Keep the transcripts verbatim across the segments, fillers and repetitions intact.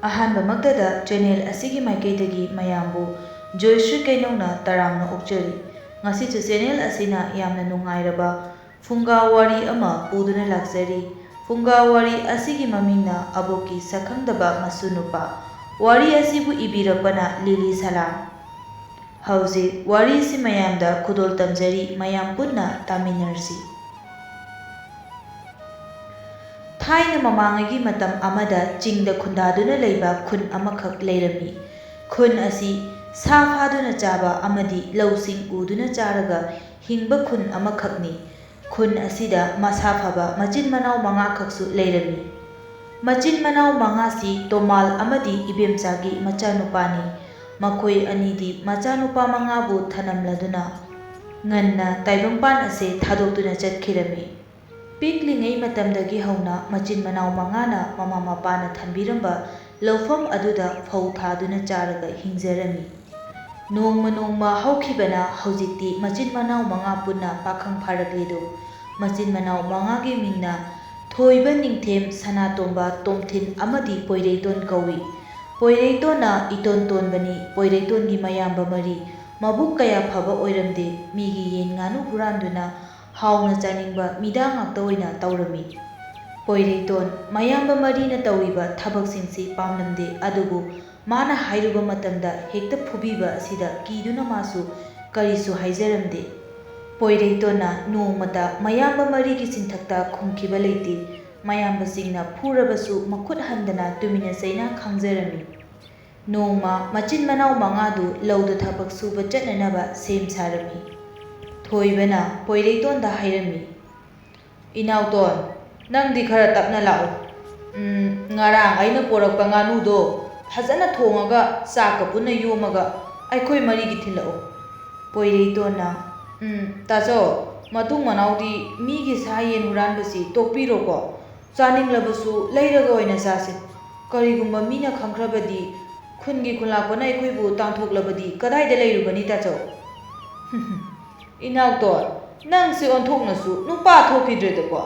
ꯑꯍꯥꯟꯕꯃꯛꯇꯗ channel ꯑꯁꯤꯒꯤ ꯃꯥꯏꯀꯩꯗꯒꯤ ꯃꯌꯥꯝꯕꯨ ꯖꯣꯏꯁ꯭ꯔꯤ ꯀꯩꯅꯧꯅ ꯇꯔꯥꯝꯅ ꯑꯣꯛꯆꯔꯤ꯫ ꯉꯁꯤꯁꯨ channel ꯑꯁꯤꯅ ꯌꯥꯝꯅ ꯅꯨꯡꯉꯥꯏꯔꯕ ꯐꯨꯡꯒꯥ ꯋꯥꯔꯤ ꯑꯃ ꯄꯨꯗꯨꯅ ꯂꯥꯛꯆꯔꯤ꯫ ꯐꯨꯡꯒꯥ ꯋꯥꯔꯤ ꯑꯁꯤꯒꯤ ꯃꯃꯤꯡꯅ ꯑꯕꯣꯛꯀꯤ ꯁꯛꯈꯪꯗꯕ ꯃꯁꯨ ꯅꯨꯄꯥ꯫ ꯋꯥꯔꯤ ꯑꯁꯤꯕꯨ ꯏꯕꯤꯔꯛꯄꯅ ꯂꯤꯂꯤ ꯁꯂꯥꯝ꯫ ꯍꯧꯖꯤꯛ ꯋꯥꯔꯤꯁꯤ ꯃꯌꯥꯝꯗ ꯈꯨꯗꯣꯜ ꯇꯝꯖꯔꯤ, ꯃꯌꯥꯝ ꯄꯨꯟꯅ ꯇꯥꯃꯤꯟꯅꯔꯁꯤ꯫ ꯊꯥꯏꯅ ꯃꯃꯥꯡꯉꯩꯒꯤ ꯃꯇꯝ ꯑꯃꯗ ꯆꯤꯡꯗ ꯈꯨꯟꯗꯥꯗꯨꯅ ꯂꯩꯕ ꯈꯨꯟ ꯑꯃꯈꯛ ꯂꯩꯔꯝꯃꯤ꯫ ꯈꯨꯟ ꯑꯁꯤ ꯁꯥ ꯐꯥꯗꯨꯅ ꯆꯥꯕ ꯑꯃꯗꯤ ꯂꯧꯁꯤꯡ ꯎꯗꯨꯅ ꯆꯥꯔꯒ ꯍꯤꯡꯕ ꯈꯨꯟ ꯑꯃꯈꯛꯅꯤ꯫ ꯈꯨꯟ ꯑꯁꯤꯗ ꯃꯁꯥ ꯐꯕ ꯃꯆꯤꯟ ꯃꯅꯥꯎ ꯃꯉꯥꯈꯛꯁꯨ ꯂꯩꯔꯝꯃꯤ꯫ ꯃꯆꯤꯟ ꯃꯅꯥꯎ ꯃꯉꯥꯁꯤ ꯇꯣꯃꯥꯜ ꯑꯃꯗꯤ ꯏꯕꯦꯝꯆꯥꯒꯤ ꯃꯆꯥꯅꯨꯄꯥꯅꯤ꯫ ꯃꯈꯣꯏ ꯑꯅꯤꯗꯤ ꯃꯆꯥꯅꯨꯄꯥ ꯃꯉꯥꯕꯨ ꯊꯅꯝꯂꯗꯨꯅ ꯉꯟꯅ ꯇꯥꯏꯕꯪꯄꯥꯟ ꯑꯁꯦ ꯊꯥꯗꯣꯛꯇꯨꯅ ꯆꯠꯈꯤꯔꯝꯃꯤ꯫ ꯄꯤꯛꯂꯤꯉꯩ ꯃꯇꯝꯗꯒꯤ ꯍꯧꯅ ꯃꯆꯤꯟ ꯃꯅꯥꯎ ꯃꯉꯥꯅ ꯃꯃꯥ ꯃꯄꯥꯅ ꯊꯝꯕꯤꯔꯝꯕ ꯂꯧꯐꯝ ꯑꯗꯨꯗ ꯐꯧ ꯊꯥꯗꯨꯅ ꯆꯥꯔꯒ ꯍꯤꯡꯖꯔꯝꯃꯤ꯫ ꯅꯣꯡꯃ ꯅꯣꯡꯃ ꯍꯧꯈꯤꯕꯅ ꯍꯧꯖꯤꯛꯇꯤ ꯃꯆꯤꯟ ꯃꯅꯥꯎ ꯃꯉꯥ ꯄꯨꯟꯅ ꯄꯥꯈꯪ ꯐꯥꯔꯛꯂꯦꯗꯣ꯫ ꯃꯆꯤꯟ ꯃꯅꯥꯎ ꯃꯉꯥꯒꯤ ꯃꯤꯡꯅ ꯊꯣꯏꯕ, ꯅꯤꯡꯊꯦꯝ, ꯁꯅꯥꯇꯣꯝꯕ, ꯇꯣꯝꯊꯤꯟ ꯑꯃꯗꯤ ꯄꯣꯏꯔꯩꯇꯣꯟ ꯀꯧꯏ꯫ ꯄꯣꯏꯔꯩꯇꯣꯟꯅ ꯏꯇꯣꯟ ꯇꯣꯟꯕꯅꯤ꯫ ꯄꯣꯏꯔꯩꯇꯣꯟꯒꯤ ꯃꯌꯥꯝꯕ ꯃꯔꯤ ꯃꯕꯨꯛ ꯀꯌꯥ ꯐꯕ ꯑꯣꯏꯔꯝꯗꯦ꯫ ꯃꯤꯒꯤ ꯌꯦꯟ ꯉꯥꯅꯨ ꯍꯨꯔꯥꯟꯗꯨꯅ ꯍꯥꯎꯅ ꯆꯥꯅꯤꯡꯕ ꯃꯤꯗꯥ ꯉꯥꯛꯇ ꯑꯣꯏꯅ ꯇꯧꯔꯝꯃꯤ꯫ ꯄꯣꯏꯔꯩꯇꯣꯟ, ꯃꯌꯥꯝꯕ ꯃꯔꯤꯅ ꯇꯧꯔꯤꯕ ꯊꯕꯛꯁꯤꯡꯁꯤ ꯄꯥꯝꯂꯝꯗꯦ, ꯑꯗꯨꯕꯨ ꯃꯥꯅ ꯍꯥꯏꯔꯨꯕ ꯃꯇꯝꯗ ꯍꯦꯛꯇ ꯐꯨꯕꯤꯕ ꯑꯁꯤꯗ ꯀꯤꯗꯨꯅ ꯃꯥꯁꯨ ꯀꯔꯤꯁꯨ ꯍꯥꯏꯖꯔꯝꯗꯦ꯫ ꯄꯣꯏꯔꯩꯇꯣꯟꯅ ꯅꯣꯡꯃꯇ ꯃꯌꯥꯝꯕ ꯃꯔꯤꯒꯤ ꯆꯤꯟꯊꯛꯇ ꯈꯨꯝꯈꯤꯕ ꯂꯩꯇꯦ꯫ ꯃꯌꯥꯝꯕꯁꯤꯡꯅ ꯐꯨꯔꯕꯁꯨ ꯃꯈꯨꯠ ꯍꯟꯗꯅ ꯇꯨꯃꯤꯟꯅ ꯆꯩꯅ ꯈꯥꯡꯖꯔꯝꯃꯤ꯫ ꯅꯣꯡꯃ ꯃꯆꯤꯟ ꯃꯅꯥꯎ ꯃꯉꯥꯗꯨ ꯂꯧꯗ ꯊꯕꯛ ꯁꯨꯕ ꯆꯠꯅꯅꯕ ꯁꯦꯝ ꯁꯥꯔꯝꯃꯤ꯫ ꯊꯣꯏꯕꯅ ꯄꯣꯏꯔꯩꯇꯣꯟꯗ ꯍꯥꯏꯔꯝꯃꯤ, "ꯏꯅꯥꯎꯇꯣꯟ, ꯅꯪꯗꯤ ꯈꯔ ꯇꯞꯅ ꯂꯥꯛꯎ꯫ ꯎꯝ, ꯉꯔꯥꯡ ꯑꯩꯅ ꯄꯣꯔꯛꯄ ꯉꯥꯅꯨꯗꯣ ꯐꯖꯅ ꯊꯣꯡꯉꯒ ꯆꯥꯛꯀ ꯄꯨꯟꯅ ꯌꯣꯝꯃꯒ ꯑꯩꯈꯣꯏ ꯃꯔꯤꯒꯤ ꯊꯤꯜꯂꯛꯎ꯫" ꯄꯣꯏꯔꯩꯇꯣꯟꯅ, "ꯎꯝ, ꯇꯥꯆꯧ, ꯃꯇꯨꯡ ꯃꯅꯥꯎꯗꯤ ꯃꯤꯒꯤ ꯁꯥ ꯌꯦꯟ ꯍꯨꯔꯥꯟꯕꯁꯤ ꯇꯣꯛꯄꯤꯔꯣꯀꯣ꯫ ꯆꯥꯅꯤꯡꯂꯕꯁꯨ ꯂꯩꯔꯒ ꯑꯣꯏꯅ ꯆꯥꯁꯤ꯫ ꯀꯔꯤꯒꯨꯝꯕ ꯃꯤꯅ ꯈꯪꯈ꯭ꯔꯕꯗꯤ, ꯈꯨꯟꯒꯤ ꯈꯨꯟꯂꯥꯛꯄꯅ ꯑꯩꯈꯣꯏꯕꯨ ꯇꯥꯟꯊꯣꯛꯂꯕꯗꯤ ꯀꯗꯥꯏꯗ ꯂꯩꯔꯨꯒꯅꯤ, ꯇꯥꯆꯧ?" "ꯏꯅꯥꯎꯇꯣꯟ, ꯅꯪꯁꯦ ꯑꯣꯟꯊꯣꯛꯅꯁꯨ ꯅꯨꯄꯥ ꯊꯣꯛꯈꯤꯗ꯭ꯔꯦꯗꯀꯣ꯫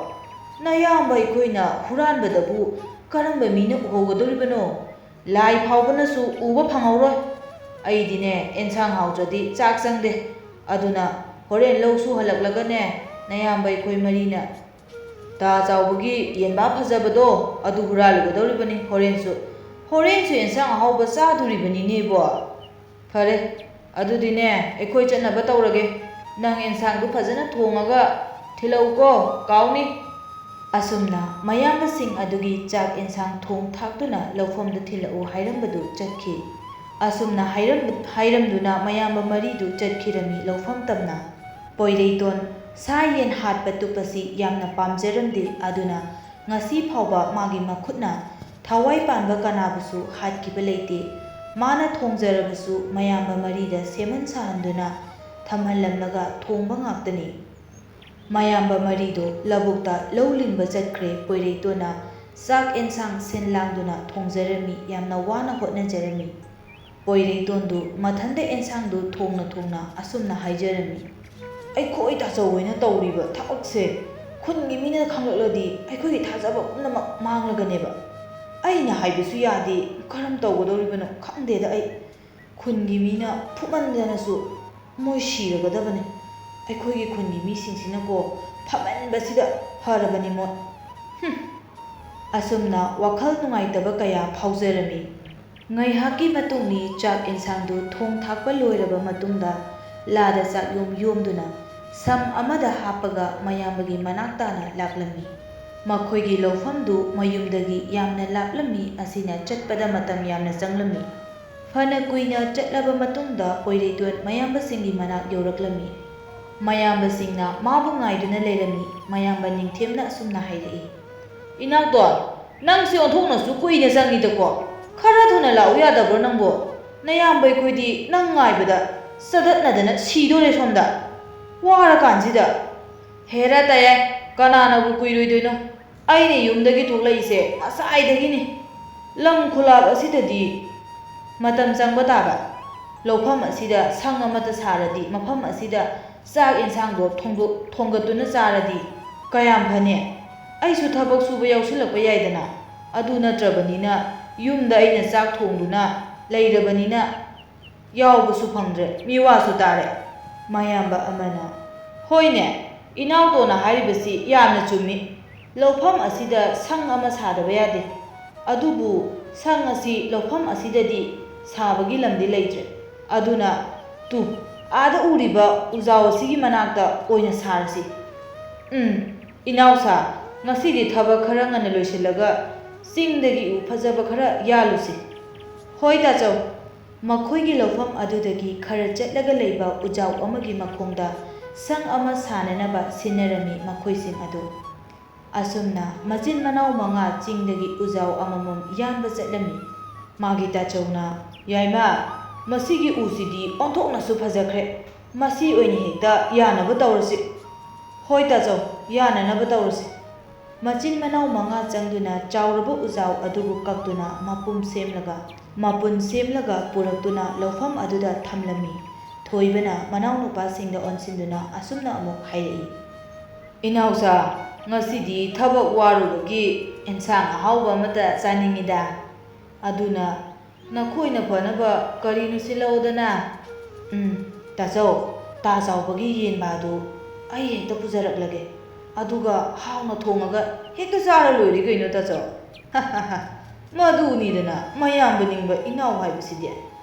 ꯅꯌꯥꯝꯕ ꯑꯩꯈꯣꯏꯅ ꯍꯨꯔꯥꯟꯕꯗꯕꯨ ꯀꯔꯝꯕ ꯃꯤꯅ ꯎꯍꯧꯒꯗꯧꯔꯤꯕꯅꯣ? ꯂꯥꯏ ꯐꯥꯎꯕꯅꯁꯨ ꯎꯕ ꯐꯪꯍꯧꯔꯣꯏ꯫ ꯑꯩꯗꯤꯅꯦ, ꯑꯦꯟꯁꯥꯡ ꯍꯥꯎꯇ꯭ꯔꯗꯤ ꯆꯥꯛ ꯆꯪꯗꯦ꯫ ꯑꯗꯨꯅ ꯍꯣꯔꯦꯟ ꯂꯧ ꯁꯨ ꯍꯜꯂꯛꯂꯒꯅꯦ, ꯅꯌꯥꯝꯕ ꯑꯩꯈꯣꯏ ꯃꯔꯤꯅ ꯇꯥ ꯆꯥꯎꯕꯒꯤ ꯌꯦꯟꯕꯥ ꯐꯖꯕꯗꯣ, ꯑꯗꯨ ꯍꯨꯔꯥꯜꯂꯨꯒꯗꯧꯔꯤꯕꯅꯤ ꯍꯣꯔꯦꯟꯁꯨ꯫ ꯍꯣꯔꯦꯟꯁꯨ ꯑꯦꯟꯁꯥꯡ ꯑꯍꯥꯎꯕ ꯆꯥꯗꯣꯔꯤꯕꯅꯤꯅꯦ, ꯏꯕꯣ꯫ ꯐꯔꯦ, ꯑꯗꯨꯗꯤꯅꯦ, ꯑꯩꯈꯣꯏ ꯆꯠꯅꯕ ꯇꯧꯔꯒꯦ꯫ ꯅꯪ ꯑꯦꯟꯁꯥꯡꯗꯨ ꯐꯖꯅ ꯊꯣꯡꯉꯒ ꯊꯤꯜꯂꯛꯎꯀꯣ, ꯀꯥꯎꯅꯤ꯫ ꯑꯁꯨꯝꯅ ꯃꯌꯥꯝꯕꯁꯤꯡ ꯑꯗꯨꯒꯤ ꯆꯥꯛ ꯑꯦꯟꯁꯥꯡ ꯊꯣꯡ ꯊꯥꯛꯇꯨꯅ ꯂꯧꯐꯝꯗ ꯊꯤꯜꯂꯛꯎ ꯍꯥꯏꯔꯝꯕꯗꯨ ꯆꯠꯈꯤ꯫ ꯑꯁꯨꯝꯅ ꯍꯥꯏꯔꯝ-, ꯍꯥꯏꯔꯝꯗꯨꯅ ꯃꯌꯥꯝꯕ ꯃꯔꯤꯗꯨ ꯆꯠꯈꯤꯔꯝꯃꯤ ꯂꯧꯐꯝ ꯇꯝꯅ꯫ ꯄꯣꯏꯔꯩꯇꯣꯟ ꯁꯥ ꯌꯦꯟ ꯍꯥꯠꯄ ꯇꯨꯞꯄꯁꯤ ꯌꯥꯝꯅ ꯄꯥꯝꯖꯔꯝꯗꯦ, ꯑꯗꯨꯅ ꯉꯁꯤ ꯐꯥꯎꯕ ꯃꯥꯒꯤ ꯃꯈꯨꯠꯅ ꯊꯋꯥꯏ ꯄꯥꯟꯕ ꯀꯅꯥꯕꯨꯁꯨ ꯍꯥꯠꯈꯤꯕ ꯂꯩꯇꯦ꯫ ꯃꯥꯅ ꯊꯣꯡꯖꯔꯕꯁꯨ ꯃꯌꯥꯝꯕ ꯃꯔꯤꯗ ꯁꯦꯝꯍꯟ ꯁꯥꯍꯟꯗꯨꯅ ꯊꯝꯍꯜꯂꯝꯂꯒ ꯊꯣꯡꯕ ꯉꯥꯛꯇꯅꯤ꯫ ꯃꯌꯥꯝꯕ ꯃꯔꯤꯗꯨ ꯂꯧꯕꯨꯛꯇ ꯂꯧ ꯂꯤꯡꯕ ꯆꯠꯈ꯭ꯔꯦ꯫ ꯄꯣꯏꯔꯩꯇꯣꯟꯅ ꯆꯥꯛ ꯑꯦꯟꯁꯥꯡ ꯁꯤꯟ ꯂꯥꯡꯗꯨꯅ ꯊꯣꯡꯖꯔꯝꯃꯤ, ꯌꯥꯝꯅ ꯋꯥꯅ ꯍꯣꯠꯅꯖꯔꯝꯃꯤ꯫ ꯄꯣꯏꯔꯩꯇꯣꯟꯗꯨ ꯃꯊꯟꯇ ꯑꯦꯟꯁꯥꯡꯗꯨ ꯊꯣꯡꯅ ꯊꯣꯡꯅ ꯑꯁꯨꯝꯅ ꯍꯥꯏꯖꯔꯝꯃꯤ, "ꯑꯩꯈꯣꯏ ꯇꯥꯆꯧ ꯍꯣꯏꯅ ꯇꯧꯔꯤꯕ ꯊꯕꯛꯁꯦ ꯈꯨꯟꯒꯤ ꯃꯤꯅ ꯈꯪꯂꯛꯂꯗꯤ ꯑꯩꯈꯣꯏꯒꯤ ꯊꯥꯖꯕ ꯄꯨꯝꯅꯃꯛ ꯃꯥꯡꯂꯒꯅꯦꯕ꯫ ꯑꯩꯅ ꯍꯥꯏꯕꯁꯨ ꯌꯥꯗꯦ, ꯀꯔꯝ ꯇꯧꯒꯗꯧꯔꯤꯕꯅꯣ ꯈꯪꯗꯦꯗ ꯑꯩ꯫ ꯈꯨꯟꯒꯤ ꯃꯤꯅ ꯐꯨꯃꯟꯗꯅꯁꯨ ꯃꯣꯏ ꯁꯤꯔꯒꯗꯕꯅꯤ꯫ ꯑꯩꯈꯣꯏꯒꯤ ꯈꯨꯟꯒꯤ ꯃꯤꯁꯤꯡꯁꯤꯅꯀꯣ ꯐꯃꯟꯕꯁꯤꯗ ꯐꯔꯕꯅꯤ ꯃꯣꯏ꯫ ꯍꯨꯝ!" ꯑꯁꯨꯝꯅ ꯋꯥꯈꯜ ꯅꯨꯡꯉꯥꯏꯇꯕ ꯀꯌꯥ ꯐꯥꯎꯖꯔꯝꯃꯤ꯫ ꯉꯥꯏꯍꯥꯛꯀꯤ ꯃꯇꯨꯡꯅꯤ ꯆꯥꯛ ꯑꯦꯟꯁꯥꯡꯗꯨ ꯊꯣꯡ ꯊꯥꯛꯄ ꯂꯣꯏꯔꯕ ꯃꯇꯨꯡꯗ ꯂꯥꯗ ꯆꯥꯛ ꯌꯣꯝ ꯌꯣꯝꯗꯨꯅ ꯁꯝ ꯑꯃꯗ ꯍꯥꯞꯄꯒ ꯃꯌꯥꯝꯕꯒꯤ ꯃꯅꯥꯛ ꯇꯥꯅ ꯂꯥꯛꯂꯝꯃꯤ꯫ ꯃꯈꯣꯏꯒꯤ ꯂꯧꯐꯝꯗꯨ ꯃꯌꯨꯝꯗꯒꯤ ꯌꯥꯝꯅ ꯂꯥꯞꯂꯝꯃꯤ, ꯑꯁꯤꯅ ꯆꯠꯄꯗ ꯃꯇꯝ ꯌꯥꯝꯅ ꯆꯪꯂꯝꯃꯤ꯫ ꯐꯅ ꯀꯨꯏꯅ ꯆꯠꯂꯕ ꯃꯇꯨꯡꯗ ꯄꯣꯏꯔꯩꯇꯣꯟ ꯃꯌꯥꯝꯕꯁꯤꯡꯒꯤ ꯃꯅꯥꯛ ꯌꯧꯔꯛꯂꯝꯃꯤ꯫ ꯃꯌꯥꯝꯕꯁꯤꯡꯅ ꯃꯥꯕꯨ ꯉꯥꯏꯗꯨꯅ ꯂꯩꯔꯝꯃꯤ꯫ ꯃꯌꯥꯝꯕ ꯅꯤꯡꯊꯦꯝꯅ ꯑꯁꯨꯝꯅ ꯍꯥꯏꯔꯛꯏ, "ꯏꯅꯥꯎꯇꯣꯟ, ꯅꯪꯁꯦ ꯑꯣꯟꯊꯣꯛꯅꯁꯨ ꯀꯨꯏꯅ ꯆꯪꯉꯤꯗꯀꯣ꯫ ꯈꯔ ꯊꯨꯅ ꯂꯥꯛꯎ ꯌꯥꯗꯕ꯭ꯔꯣ ꯅꯪꯕꯣ? ꯅꯌꯥꯝꯕ ꯑꯩꯈꯣꯏꯗꯤ ꯅꯪ ꯉꯥꯏꯕꯗ ꯆꯗꯠꯅꯗꯅ ꯁꯤꯗꯣꯔꯦ ꯁꯣꯝꯗ꯫ ꯋꯥꯔꯀꯥꯟꯁꯤꯗ꯫" "ꯍꯦꯔꯥ ꯇꯌꯥꯏ, ꯀꯅꯥꯅꯕꯨ ꯀꯨꯏꯔꯣꯏꯗꯣꯏꯅꯣ? ꯑꯩꯅ ꯌꯨꯝꯗꯒꯤ ꯊꯣꯛꯂꯛꯏꯁꯦ ꯉꯁꯥꯏꯗꯒꯤꯅꯤ꯫ ꯂꯝ ꯈꯨꯂꯥꯞ ꯑꯁꯤꯗꯗꯤ ꯃꯇꯝ ꯆꯪꯕ ꯇꯥꯕ꯫ ꯂꯧꯐꯝ ꯑꯁꯤꯗ ꯁꯪ ꯑꯃꯠꯇ ꯁꯥꯔꯗꯤ, ꯃꯐꯝ ꯑꯁꯤꯗ ꯆꯥꯛ ꯌꯦꯟꯁꯥꯡꯗꯣ ꯊꯣꯡꯗꯣ-, ꯊꯣꯡꯒꯠꯇꯨꯅ ꯆꯥꯔꯗꯤ ꯀꯌꯥꯝ ꯐꯅꯤ? ꯑꯩꯁꯨ ꯊꯕꯛ ꯁꯨꯕ ꯌꯥꯎꯁꯤꯜꯂꯛꯄ ꯌꯥꯏꯗꯅ꯫ ꯑꯗꯨ ꯅꯠꯇ꯭ꯔꯕꯅꯤꯅ ꯌꯨꯝꯗ ꯑꯩꯅ ꯆꯥꯛ ꯊꯣꯡꯗꯨꯅ ꯂꯩꯔꯕꯅꯤꯅ ꯌꯥꯎꯕꯁꯨ ꯐꯪꯗ꯭ꯔꯦ, ꯃꯤꯋꯥꯁꯨ ꯇꯥꯔꯦ꯫ ꯃꯌꯥꯝꯕ ꯑꯃꯅ, "ꯍꯣꯏꯅꯦ, ꯏꯅꯥꯎꯇꯣꯟꯅ ꯍꯥꯏꯔꯤꯕꯁꯤ ꯌꯥꯝꯅ ꯆꯨꯝꯃꯤ꯫ ꯂꯧꯐꯝ ꯑꯁꯤꯗ ꯁꯪ ꯑꯃ ꯁꯥꯗꯕ ꯌꯥꯗꯦ꯫ ꯑꯗꯨꯕꯨ ꯁꯪ ꯑꯁꯤ ꯂꯧꯐꯝ ꯑꯁꯤꯗꯗꯤ ꯁꯥꯕꯒꯤ ꯂꯝꯗꯤ ꯂꯩꯇ꯭ꯔꯦ꯫ ꯑꯗꯨꯅ ꯇꯨ, ꯑꯥꯗ ꯎꯔꯤꯕ ꯎꯖꯥꯎ ꯑꯁꯤꯒꯤ ꯃꯅꯥꯛꯇ ꯑꯣꯏꯅ ꯁꯥꯔꯁꯤ꯫ ꯎꯝ, ꯏꯅꯥꯎꯁꯥ, ꯉꯁꯤꯗꯤ ꯊꯕꯛ ꯈꯔ ꯉꯟꯅ ꯂꯣꯏꯁꯤꯜꯂꯒ ꯆꯤꯡꯗꯒꯤ ꯎ ꯐꯖꯕ ꯈꯔ ꯌꯥꯜꯂꯨꯁꯤ꯫" "ꯍꯣꯏ ꯇꯥꯆꯧ꯫" ꯃꯈꯣꯏꯒꯤ ꯂꯧꯐꯝ ꯑꯗꯨꯗꯒꯤ ꯈꯔ ꯆꯠꯂꯒ ꯂꯩꯕ ꯎꯖꯥꯎ ꯑꯃꯒꯤ ꯃꯈꯣꯡꯗ ꯁꯪ ꯑꯃ ꯁꯥꯅꯅꯕ ꯁꯤꯟꯅꯔꯝꯃꯤ ꯃꯈꯣꯏꯁꯤꯡ ꯑꯗꯨ꯫ ꯑꯁꯨꯝꯅ ꯃꯆꯤꯟ ꯃꯅꯥꯎ ꯃꯉꯥ ꯆꯤꯡꯗꯒꯤ ꯎꯖꯥꯎ ꯑꯃꯃꯝ ꯌꯥꯟꯕ ꯆꯠꯂꯝꯃꯤ꯫ ꯃꯥꯒꯤ ꯇꯥꯆꯧꯅ, "ꯌꯥꯏꯃ, ꯃꯁꯤꯒꯤ ꯎꯁꯤꯗꯤ ꯑꯣꯟꯊꯣꯛꯅꯁꯨ ꯐꯖꯈ꯭ꯔꯦ꯫ ꯃꯁꯤ ꯑꯣꯏꯅ ꯍꯦꯛꯇ ꯌꯥꯅꯕ ꯇꯧꯔꯁꯤ꯫" "ꯍꯣꯏ ꯇꯥꯆꯧ, ꯌꯥꯅꯅꯕ ꯇꯧꯔꯁꯤ꯫" ꯃꯆꯤꯟ ꯃꯅꯥꯎ ꯃꯉꯥ ꯆꯪꯗꯨꯅ ꯆꯥꯎꯔꯕ ꯎꯖꯥꯎ ꯑꯗꯨꯕꯨ ꯀꯛꯇꯨꯅ ꯃꯄꯨꯝ ꯁꯦꯝꯂꯒ, ꯃꯄꯨꯟ ꯁꯦꯝꯂꯒ ꯄꯨꯔꯛꯇꯨꯅ ꯂꯧꯐꯝ ꯑꯗꯨꯗ ꯊꯝꯂꯝꯃꯤ꯫ ꯊꯣꯏꯕꯅ ꯃꯅꯥꯎꯅꯨꯄꯥꯁꯤꯡꯗ ꯑꯣꯟꯁꯤꯟꯗꯨꯅ ꯑꯁꯨꯝꯅ ꯑꯃꯨꯛ ꯍꯥꯏꯔꯛꯏ, "ꯏꯅꯥꯎꯆꯥ, ꯉꯁꯤꯗꯤ ꯊꯕꯛ ꯋꯥꯔꯨꯕꯒꯤ ꯑꯦꯟꯁꯥꯡ ꯑꯍꯥꯎꯕ ꯑꯃꯇ ꯆꯥꯅꯤꯡꯉꯤꯗ꯫ ꯑꯗꯨꯅ ꯅꯈꯣꯏꯅ ꯐꯅꯕ ꯀꯔꯤꯅꯣ ꯁꯤꯜꯂꯛꯑꯣꯗꯅ꯫" "ꯎꯝ, ꯇꯥꯆꯧ, ꯇꯥ ꯆꯥꯎꯕꯒꯤ ꯌꯦꯟꯕꯥꯗꯨ ꯑꯩ ꯍꯦꯛꯇ ꯄꯨꯖꯔꯛꯂꯒꯦ꯫ ꯑꯗꯨꯒ ꯍꯥꯎꯅ ꯊꯣꯡꯉꯒ ꯍꯦꯛꯇ ꯆꯥꯔ ꯂꯣꯏꯔꯦ ꯀꯩꯅꯣ, ꯇꯥꯆꯧ꯫" "ꯃꯗꯨꯅꯤꯗꯅ ꯃꯌꯥꯝꯕ ꯅꯤꯡꯕ ꯏꯅꯥꯎ ꯍꯥꯏꯕꯁꯤꯗꯤ꯫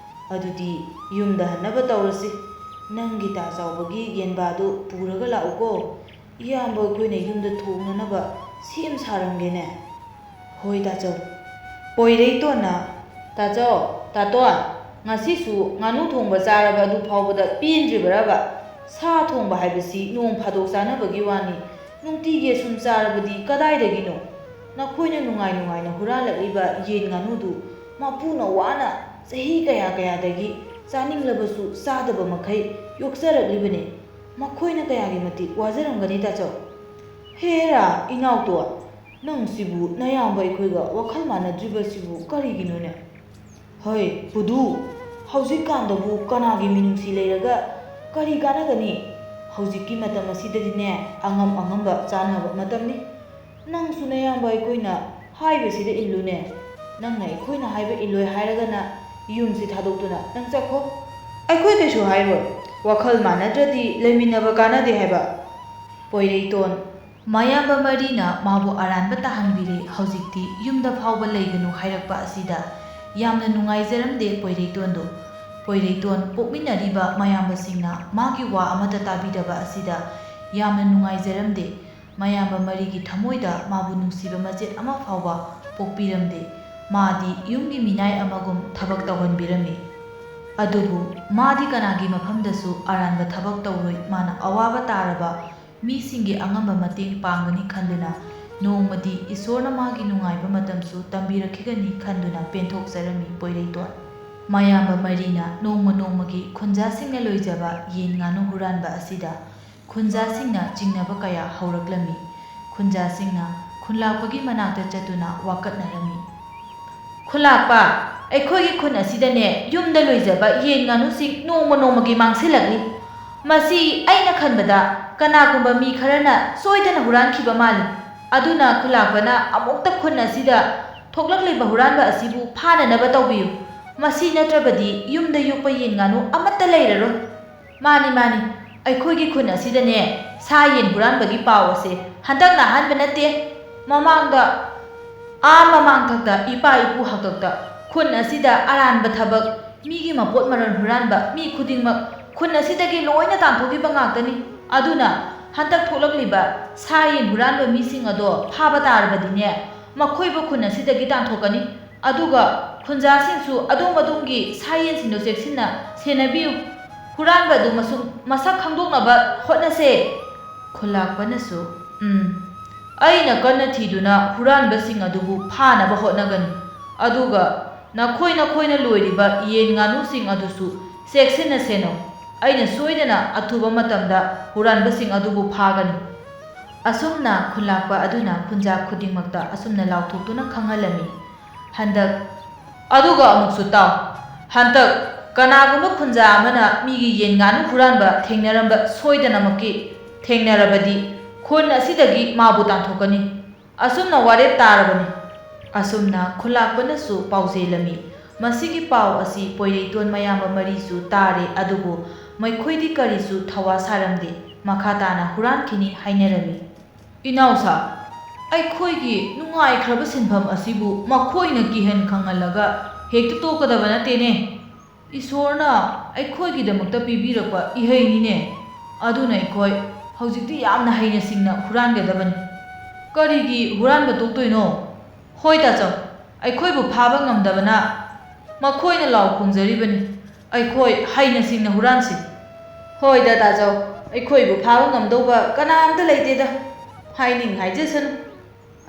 ꯑꯗꯨꯗꯤ ꯌꯨꯝꯗ ꯍꯟꯅꯕ ꯇꯧꯔꯁꯤ꯫ ꯅꯪꯒꯤ ꯇꯥ ꯆꯥꯎꯕꯒꯤ ꯌꯦꯟꯕꯥꯗꯨ ꯄꯨꯔꯒ ꯂꯥꯛꯎꯀꯣ꯫ ꯏꯌꯥꯝꯕ ꯑꯩꯈꯣꯏꯅ ꯌꯨꯝꯗ ꯊꯣꯡꯅꯅꯕ ꯁꯦꯝ ꯁꯥꯔꯝꯒꯦꯅꯦ꯫" "ꯍꯣꯏ ꯇꯥꯆꯧ꯫" ꯄꯣꯏꯔꯩꯇꯣꯟꯅ, "ꯇꯥꯆꯧ, ꯇꯥꯇꯣꯟ, ꯉꯁꯤꯁꯨ ꯉꯥꯅꯨ ꯊꯣꯡꯕ ꯆꯥꯔꯕ ꯑꯗꯨ ꯐꯥꯎꯕꯗ ꯄꯦꯟꯗ꯭ꯔꯤꯕꯔꯕ? ꯁꯥ ꯊꯣꯡꯕ ꯍꯥꯏꯕꯁꯤ ꯅꯣꯡ ꯐꯥꯗꯣꯛ ꯆꯥꯅꯕꯒꯤ ꯋꯥꯅꯤ꯫ ꯅꯨꯡꯇꯤꯒꯤ ꯑꯁꯨꯝ ꯆꯥꯔꯕꯗꯤ ꯀꯗꯥꯏꯗꯒꯤꯅꯣ? ꯅꯈꯣꯏꯅ ꯅꯨꯡꯉꯥꯏ ꯅꯨꯡꯉꯥꯏꯅ ꯍꯨꯔꯥꯜꯂꯛꯂꯤꯕ ꯌꯦꯟ ꯉꯥꯅꯨꯗꯨ ꯃꯄꯨꯅ ꯋꯥꯅ ꯆꯍꯤ ꯀꯌꯥ ꯀꯌꯥꯗꯒꯤ ꯆꯥꯅꯤꯡꯂꯕꯁꯨ ꯆꯥꯗꯕ ꯃꯈꯩ ꯌꯣꯛꯆꯔꯛꯂꯤꯕꯅꯤ꯫ ꯃꯈꯣꯏꯅ ꯀꯌꯥꯒꯤ ꯃꯇꯤꯛ ꯋꯥꯖꯔꯝꯒꯅꯤ, ꯇꯥꯆꯧ꯫" "ꯍꯦꯔꯥ, ꯏꯅꯥꯎꯇꯣꯟ, ꯅꯪꯁꯤꯕꯨ ꯅꯌꯥꯝꯕ ꯑꯩꯈꯣꯏꯒ ꯋꯥꯈꯜ ꯃꯥꯟꯅꯗ꯭ꯔꯤꯕꯁꯤꯕꯨ ꯀꯔꯤꯒꯤꯅꯣꯅꯦ? ꯍꯩ, ꯄꯨꯗꯨ, ꯍꯧꯖꯤꯛꯀꯥꯟꯗꯕꯨ ꯀꯅꯥꯒꯤ ꯃꯤꯅꯨꯡꯁꯤ ꯂꯩꯔꯒ ꯀꯔꯤ ꯀꯥꯟꯅꯒꯅꯤ? ꯍꯧꯖꯤꯛꯀꯤ ꯃꯇꯝ ꯑꯁꯤꯗꯗꯤꯅꯦ, ꯑꯉꯝ ꯑꯉꯝꯕ ꯆꯥꯅꯕ ꯃꯇꯝꯅꯤ꯫ ꯅꯪꯁꯨ ꯅꯌꯥꯝꯕ ꯑꯩꯈꯣꯏꯅ ꯍꯥꯏꯕꯁꯤꯗ ꯏꯜꯂꯨꯅꯦ꯫ ꯅꯪꯅ ꯑꯩꯈꯣꯏꯅ ꯍꯥꯏꯕ ꯏꯜꯂꯣꯏ ꯍꯥꯏꯔꯒꯅ ꯌꯨꯝꯁꯤ ꯊꯥꯗꯣꯛꯇꯨꯅ ꯅꯪ ꯆꯠꯈꯣ꯫ ꯑꯩꯈꯣꯏ ꯀꯩꯁꯨ ꯍꯥꯏꯔꯣꯏ꯫ ꯋꯥꯈꯜ ꯃꯥꯟꯅꯗ꯭ꯔꯗꯤ ꯂꯩꯃꯤꯟꯅꯕ ꯀꯥꯟꯅꯗꯦ ꯍꯥꯏꯕ꯫ ꯄꯣꯏꯔꯩꯇꯣꯟ꯫ ꯃꯌꯥꯝꯕ ꯃꯔꯤꯅ ꯃꯥꯕꯨ ꯑꯔꯥꯟꯕ ꯇꯥꯍꯟꯕꯤꯔꯦ꯫ ꯍꯧꯖꯤꯛꯇꯤ ꯌꯨꯝꯗ ꯐꯥꯎꯕ ꯂꯩꯒꯅꯨ ꯍꯥꯏꯔꯛꯄ ꯑꯁꯤꯗ ꯌꯥꯝꯅ ꯅꯨꯡꯉꯥꯏꯖꯔꯝꯗꯦ ꯄꯣꯏꯔꯩꯇꯣꯟꯗꯨ꯫ ꯄꯣꯏꯔꯩꯇꯣꯟ ꯄꯣꯛꯃꯤꯟꯅꯔꯤꯕ ꯃꯌꯥꯝꯕꯁꯤꯡꯅ ꯃꯥꯒꯤ ꯋꯥ ꯑꯃꯠꯇ ꯇꯥꯕꯤꯗꯕ ꯑꯁꯤꯗ ꯌꯥꯝꯅ ꯅꯨꯡꯉꯥꯏꯖꯔꯝꯗꯦ꯫ ꯃꯌꯥꯝꯕ ꯃꯔꯤꯒꯤ ꯊꯃꯣꯏꯗ ꯃꯥꯕꯨ ꯅꯨꯡꯁꯤꯕ ꯃꯆꯦꯠ ꯑꯃ ꯐꯥꯎꯕ ꯄꯣꯛꯄꯤꯔꯝꯗꯦ꯫ ꯃꯥꯗꯤ ꯌꯨꯝꯒꯤ ꯃꯤꯅꯥꯏ ꯑꯃꯒꯨꯝ ꯊꯕꯛ ꯇꯧꯍꯟꯕꯤꯔꯝꯃꯤ꯫ ꯑꯗꯨꯕꯨ ꯃꯥꯗꯤ ꯀꯅꯥꯒꯤ ꯃꯐꯝꯗꯁꯨ ꯑꯔꯥꯟꯕ ꯊꯕꯛ ꯇꯧꯔꯣꯏ꯫ ꯃꯥꯅ ꯑꯋꯥꯕ ꯇꯥꯔꯕ ꯃꯤꯁꯤꯡꯒꯤ ꯑꯉꯝꯕ ꯃꯇꯦꯡ ꯄꯥꯡꯒꯅꯤ ꯈꯟꯗꯨꯅ ꯅꯣꯡꯃꯗꯤ ꯏꯁꯣꯔꯅ ꯃꯥꯒꯤ ꯅꯨꯡꯉꯥꯏꯕ ꯃꯇꯝꯁꯨ ꯇꯝꯕꯤꯔꯛꯈꯤꯒꯅꯤ ꯈꯟꯗꯨꯅ ꯄꯦꯟꯊꯣꯛꯆꯔꯝꯃꯤ ꯄꯣꯏꯔꯩꯇꯣꯟ꯫ ꯃꯌꯥꯝꯕ ꯃꯔꯤꯅ ꯅꯣꯡꯃ ꯅꯣꯡꯃꯒꯤ ꯈꯨꯟꯖꯥꯁꯤꯡꯅ ꯂꯣꯏꯖꯕ ꯌꯦꯟ ꯉꯥꯅꯨ ꯍꯨꯔꯥꯟꯕ ꯑꯁꯤꯗ ꯈꯨꯟꯖꯥꯁꯤꯡꯅ ꯆꯤꯡꯅꯕ ꯀꯌꯥ ꯍꯧꯔꯛꯂꯝꯃꯤ꯫ ꯈꯨꯟꯖꯥꯁꯤꯡꯅ ꯈꯨꯟꯂꯥꯛꯄꯒꯤ ꯃꯅꯥꯛꯇ ꯆꯠꯇꯨꯅ ꯋꯥꯀꯠꯅꯔꯝꯃꯤ꯫ "ꯈꯨꯟꯂꯥꯛꯄ, ꯑꯩꯈꯣꯏꯒꯤ ꯈꯨꯟ ꯑꯁꯤꯗꯅꯦ ꯌꯨꯝꯗ ꯂꯣꯏꯖꯕ ꯌꯦꯟ ꯉꯥꯅꯨꯁꯤꯡ ꯅꯣꯡꯃ ꯅꯣꯡꯃꯒꯤ ꯃꯥꯡꯁꯤꯜꯂꯛꯂꯤ꯫ ꯃꯁꯤ ꯑꯩꯅ ꯈꯟꯕꯗ ꯀꯅꯥꯒꯨꯝꯕ ꯃꯤ ꯈꯔꯅ ꯁꯣꯏꯗꯅ ꯍꯨꯔꯥꯟꯈꯤꯕ ꯃꯥꯜꯂꯤ꯫ ꯑꯗꯨꯅ ꯈꯨꯟꯂꯥꯛꯄꯅ ꯑꯃꯨꯛꯇ ꯈꯨꯟ ꯑꯁꯤꯗ ꯊꯣꯛꯂꯛꯂꯤꯕ ꯍꯨꯔꯥꯟꯕ ꯑꯁꯤꯕꯨ ꯐꯥꯅꯅꯕ ꯇꯧꯕꯤꯌꯨ꯫ ꯃꯁꯤ ꯅꯠꯇ꯭ꯔꯕꯗꯤ ꯌꯨꯝꯗ ꯌꯣꯛꯄ ꯌꯦꯟ ꯉꯥꯅꯨ ꯑꯃꯠꯇ ꯂꯩꯔꯔꯣꯏ꯫" "ꯃꯥꯅꯤ, ꯃꯥꯅꯤ꯫ ꯑꯩꯈꯣꯏꯒꯤ ꯈꯨꯟ ꯑꯁꯤꯗꯅꯦ ꯁꯥ ꯌꯦꯟ ꯍꯨꯔꯥꯟꯕꯒꯤ ꯄꯥꯎ ꯑꯁꯦ ꯍꯟꯗꯛꯅ ꯑꯍꯥꯟꯕ ꯅꯠꯇꯦ꯫ ꯃꯃꯥꯡꯗ, ꯑꯥ ꯃꯃꯥꯡꯊꯛꯇ ꯏꯄꯥ ꯏꯄꯨ ꯍꯥꯛꯇꯛꯇ ꯈꯨꯟ ꯑꯁꯤꯗ ꯑꯔꯥꯟꯕ ꯊꯕꯛ, ꯃꯤꯒꯤ ꯃꯄꯣꯠ ꯃꯔꯜ ꯍꯨꯔꯥꯟꯕ ꯃꯤ ꯈꯨꯗꯤꯡꯃꯛ ꯈꯨꯟ ꯑꯁꯤꯗꯒꯤ ꯂꯣꯏꯅ ꯇꯥꯟꯊꯣꯛꯈꯤꯕ ꯉꯥꯛꯇꯅꯤ꯫ ꯑꯗꯨꯅ ꯍꯟꯗꯛ ꯊꯣꯛꯂꯛꯂꯤꯕ ꯁꯥ ꯌꯦꯟ ꯍꯨꯔꯥꯟꯕ ꯃꯤꯁꯤꯡ ꯑꯗꯣ ꯐꯥꯕ ꯇꯥꯔꯕꯗꯤꯅꯦ, ꯃꯈꯣꯏꯕꯨ ꯈꯨꯟ ꯑꯁꯤꯗꯒꯤ ꯇꯥꯟꯊꯣꯛꯀꯅꯤ꯫ ꯑꯗꯨꯒ ꯈꯨꯟꯖꯥꯁꯤꯡꯁꯨ ꯑꯗꯣꯝ ꯑꯗꯣꯝꯒꯤ ꯁꯥ ꯌꯦꯟꯁꯤꯡꯗꯣ ꯆꯦꯛꯁꯤꯟꯅ ꯁꯦꯟꯅꯕꯤꯌꯨ꯫ ꯍꯨꯔꯥꯟꯕ ꯑꯗꯨ ꯃꯁꯨꯝ ꯃꯁꯛ ꯈꯪꯗꯣꯛꯅꯕ ꯍꯣꯠꯅꯁꯦ꯫" ꯈꯨꯟꯂꯥꯛꯄꯅꯁꯨ, "ꯎꯝ, ꯑꯩꯅ ꯀꯟꯅ ꯊꯤꯗꯨꯅ ꯍꯨꯔꯥꯟꯕꯁꯤꯡ ꯑꯗꯨꯕꯨ ꯐꯥꯅꯕ ꯍꯣꯠꯅꯒꯅꯤ꯫ ꯑꯗꯨꯒ ꯅꯈꯣꯏ ꯅꯈꯣꯏꯅ ꯂꯣꯏꯔꯤꯕ ꯌꯦꯟ ꯉꯥꯅꯨꯁꯤꯡ ꯑꯗꯨꯁꯨ ꯆꯦꯛꯁꯤꯟꯅ ꯁꯦꯟꯅꯧ꯫ ꯑꯩꯅ ꯁꯣꯏꯗꯅ ꯑꯊꯨꯕ ꯃꯇꯝꯗ ꯍꯨꯔꯥꯟꯕꯁꯤꯡ ꯑꯗꯨꯕꯨ ꯐꯥꯒꯅꯤ꯫" ꯑꯁꯨꯝꯅ ꯈꯨꯟꯂꯥꯛꯄ ꯑꯗꯨꯅ ꯈꯨꯟꯖꯥ ꯈꯨꯗꯤꯡꯃꯛꯇ ꯑꯁꯨꯝꯅ ꯂꯥꯎꯊꯣꯛꯇꯨꯅ ꯈꯪꯍꯜꯂꯝꯃꯤ꯫ ꯍꯟꯗꯛ, ꯑꯗꯨꯒ ꯑꯃꯨꯛꯁꯨ ꯇꯥꯎ, ꯍꯟꯗꯛ ꯀꯅꯥꯒꯨꯝꯕ ꯈꯨꯟꯖꯥ ꯑꯃꯅ ꯃꯤꯒꯤ ꯌꯦꯟ ꯉꯥꯅꯨ ꯍꯨꯔꯥꯟꯕ ꯊꯦꯡꯅꯔꯝꯕ ꯁꯣꯏꯗꯅꯃꯛꯀꯤ ꯊꯦꯡꯅꯔꯕꯗꯤ ꯈꯨꯟ ꯑꯁꯤꯗꯒꯤ ꯃꯥꯕꯨ ꯇꯥꯟꯊꯣꯛꯀꯅꯤ꯫ ꯑꯁꯨꯝꯅ ꯋꯥꯔꯦꯞ ꯇꯥꯔꯕꯅꯤ꯫ ꯑꯁꯨꯝꯅ ꯈꯨꯟꯂꯥꯛꯄꯅꯁꯨ ꯄꯥꯎꯖꯦꯜꯂꯝꯃꯤ꯫ ꯃꯁꯤꯒꯤ ꯄꯥꯎ ꯑꯁꯤ ꯄꯣꯏꯔꯩꯇꯣꯟ ꯃꯌꯥꯝꯕ ꯃꯔꯤꯁꯨ ꯇꯥꯔꯦ, ꯑꯗꯨꯕꯨ ꯃꯈꯣꯏꯗꯤ ꯀꯔꯤꯁꯨ ꯊꯋꯥ ꯁꯥꯔꯝꯗꯦ꯫ ꯃꯈꯥ ꯇꯥꯅ ꯍꯨꯔꯥꯟꯈꯤꯅꯤ ꯍꯥꯏꯅꯔꯝꯃꯤ꯫ "ꯏꯅꯥꯎꯁꯥ, ꯑꯩꯈꯣꯏꯒꯤ ꯅꯨꯡꯉꯥꯏꯈ꯭ꯔꯕ ꯁꯤꯟꯐꯝ ꯑꯁꯤꯕꯨ ꯃꯈꯣꯏꯅ ꯀꯤꯍꯟ ꯈꯪꯍꯜꯂꯒ ꯍꯦꯛꯇ ꯇꯣꯛꯀꯗꯕ ꯅꯠꯇꯦꯅꯦ꯫ ꯏꯁꯣꯔꯅ ꯑꯩꯈꯣꯏꯒꯤꯗꯃꯛꯇ ꯄꯤꯕꯤꯔꯛꯄ ꯏꯍꯩꯅꯤꯅꯦ꯫ ꯑꯗꯨꯅ ꯑꯩꯈꯣꯏ ꯍꯧꯖꯤꯛꯇꯤ ꯌꯥꯝꯅ ꯍꯩꯅ ꯁꯤꯡꯅ ꯍꯨꯔꯥꯟꯒꯗꯕꯅꯤ꯫" "ꯀꯔꯤꯒꯤ ꯍꯨꯔꯥꯟꯕ ꯇꯣꯛꯇꯣꯏꯅꯣ?" "ꯍꯣꯏ ꯇꯥꯆꯧ, ꯑꯩꯈꯣꯏꯕꯨ ꯐꯥꯕ ꯉꯝꯗꯕꯅ ꯃꯈꯣꯏꯅ ꯂꯥꯎ ꯈꯣꯡꯖꯔꯤꯕꯅꯤ꯫ ꯑꯩꯈꯣꯏ ꯍꯩꯅ ꯁꯤꯡꯅ ꯍꯨꯔꯥꯟꯁꯤ꯫" "ꯍꯣꯏꯗ ꯇꯥꯆꯧ, ꯑꯩꯈꯣꯏꯕꯨ ꯐꯥꯕ ꯉꯝꯗꯧꯕ ꯀꯅꯥꯝꯇ ꯂꯩꯇꯦꯗ, ꯍꯥꯏꯅꯤꯡ ꯍꯥꯏꯖꯁꯅꯨ꯫"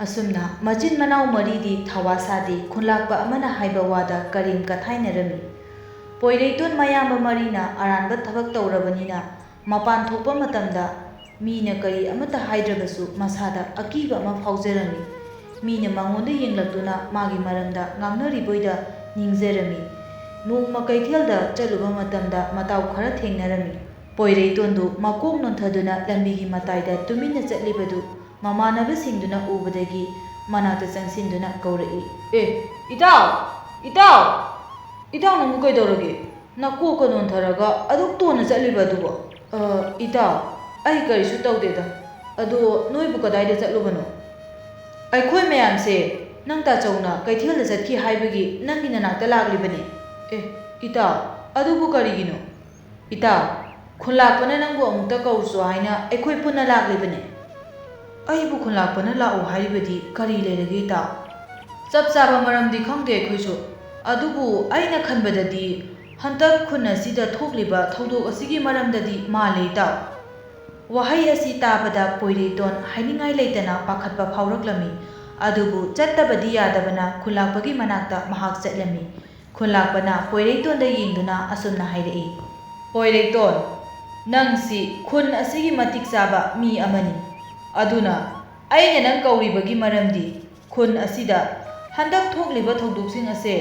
ꯑꯁꯨꯝꯅ ꯃꯆꯤꯟ ꯃꯅꯥꯎ ꯃꯔꯤꯗꯤ ꯊꯋꯥ ꯁꯥꯗꯦ꯫ ꯈꯨꯟꯂꯥꯛꯄ ꯑꯃꯅ ꯍꯥꯏꯕ ꯋꯥꯗ ꯀꯔꯦꯝ ꯀꯊꯥꯏꯅꯔꯝꯃꯤ꯫ ꯄꯣꯏꯔꯩꯇꯣꯟ ꯃꯌꯥꯝꯕ ꯃꯔꯤꯅ ꯑꯔꯥꯟꯕ ꯊꯕꯛ ꯇꯧꯔꯕꯅꯤꯅ ꯃꯄꯥꯟ ꯊꯣꯛꯄ ꯃꯇꯝꯗ ꯃꯤꯅ ꯀꯔꯤ ꯑꯃꯠꯇ ꯍꯥꯏꯗ꯭ꯔꯕꯁꯨ ꯃꯁꯥꯗ ꯑꯀꯤꯕ ꯑꯃ ꯐꯥꯎꯖꯔꯝꯃꯤ꯫ ꯃꯤꯅ ꯃꯉꯣꯟꯗ ꯌꯦꯡꯂꯛꯇꯨꯅ ꯃꯥꯒꯤ ꯃꯔꯝꯗ ꯉꯥꯡꯅꯔꯤꯕꯣꯏꯗ ꯅꯤꯡꯖꯔꯝꯃꯤ꯫ ꯅꯣꯡꯃ ꯀꯩꯊꯦꯜꯗ ꯆꯠꯂꯨꯕ ꯃꯇꯝꯗ ꯃꯇꯥꯎ ꯈꯔ ꯊꯦꯡꯅꯔꯝꯃꯤ꯫ ꯄꯣꯏꯔꯩꯇꯣꯟꯗꯨ ꯃꯀꯣꯛ ꯅꯣꯟꯊꯗꯨꯅ ꯂꯝꯕꯤꯒꯤ ꯃꯇꯥꯏꯗ ꯇꯨꯃꯤꯟꯅ ꯆꯠꯂꯤꯕꯗꯨ ꯃꯃꯥꯟꯅꯕꯁꯤꯡꯗꯨꯅ ꯎꯕꯗꯒꯤ ꯃꯅꯥꯛꯇ ꯆꯪꯁꯤꯟꯗꯨꯅ ꯀꯧꯔꯛꯏ꯫ "ꯑꯦ, ꯏꯇꯥꯎ! ꯏꯇꯥꯎ! ꯏꯇꯥꯎ, ꯅꯪꯕꯨ ꯀꯩꯗꯧꯔꯒꯦ? ꯅꯀꯣꯛꯀ ꯅꯣꯟꯊꯔꯒ ꯑꯗꯨꯛ ꯇꯣꯟꯅ ꯆꯠꯂꯤꯕ ꯑꯗꯨꯕꯨ?" "ꯑ, ꯏꯇꯥꯎ, ꯑꯩ ꯀꯔꯤꯁꯨ ꯇꯧꯗꯦꯗ꯫ ꯑꯗꯣ ꯅꯣꯏꯕꯨ ꯀꯗꯥꯏꯗ ꯆꯠꯂꯨꯕꯅꯣ?" "ꯑꯩꯈꯣꯏ ꯃꯌꯥꯝꯁꯦ ꯅꯪ ꯇꯥꯆꯧꯅ ꯀꯩꯊꯦꯜꯗ ꯆꯠꯈꯤ ꯍꯥꯏꯕꯒꯤ ꯅꯪꯒꯤ ꯅꯅꯥꯛꯇ ꯂꯥꯛꯂꯤꯕꯅꯤ꯫" "ꯑꯦ, ꯏꯇꯥꯎ, ꯑꯗꯨꯕꯨ ꯀꯔꯤꯒꯤꯅꯣ?" "ꯏꯇꯥꯎ, ꯈꯨꯟꯂꯥꯛꯄꯅ ꯅꯪꯕꯨ ꯑꯃꯨꯛꯇ ꯀꯧꯔꯨꯆꯣ ꯍꯥꯏꯅ ꯑꯩꯈꯣꯏ ꯄꯨꯟꯅ ꯂꯥꯛꯂꯤꯕꯅꯤ꯫" "ꯑꯩꯕꯨ ꯈꯨꯟꯂꯥꯛꯄꯅ ꯂꯥꯛꯎ ꯍꯥꯏꯔꯤꯕꯗꯤ ꯀꯔꯤ ꯂꯩꯔꯒꯦ ꯏꯇꯥꯎ?" "ꯆꯞ ꯆꯥꯕ ꯃꯔꯝꯗꯤ ꯈꯪꯗꯦ ꯑꯩꯈꯣꯏꯁꯨ, ꯑꯗꯨꯕꯨ ꯑꯩꯅ ꯈꯟꯕꯗꯗꯤ ꯍꯟꯗꯛ ꯈꯨꯟ ꯑꯁꯤꯗ ꯊꯣꯛꯂꯤꯕ ꯊꯧꯗꯣꯛ ꯑꯁꯤꯒꯤ ꯃꯔꯝꯗꯗꯤ ꯃꯥꯜꯂꯦ ꯏꯇꯥꯎ꯫" ꯋꯥꯍꯩ ꯑꯁꯤ ꯇꯥꯕꯗ ꯄꯣꯏꯔꯩꯇꯣꯟ ꯍꯥꯏꯅꯤꯡꯉꯥꯏ ꯂꯩꯇꯅ ꯄꯥꯈꯠꯄ ꯐꯥꯎꯔꯛꯂꯝꯃꯤ꯫ ꯑꯗꯨꯕꯨ ꯆꯠꯇꯕꯗꯤ ꯌꯥꯗꯕꯅ ꯈꯨꯟꯂꯥꯛꯄꯒꯤ ꯃꯅꯥꯛꯇ ꯃꯍꯥꯛ ꯆꯠꯂꯝꯃꯤ꯫ ꯈꯨꯟꯂꯥꯛꯄꯅ ꯄꯣꯏꯔꯩꯇꯣꯟꯗ ꯌꯦꯡꯗꯨꯅ ꯑꯁꯨꯝꯅ ꯍꯥꯏꯔꯛꯏ, "ꯄꯣꯏꯔꯩꯇꯣꯟ, ꯅꯪꯁꯤ ꯈꯨꯟ ꯑꯁꯤꯒꯤ ꯃꯇꯤꯛ ꯆꯥꯕ ꯃꯤ ꯑꯃꯅꯤ꯫ ꯑꯗꯨꯅ ꯑꯩꯅ ꯅꯪ ꯀꯧꯔꯤꯕꯒꯤ ꯃꯔꯝꯗꯤ ꯈꯨꯟ ꯑꯁꯤꯗ ꯍꯟꯗꯛ ꯊꯣꯛꯂꯤꯕ ꯊꯧꯗꯣꯛꯁꯤꯡ ꯑꯁꯦ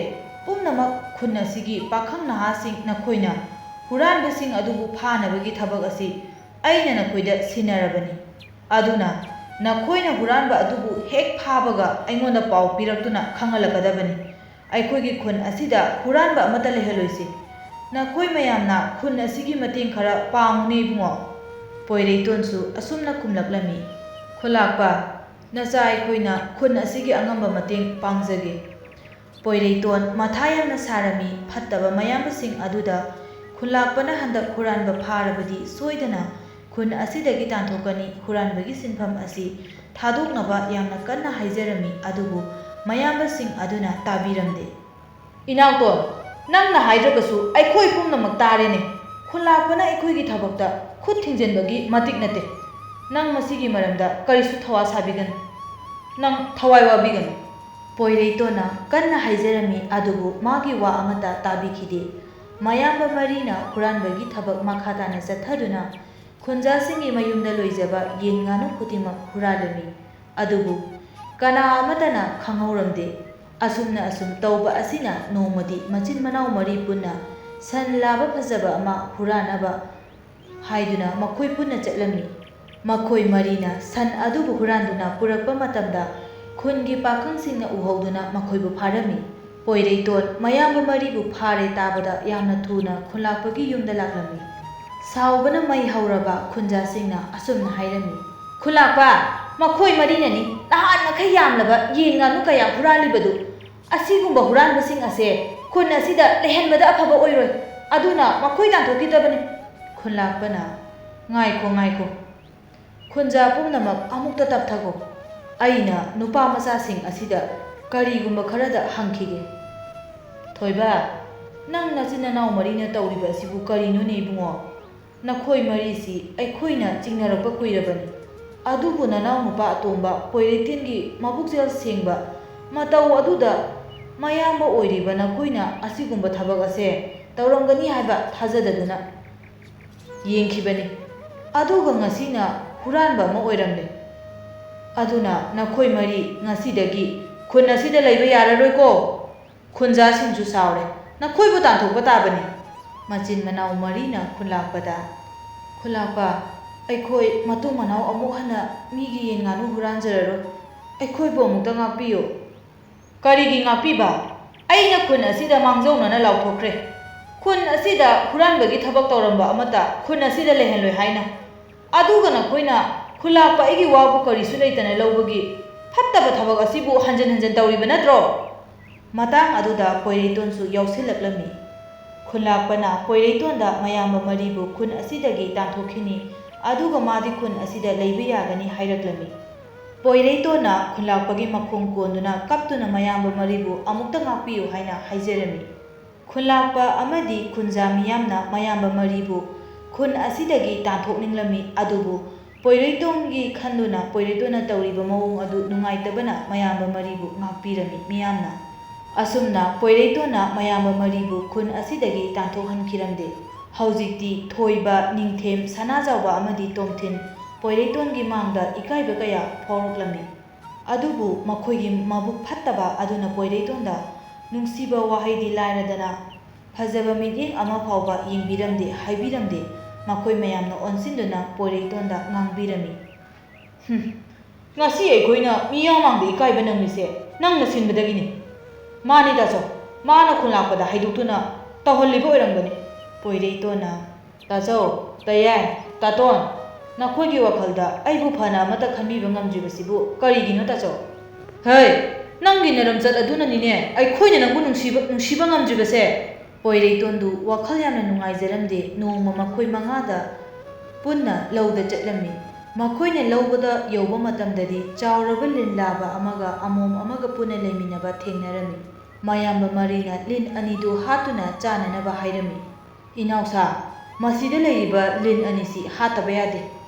ꯄꯨꯝꯅꯃꯛ ꯈꯨꯟ ꯑꯁꯤꯒꯤ ꯄꯥꯈꯪ ꯅꯍꯥꯁꯤꯡ ꯅꯈꯣꯏꯅ ꯍꯨꯔꯥꯟꯕꯁꯤꯡ ꯑꯗꯨꯕꯨ ꯐꯥꯅꯕꯒꯤ ꯊꯕꯛ ꯑꯁꯤ ꯑꯩꯅ ꯅꯈꯣꯏꯗ ꯁꯤꯟꯅꯔꯕꯅꯤ꯫ ꯑꯗꯨꯅ ꯅꯈꯣꯏꯅ ꯍꯨꯔꯥꯟꯕ ꯑꯗꯨꯕꯨ ꯍꯦꯛ ꯐꯥꯕꯒ ꯑꯩꯉꯣꯟꯗ ꯄꯥꯎ ꯄꯤꯔꯛꯇꯨꯅ ꯈꯪꯍꯜꯂꯛꯀꯗꯕꯅꯤ꯫ ꯑꯩꯈꯣꯏꯒꯤ ꯈꯨꯟ ꯑꯁꯤꯗ ꯍꯨꯔꯥꯟꯕ ꯑꯃꯠꯇ ꯂꯩꯍꯜꯂꯣꯏꯁꯤ꯫ ꯅꯈꯣꯏ ꯃꯌꯥꯝꯅ ꯈꯨꯟ ꯑꯁꯤꯒꯤ ꯃꯇꯦꯡ ꯈꯔ ꯄꯥꯡꯉꯨꯅꯦ ꯏꯕꯨꯡꯉꯣ꯫ ꯄꯣꯏꯔꯩꯇꯣꯟꯁꯨ ꯑꯁꯨꯝꯅ ꯈꯨꯝꯂꯛꯂꯝꯃꯤ, ꯈꯨꯂꯥꯛꯄ, ꯅꯆꯥ ꯑꯩꯈꯣꯏꯅ ꯈꯨꯟ ꯑꯁꯤꯒꯤ ꯑꯉꯝꯕ ꯃꯇꯦꯡ ꯄꯥꯡꯖꯒꯦ꯫ ꯄꯣꯏꯔꯩꯇꯣꯟ ꯃꯊꯥ ꯌꯥꯝꯅ ꯁꯥꯔꯝꯃꯤ꯫ ꯐꯠꯇꯕ ꯃꯌꯥꯝꯕꯁꯤꯡ ꯑꯗꯨꯗ ꯈꯨꯂꯥꯛꯄꯅ ꯍꯟꯗꯛ ꯍꯨꯔꯥꯟꯕ ꯐꯥꯔꯕꯗꯤ ꯁꯣꯏꯗꯅ ꯈꯨꯟ ꯑꯁꯤꯗꯒꯤ ꯇꯥꯟꯊꯣꯛꯀꯅꯤ꯫ ꯍꯨꯔꯥꯟꯕꯒꯤ ꯁꯤꯟꯐꯝ ꯑꯁꯤ ꯊꯥꯗꯣꯛꯅꯕ ꯌꯥꯝꯅ ꯀꯟꯅ ꯍꯥꯏꯖꯔꯝꯃꯤ, ꯑꯗꯨꯕꯨ ꯃꯌꯥꯝꯕꯁꯤꯡ ꯑꯗꯨꯅ ꯇꯥꯕꯤꯔꯝꯗꯦ꯫ ꯏꯅꯥꯎꯇꯣꯟ, ꯅꯪꯅ ꯍꯥꯏꯗ꯭ꯔꯕꯁꯨ ꯑꯩꯈꯣꯏ ꯄꯨꯝꯅꯃꯛ ꯇꯥꯔꯦꯅꯦ꯫ ꯈꯨꯂꯥꯛꯄꯅ ꯑꯩꯈꯣꯏꯒꯤ ꯊꯕꯛꯇ ꯈꯨꯠ ꯊꯤꯡꯖꯤꯟꯕꯒꯤ ꯃꯇꯤꯛ ꯅꯠꯇꯦ꯫ ꯅꯪ ꯃꯁꯤꯒꯤ ꯃꯔꯝꯗ ꯀꯔꯤꯁꯨ ꯊꯋꯥ ꯁꯥꯕꯤꯒꯅꯨ꯫ ꯅꯪ ꯊꯋꯥꯏ ꯋꯥꯕꯤꯒꯅꯨ꯫ ꯄꯣꯏꯔꯩꯇꯣꯟꯅ ꯀꯟꯅ ꯍꯥꯏꯖꯔꯝꯃꯤ, ꯑꯗꯨꯕꯨ ꯃꯥꯒꯤ ꯋꯥ ꯑꯃꯠꯇ ꯇꯥꯕꯤꯈꯤꯗꯦ꯫ ꯃꯌꯥꯝꯕ ꯃꯔꯤꯅ ꯍꯨꯔꯥꯟꯕꯒꯤ ꯊꯕꯛ ꯃꯈꯥ ꯇꯥꯅ ꯆꯠꯊꯗꯨꯅ ꯈꯨꯟꯖꯥꯁꯤꯡꯒꯤ ꯃꯌꯨꯝꯗ ꯂꯣꯏꯖꯕ ꯌꯦꯟ ꯉꯥꯅꯨ ꯈꯨꯗꯤꯡꯃꯛ ꯍꯨꯔꯥꯜꯂꯝꯃꯤ꯫ ꯑꯗꯨꯕꯨ ꯀꯅꯥ ꯑꯃꯠꯇꯅ ꯈꯪꯍꯧꯔꯝꯗꯦ꯫ ꯑꯁꯨꯝꯅ ꯑꯁꯨꯝ ꯇꯧꯕ ꯑꯁꯤꯅ ꯅꯣꯡꯃꯗꯤ ꯃꯆꯤꯟ ꯃꯅꯥꯎ ꯃꯔꯤ ꯄꯨꯟꯅ ꯁꯟ ꯂꯥꯕ ꯐꯖꯕ ꯑꯃ ꯍꯨꯔꯥꯟꯅꯕ ꯍꯥꯏꯗꯨꯅ ꯃꯈꯣꯏ ꯄꯨꯟꯅ ꯆꯠꯂꯝꯃꯤ꯫ ꯃꯈꯣꯏ ꯃꯔꯤꯅ ꯁꯟ ꯑꯗꯨꯕꯨ ꯍꯨꯔꯥꯟꯗꯨꯅ ꯄꯨꯔꯛꯄ ꯃꯇꯝꯗ ꯈꯨꯟꯒꯤ ꯄꯥꯈꯪꯁꯤꯡꯅ ꯎꯍꯧꯗꯨꯅ ꯃꯈꯣꯏꯕꯨ ꯐꯥꯔꯝꯃꯤ꯫ ꯄꯣꯏꯔꯩꯇꯣꯟ ꯃꯌꯥꯝꯕ ꯃꯔꯤꯕꯨ ꯐꯥꯔꯦ ꯇꯥꯕꯗ ꯌꯥꯝꯅ ꯊꯨꯅ ꯈꯨꯂꯥꯛꯄꯒꯤ ꯌꯨꯝꯗ ꯂꯥꯛꯂꯝꯃꯤ꯫ ꯁꯥꯎꯕꯅ ꯃꯩ ꯍꯧꯔꯕ ꯈꯨꯟꯖꯥꯁꯤꯡꯅ ꯑꯁꯨꯝꯅ ꯍꯥꯏꯔꯝꯃꯤ, ꯈꯨꯂꯥꯛꯄ, ꯃꯈꯣꯏ ꯃꯔꯤꯅꯅꯤ ꯅꯍꯥꯟ ꯃꯈꯩ ꯌꯥꯝꯂꯕ ꯌꯦꯟ ꯉꯥꯅꯨ ꯀꯌꯥ ꯍꯨꯔꯥꯜꯂꯤꯕꯗꯨ꯫ ꯑꯁꯤꯒꯨꯝꯕ ꯍꯨꯔꯥꯟꯕꯁꯤꯡ ꯑꯁꯦ ꯈꯨꯟ ꯑꯁꯤꯗ ꯂꯩꯍꯟꯕꯗ ꯑꯐꯕ ꯑꯣꯏꯔꯣꯏ꯫ ꯑꯗꯨꯅ ꯃꯈꯣꯏ ꯇꯥꯟꯊꯣꯛꯈꯤꯗꯕꯅꯤ꯫ ꯈꯨꯂꯥꯛꯄꯅ, ꯉꯥꯏꯈꯣ, ꯉꯥꯏꯈꯣ꯫ ꯈꯨꯟꯖꯥ ꯄꯨꯝꯅꯃꯛ ꯑꯃꯨꯛꯇ ꯇꯞꯊꯈꯣ꯫ ꯑꯩꯅ ꯅꯨꯄꯥ ꯃꯆꯥꯁꯤꯡ ꯑꯁꯤꯗ ꯀꯔꯤꯒꯨꯝꯕ ꯈꯔꯗ ꯍꯪꯈꯤꯒꯦ꯫ ꯊꯣꯏꯕ, ꯅꯪ ꯅꯆꯤꯟ ꯅꯅꯥꯎ ꯃꯔꯤꯅ ꯇꯧꯔꯤꯕ ꯑꯁꯤꯕꯨ ꯀꯔꯤꯅꯣꯅꯦ ꯏꯕꯨꯡꯉꯣ? ꯅꯈꯣꯏ ꯃꯔꯤꯁꯤ ꯑꯩꯈꯣꯏꯅ ꯆꯤꯡꯅꯔꯛꯄ ꯀꯨꯏꯔꯕꯅꯤ꯫ ꯑꯗꯨꯕꯨ ꯅꯅꯥꯎ ꯅꯨꯄꯥ ꯑꯇꯣꯝꯕ ꯄꯣꯏꯔꯩꯇꯦꯟꯒꯤ ꯃꯕꯨꯛꯆꯦꯜ ꯁꯦꯡꯕ ꯃꯇꯧ ꯑꯗꯨꯗ ꯃꯌꯥꯝꯕ ꯑꯣꯏꯔꯤꯕ ꯅꯈꯣꯏꯅ ꯑꯁꯤꯒꯨꯝꯕ ꯊꯕꯛ ꯑꯁꯦ ꯇꯧꯔꯝꯒꯅꯤ ꯍꯥꯏꯕ ꯊꯥꯖꯗꯗꯨꯅ ꯌꯦꯡꯈꯤꯕꯅꯤ꯫ ꯑꯗꯨꯒ ꯉꯁꯤꯅ ꯍꯨꯔꯥꯟꯕ ꯑꯃ ꯑꯣꯏꯔꯝꯂꯦ꯫ ꯑꯗꯨꯅ ꯅꯈꯣꯏ ꯃꯔꯤ ꯉꯁꯤꯗꯒꯤ ꯈꯨꯟ ꯑꯁꯤꯗ ꯂꯩꯕ ꯌꯥꯔꯔꯣꯏꯀꯣ꯫ ꯈꯨꯟꯖꯥꯁꯤꯡꯁꯨ ꯁꯥꯎꯔꯦ꯫ ꯅꯈꯣꯏꯕꯨ ꯇꯥꯟꯊꯣꯛꯄ ꯇꯥꯕꯅꯤ꯫ ꯃꯆꯤꯟ ꯃꯅꯥꯎ ꯃꯔꯤꯅ ꯈꯨꯂꯥꯛꯄꯗ, ꯈꯨꯂꯥꯛꯄ, "ꯑꯩꯈꯣꯏ ꯃꯇꯨꯡ ꯃꯅꯥꯎ ꯑꯃꯨꯛ ꯍꯟꯅ ꯃꯤꯒꯤ ꯌꯦꯟ ꯉꯥꯅꯨ ꯍꯨꯔꯥꯟꯖꯔꯔꯣꯏ꯫ ꯑꯩꯈꯣꯏꯕꯨ ꯑꯃꯨꯛꯇ ꯉꯥꯛꯄꯤꯌꯨ"꯫ "ꯀꯔꯤꯒꯤ ꯉꯥꯛꯄꯤꯕ? ꯑꯩꯅ ꯈꯨꯟ ꯑꯁꯤꯗ ꯃꯥꯡꯖꯧꯅꯅ ꯂꯥꯎꯊꯣꯛꯈ꯭ꯔꯦ꯫ ꯈꯨꯟ ꯑꯁꯤꯗ ꯍꯨꯔꯥꯟꯕꯒꯤ ꯊꯕꯛ ꯇꯧꯔꯝꯕ ꯑꯃꯠꯇ ꯈꯨꯟ ꯑꯁꯤꯗ ꯂꯩꯍꯜꯂꯣꯏ ꯍꯥꯏꯅ꯫ ꯑꯗꯨꯒ ꯅꯈꯣꯏꯅ ꯈꯨꯜꯂꯥꯛꯄ ꯑꯩꯒꯤ ꯋꯥꯕꯨ ꯀꯔꯤꯁꯨ ꯂꯩꯇꯅ ꯂꯧꯕꯒꯤ ꯐꯠꯇꯕ ꯊꯕꯛ ꯑꯁꯤꯕꯨ ꯍꯟꯖꯤꯟ ꯍꯟꯖꯤꯟ ꯇꯧꯔꯤꯕ ꯅꯠꯇ꯭ꯔꯣ?" ꯃꯇꯥꯡ ꯑꯗꯨꯗ ꯄꯣꯏꯔꯩꯇꯣꯟꯁꯨ ꯌꯥꯎꯁꯤꯜꯂꯛꯂꯝꯃꯤ꯫ ꯈꯨꯟꯂꯥꯛꯄꯅ ꯄꯣꯏꯔꯩꯇꯣꯟꯗ ꯃꯌꯥꯝꯕ ꯃꯔꯤꯕꯨ ꯈꯨꯟ ꯑꯁꯤꯗꯒꯤ ꯇꯥꯟꯊꯣꯛꯈꯤꯅꯤ, ꯑꯗꯨꯒ ꯃꯥꯗꯤ ꯈꯨꯟ ꯑꯁꯤꯗ ꯂꯩꯕ ꯌꯥꯒꯅꯤ ꯍꯥꯏꯔꯛꯂꯝꯃꯤ꯫ ꯄꯣꯏꯔꯩꯇꯣꯟꯅ ꯈꯨꯟꯂꯥꯛꯄꯒꯤ ꯃꯈꯣꯡ ꯀꯣꯟꯗꯨꯅ ꯀꯞꯇꯨꯅ ꯃꯌꯥꯝꯕ ꯃꯔꯤꯕꯨ ꯑꯃꯨꯛꯇ ꯉꯥꯛꯄꯤꯌꯨ ꯍꯥꯏꯅ ꯍꯥꯏꯖꯔꯝꯃꯤ꯫ ꯈꯨꯟꯂꯥꯛꯄ ꯑꯃꯗꯤ ꯈꯨꯟꯖꯥ ꯃꯤꯌꯥꯝꯅ ꯃꯌꯥꯝꯕ ꯃꯔꯤꯕꯨ ꯈꯨꯟ ꯑꯁꯤꯗꯒꯤ ꯇꯥꯟꯊꯣꯛꯅꯤꯡꯂꯝꯃꯤ, ꯑꯗꯨꯕꯨ ꯄꯣꯏꯔꯩꯇꯣꯟꯒꯤ ꯈꯟꯗꯨꯅ ꯄꯣꯏꯔꯩꯇꯣꯟꯅ ꯇꯧꯔꯤꯕ ꯃꯑꯣꯡ ꯑꯗꯨ ꯅꯨꯡꯉꯥꯏꯇꯕꯅ ꯃꯌꯥꯝꯕ ꯃꯔꯤꯕꯨ ꯉꯥꯛꯄꯤꯔꯝꯃꯤ ꯃꯤꯌꯥꯝꯅ꯫ ꯑꯁꯨꯝꯅ ꯄꯣꯏꯔꯩꯇꯣꯟꯅ ꯃꯌꯥꯝꯕ ꯃꯔꯤꯕꯨ ꯈꯨꯟ ꯑꯁꯤꯗꯒꯤ ꯇꯥꯟꯊꯣꯛꯍꯟꯈꯤꯔꯝꯗꯦ꯫ ꯍꯧꯖꯤꯛꯇꯤ ꯊꯣꯏꯕ, ꯅꯤꯡꯊꯦꯝ, ꯁꯅꯥꯖꯥꯎꯕ ꯑꯃꯗꯤ ꯇꯣꯝꯊꯤꯟ ꯄꯣꯏꯔꯩꯇꯣꯟꯒꯤ ꯃꯥꯡꯗ ꯏꯀꯥꯏꯕ ꯀꯌꯥ ꯐꯥꯎꯔꯛꯂꯝꯃꯤ꯫ ꯑꯗꯨꯕꯨ ꯃꯈꯣꯏꯒꯤ ꯃꯕꯨꯛ ꯐꯠꯇꯕ ꯑꯗꯨꯅ ꯄꯣꯏꯔꯩꯇꯣꯟꯗ ꯅꯨꯡꯁꯤꯕ ꯋꯥꯍꯩꯗꯤ ꯂꯥꯏꯔꯗꯅ, ꯐꯖꯕ ꯃꯤꯠꯌꯦꯡ ꯑꯃ ꯐꯥꯎꯕ ꯌꯦꯡꯕꯤꯔꯝꯗꯦ, ꯍꯥꯏꯕꯤꯔꯝꯗꯦ꯫ ꯃꯈꯣꯏ ꯃꯌꯥꯝꯅ ꯑꯣꯟꯁꯤꯟꯗꯨꯅ ꯄꯣꯏꯔꯩꯇꯣꯟꯗ ꯉꯥꯡꯕꯤꯔꯝꯃꯤ꯫ "ꯍꯨꯝ, ꯉꯁꯤ ꯑꯩꯈꯣꯏꯅ ꯃꯤꯌꯥꯝ ꯃꯥꯡꯗ ꯏꯀꯥꯏꯕ ꯅꯪꯂꯤꯁꯦ ꯅꯪꯅ ꯁꯤꯟꯕꯗꯒꯤꯅꯤ꯫ ꯃꯥꯅꯤ ꯇꯥꯆꯧ, ꯃꯥꯅ ꯈꯨꯟꯂꯥꯛꯄꯗ ꯍꯥꯏꯗꯣꯛꯇꯨꯅ ꯇꯧꯍꯜꯂꯤꯕ ꯑꯣꯏꯔꯝꯒꯅꯤ"꯫ ꯄꯣꯏꯔꯩꯇꯣꯟꯅ, "ꯇꯥꯆꯧ, ꯇꯌꯥꯏ, ꯇꯥꯇꯣꯟ, ꯅꯈꯣꯏꯒꯤ ꯋꯥꯈꯜꯗ ꯑꯩꯕꯨ ꯐꯅ ꯑꯃꯠꯇ ꯈꯟꯕꯤꯕ ꯉꯝꯗ꯭ꯔꯤꯕꯁꯤꯕꯨ ꯀꯔꯤꯒꯤꯅꯣ ꯇꯥꯆꯧ?" "ꯍꯩ, ꯅꯪꯒꯤ ꯅꯔꯝꯆꯠ ꯑꯗꯨꯅꯅꯤꯅꯦ ꯑꯩꯈꯣꯏꯅ ꯅꯪꯕꯨ ꯅꯨꯡꯁꯤꯕ, ꯅꯨꯡꯁꯤꯕ ꯉꯝꯗ꯭ꯔꯤꯕꯁꯦ"꯫ ꯄꯣꯏꯔꯩꯇꯣꯟꯗꯨ ꯋꯥꯈꯜ ꯌꯥꯝꯅ ꯅꯨꯡꯉꯥꯏꯖꯔꯝꯗꯦ꯫ ꯅꯣꯡꯃ ꯃꯈꯣꯏ ꯃꯉꯥꯗ ꯄꯨꯟꯅ ꯂꯧꯗ ꯆꯠꯂꯝꯃꯤ꯫ ꯃꯈꯣꯏꯅ ꯂꯧꯕꯗ ꯌꯧꯕ ꯃꯇꯝꯗꯗꯤ ꯆꯥꯎꯔꯕ ꯂꯤꯟ ꯂꯥꯕ ꯑꯃꯒ ꯑꯃꯣꯝ ꯑꯃꯒ ꯄꯨꯟꯅ ꯂꯩꯃꯤꯟꯅꯕ ꯊꯦꯡꯅꯔꯝꯃꯤ꯫ ꯃꯌꯥꯝꯕ ꯃꯔꯤꯅ ꯂꯤꯟ ꯑꯅꯤꯗꯨ ꯍꯥꯠꯇꯨꯅ ꯆꯥꯅꯅꯕ ꯍꯥꯏꯔꯝꯃꯤ꯫ "ꯏꯅꯥꯎꯁꯥ, ꯃꯁꯤꯗ ꯂꯩꯔꯤꯕ ꯂꯤꯟ ꯑꯅꯤꯁꯤ ꯍꯥꯠꯇꯕ ꯌꯥꯗꯦ꯫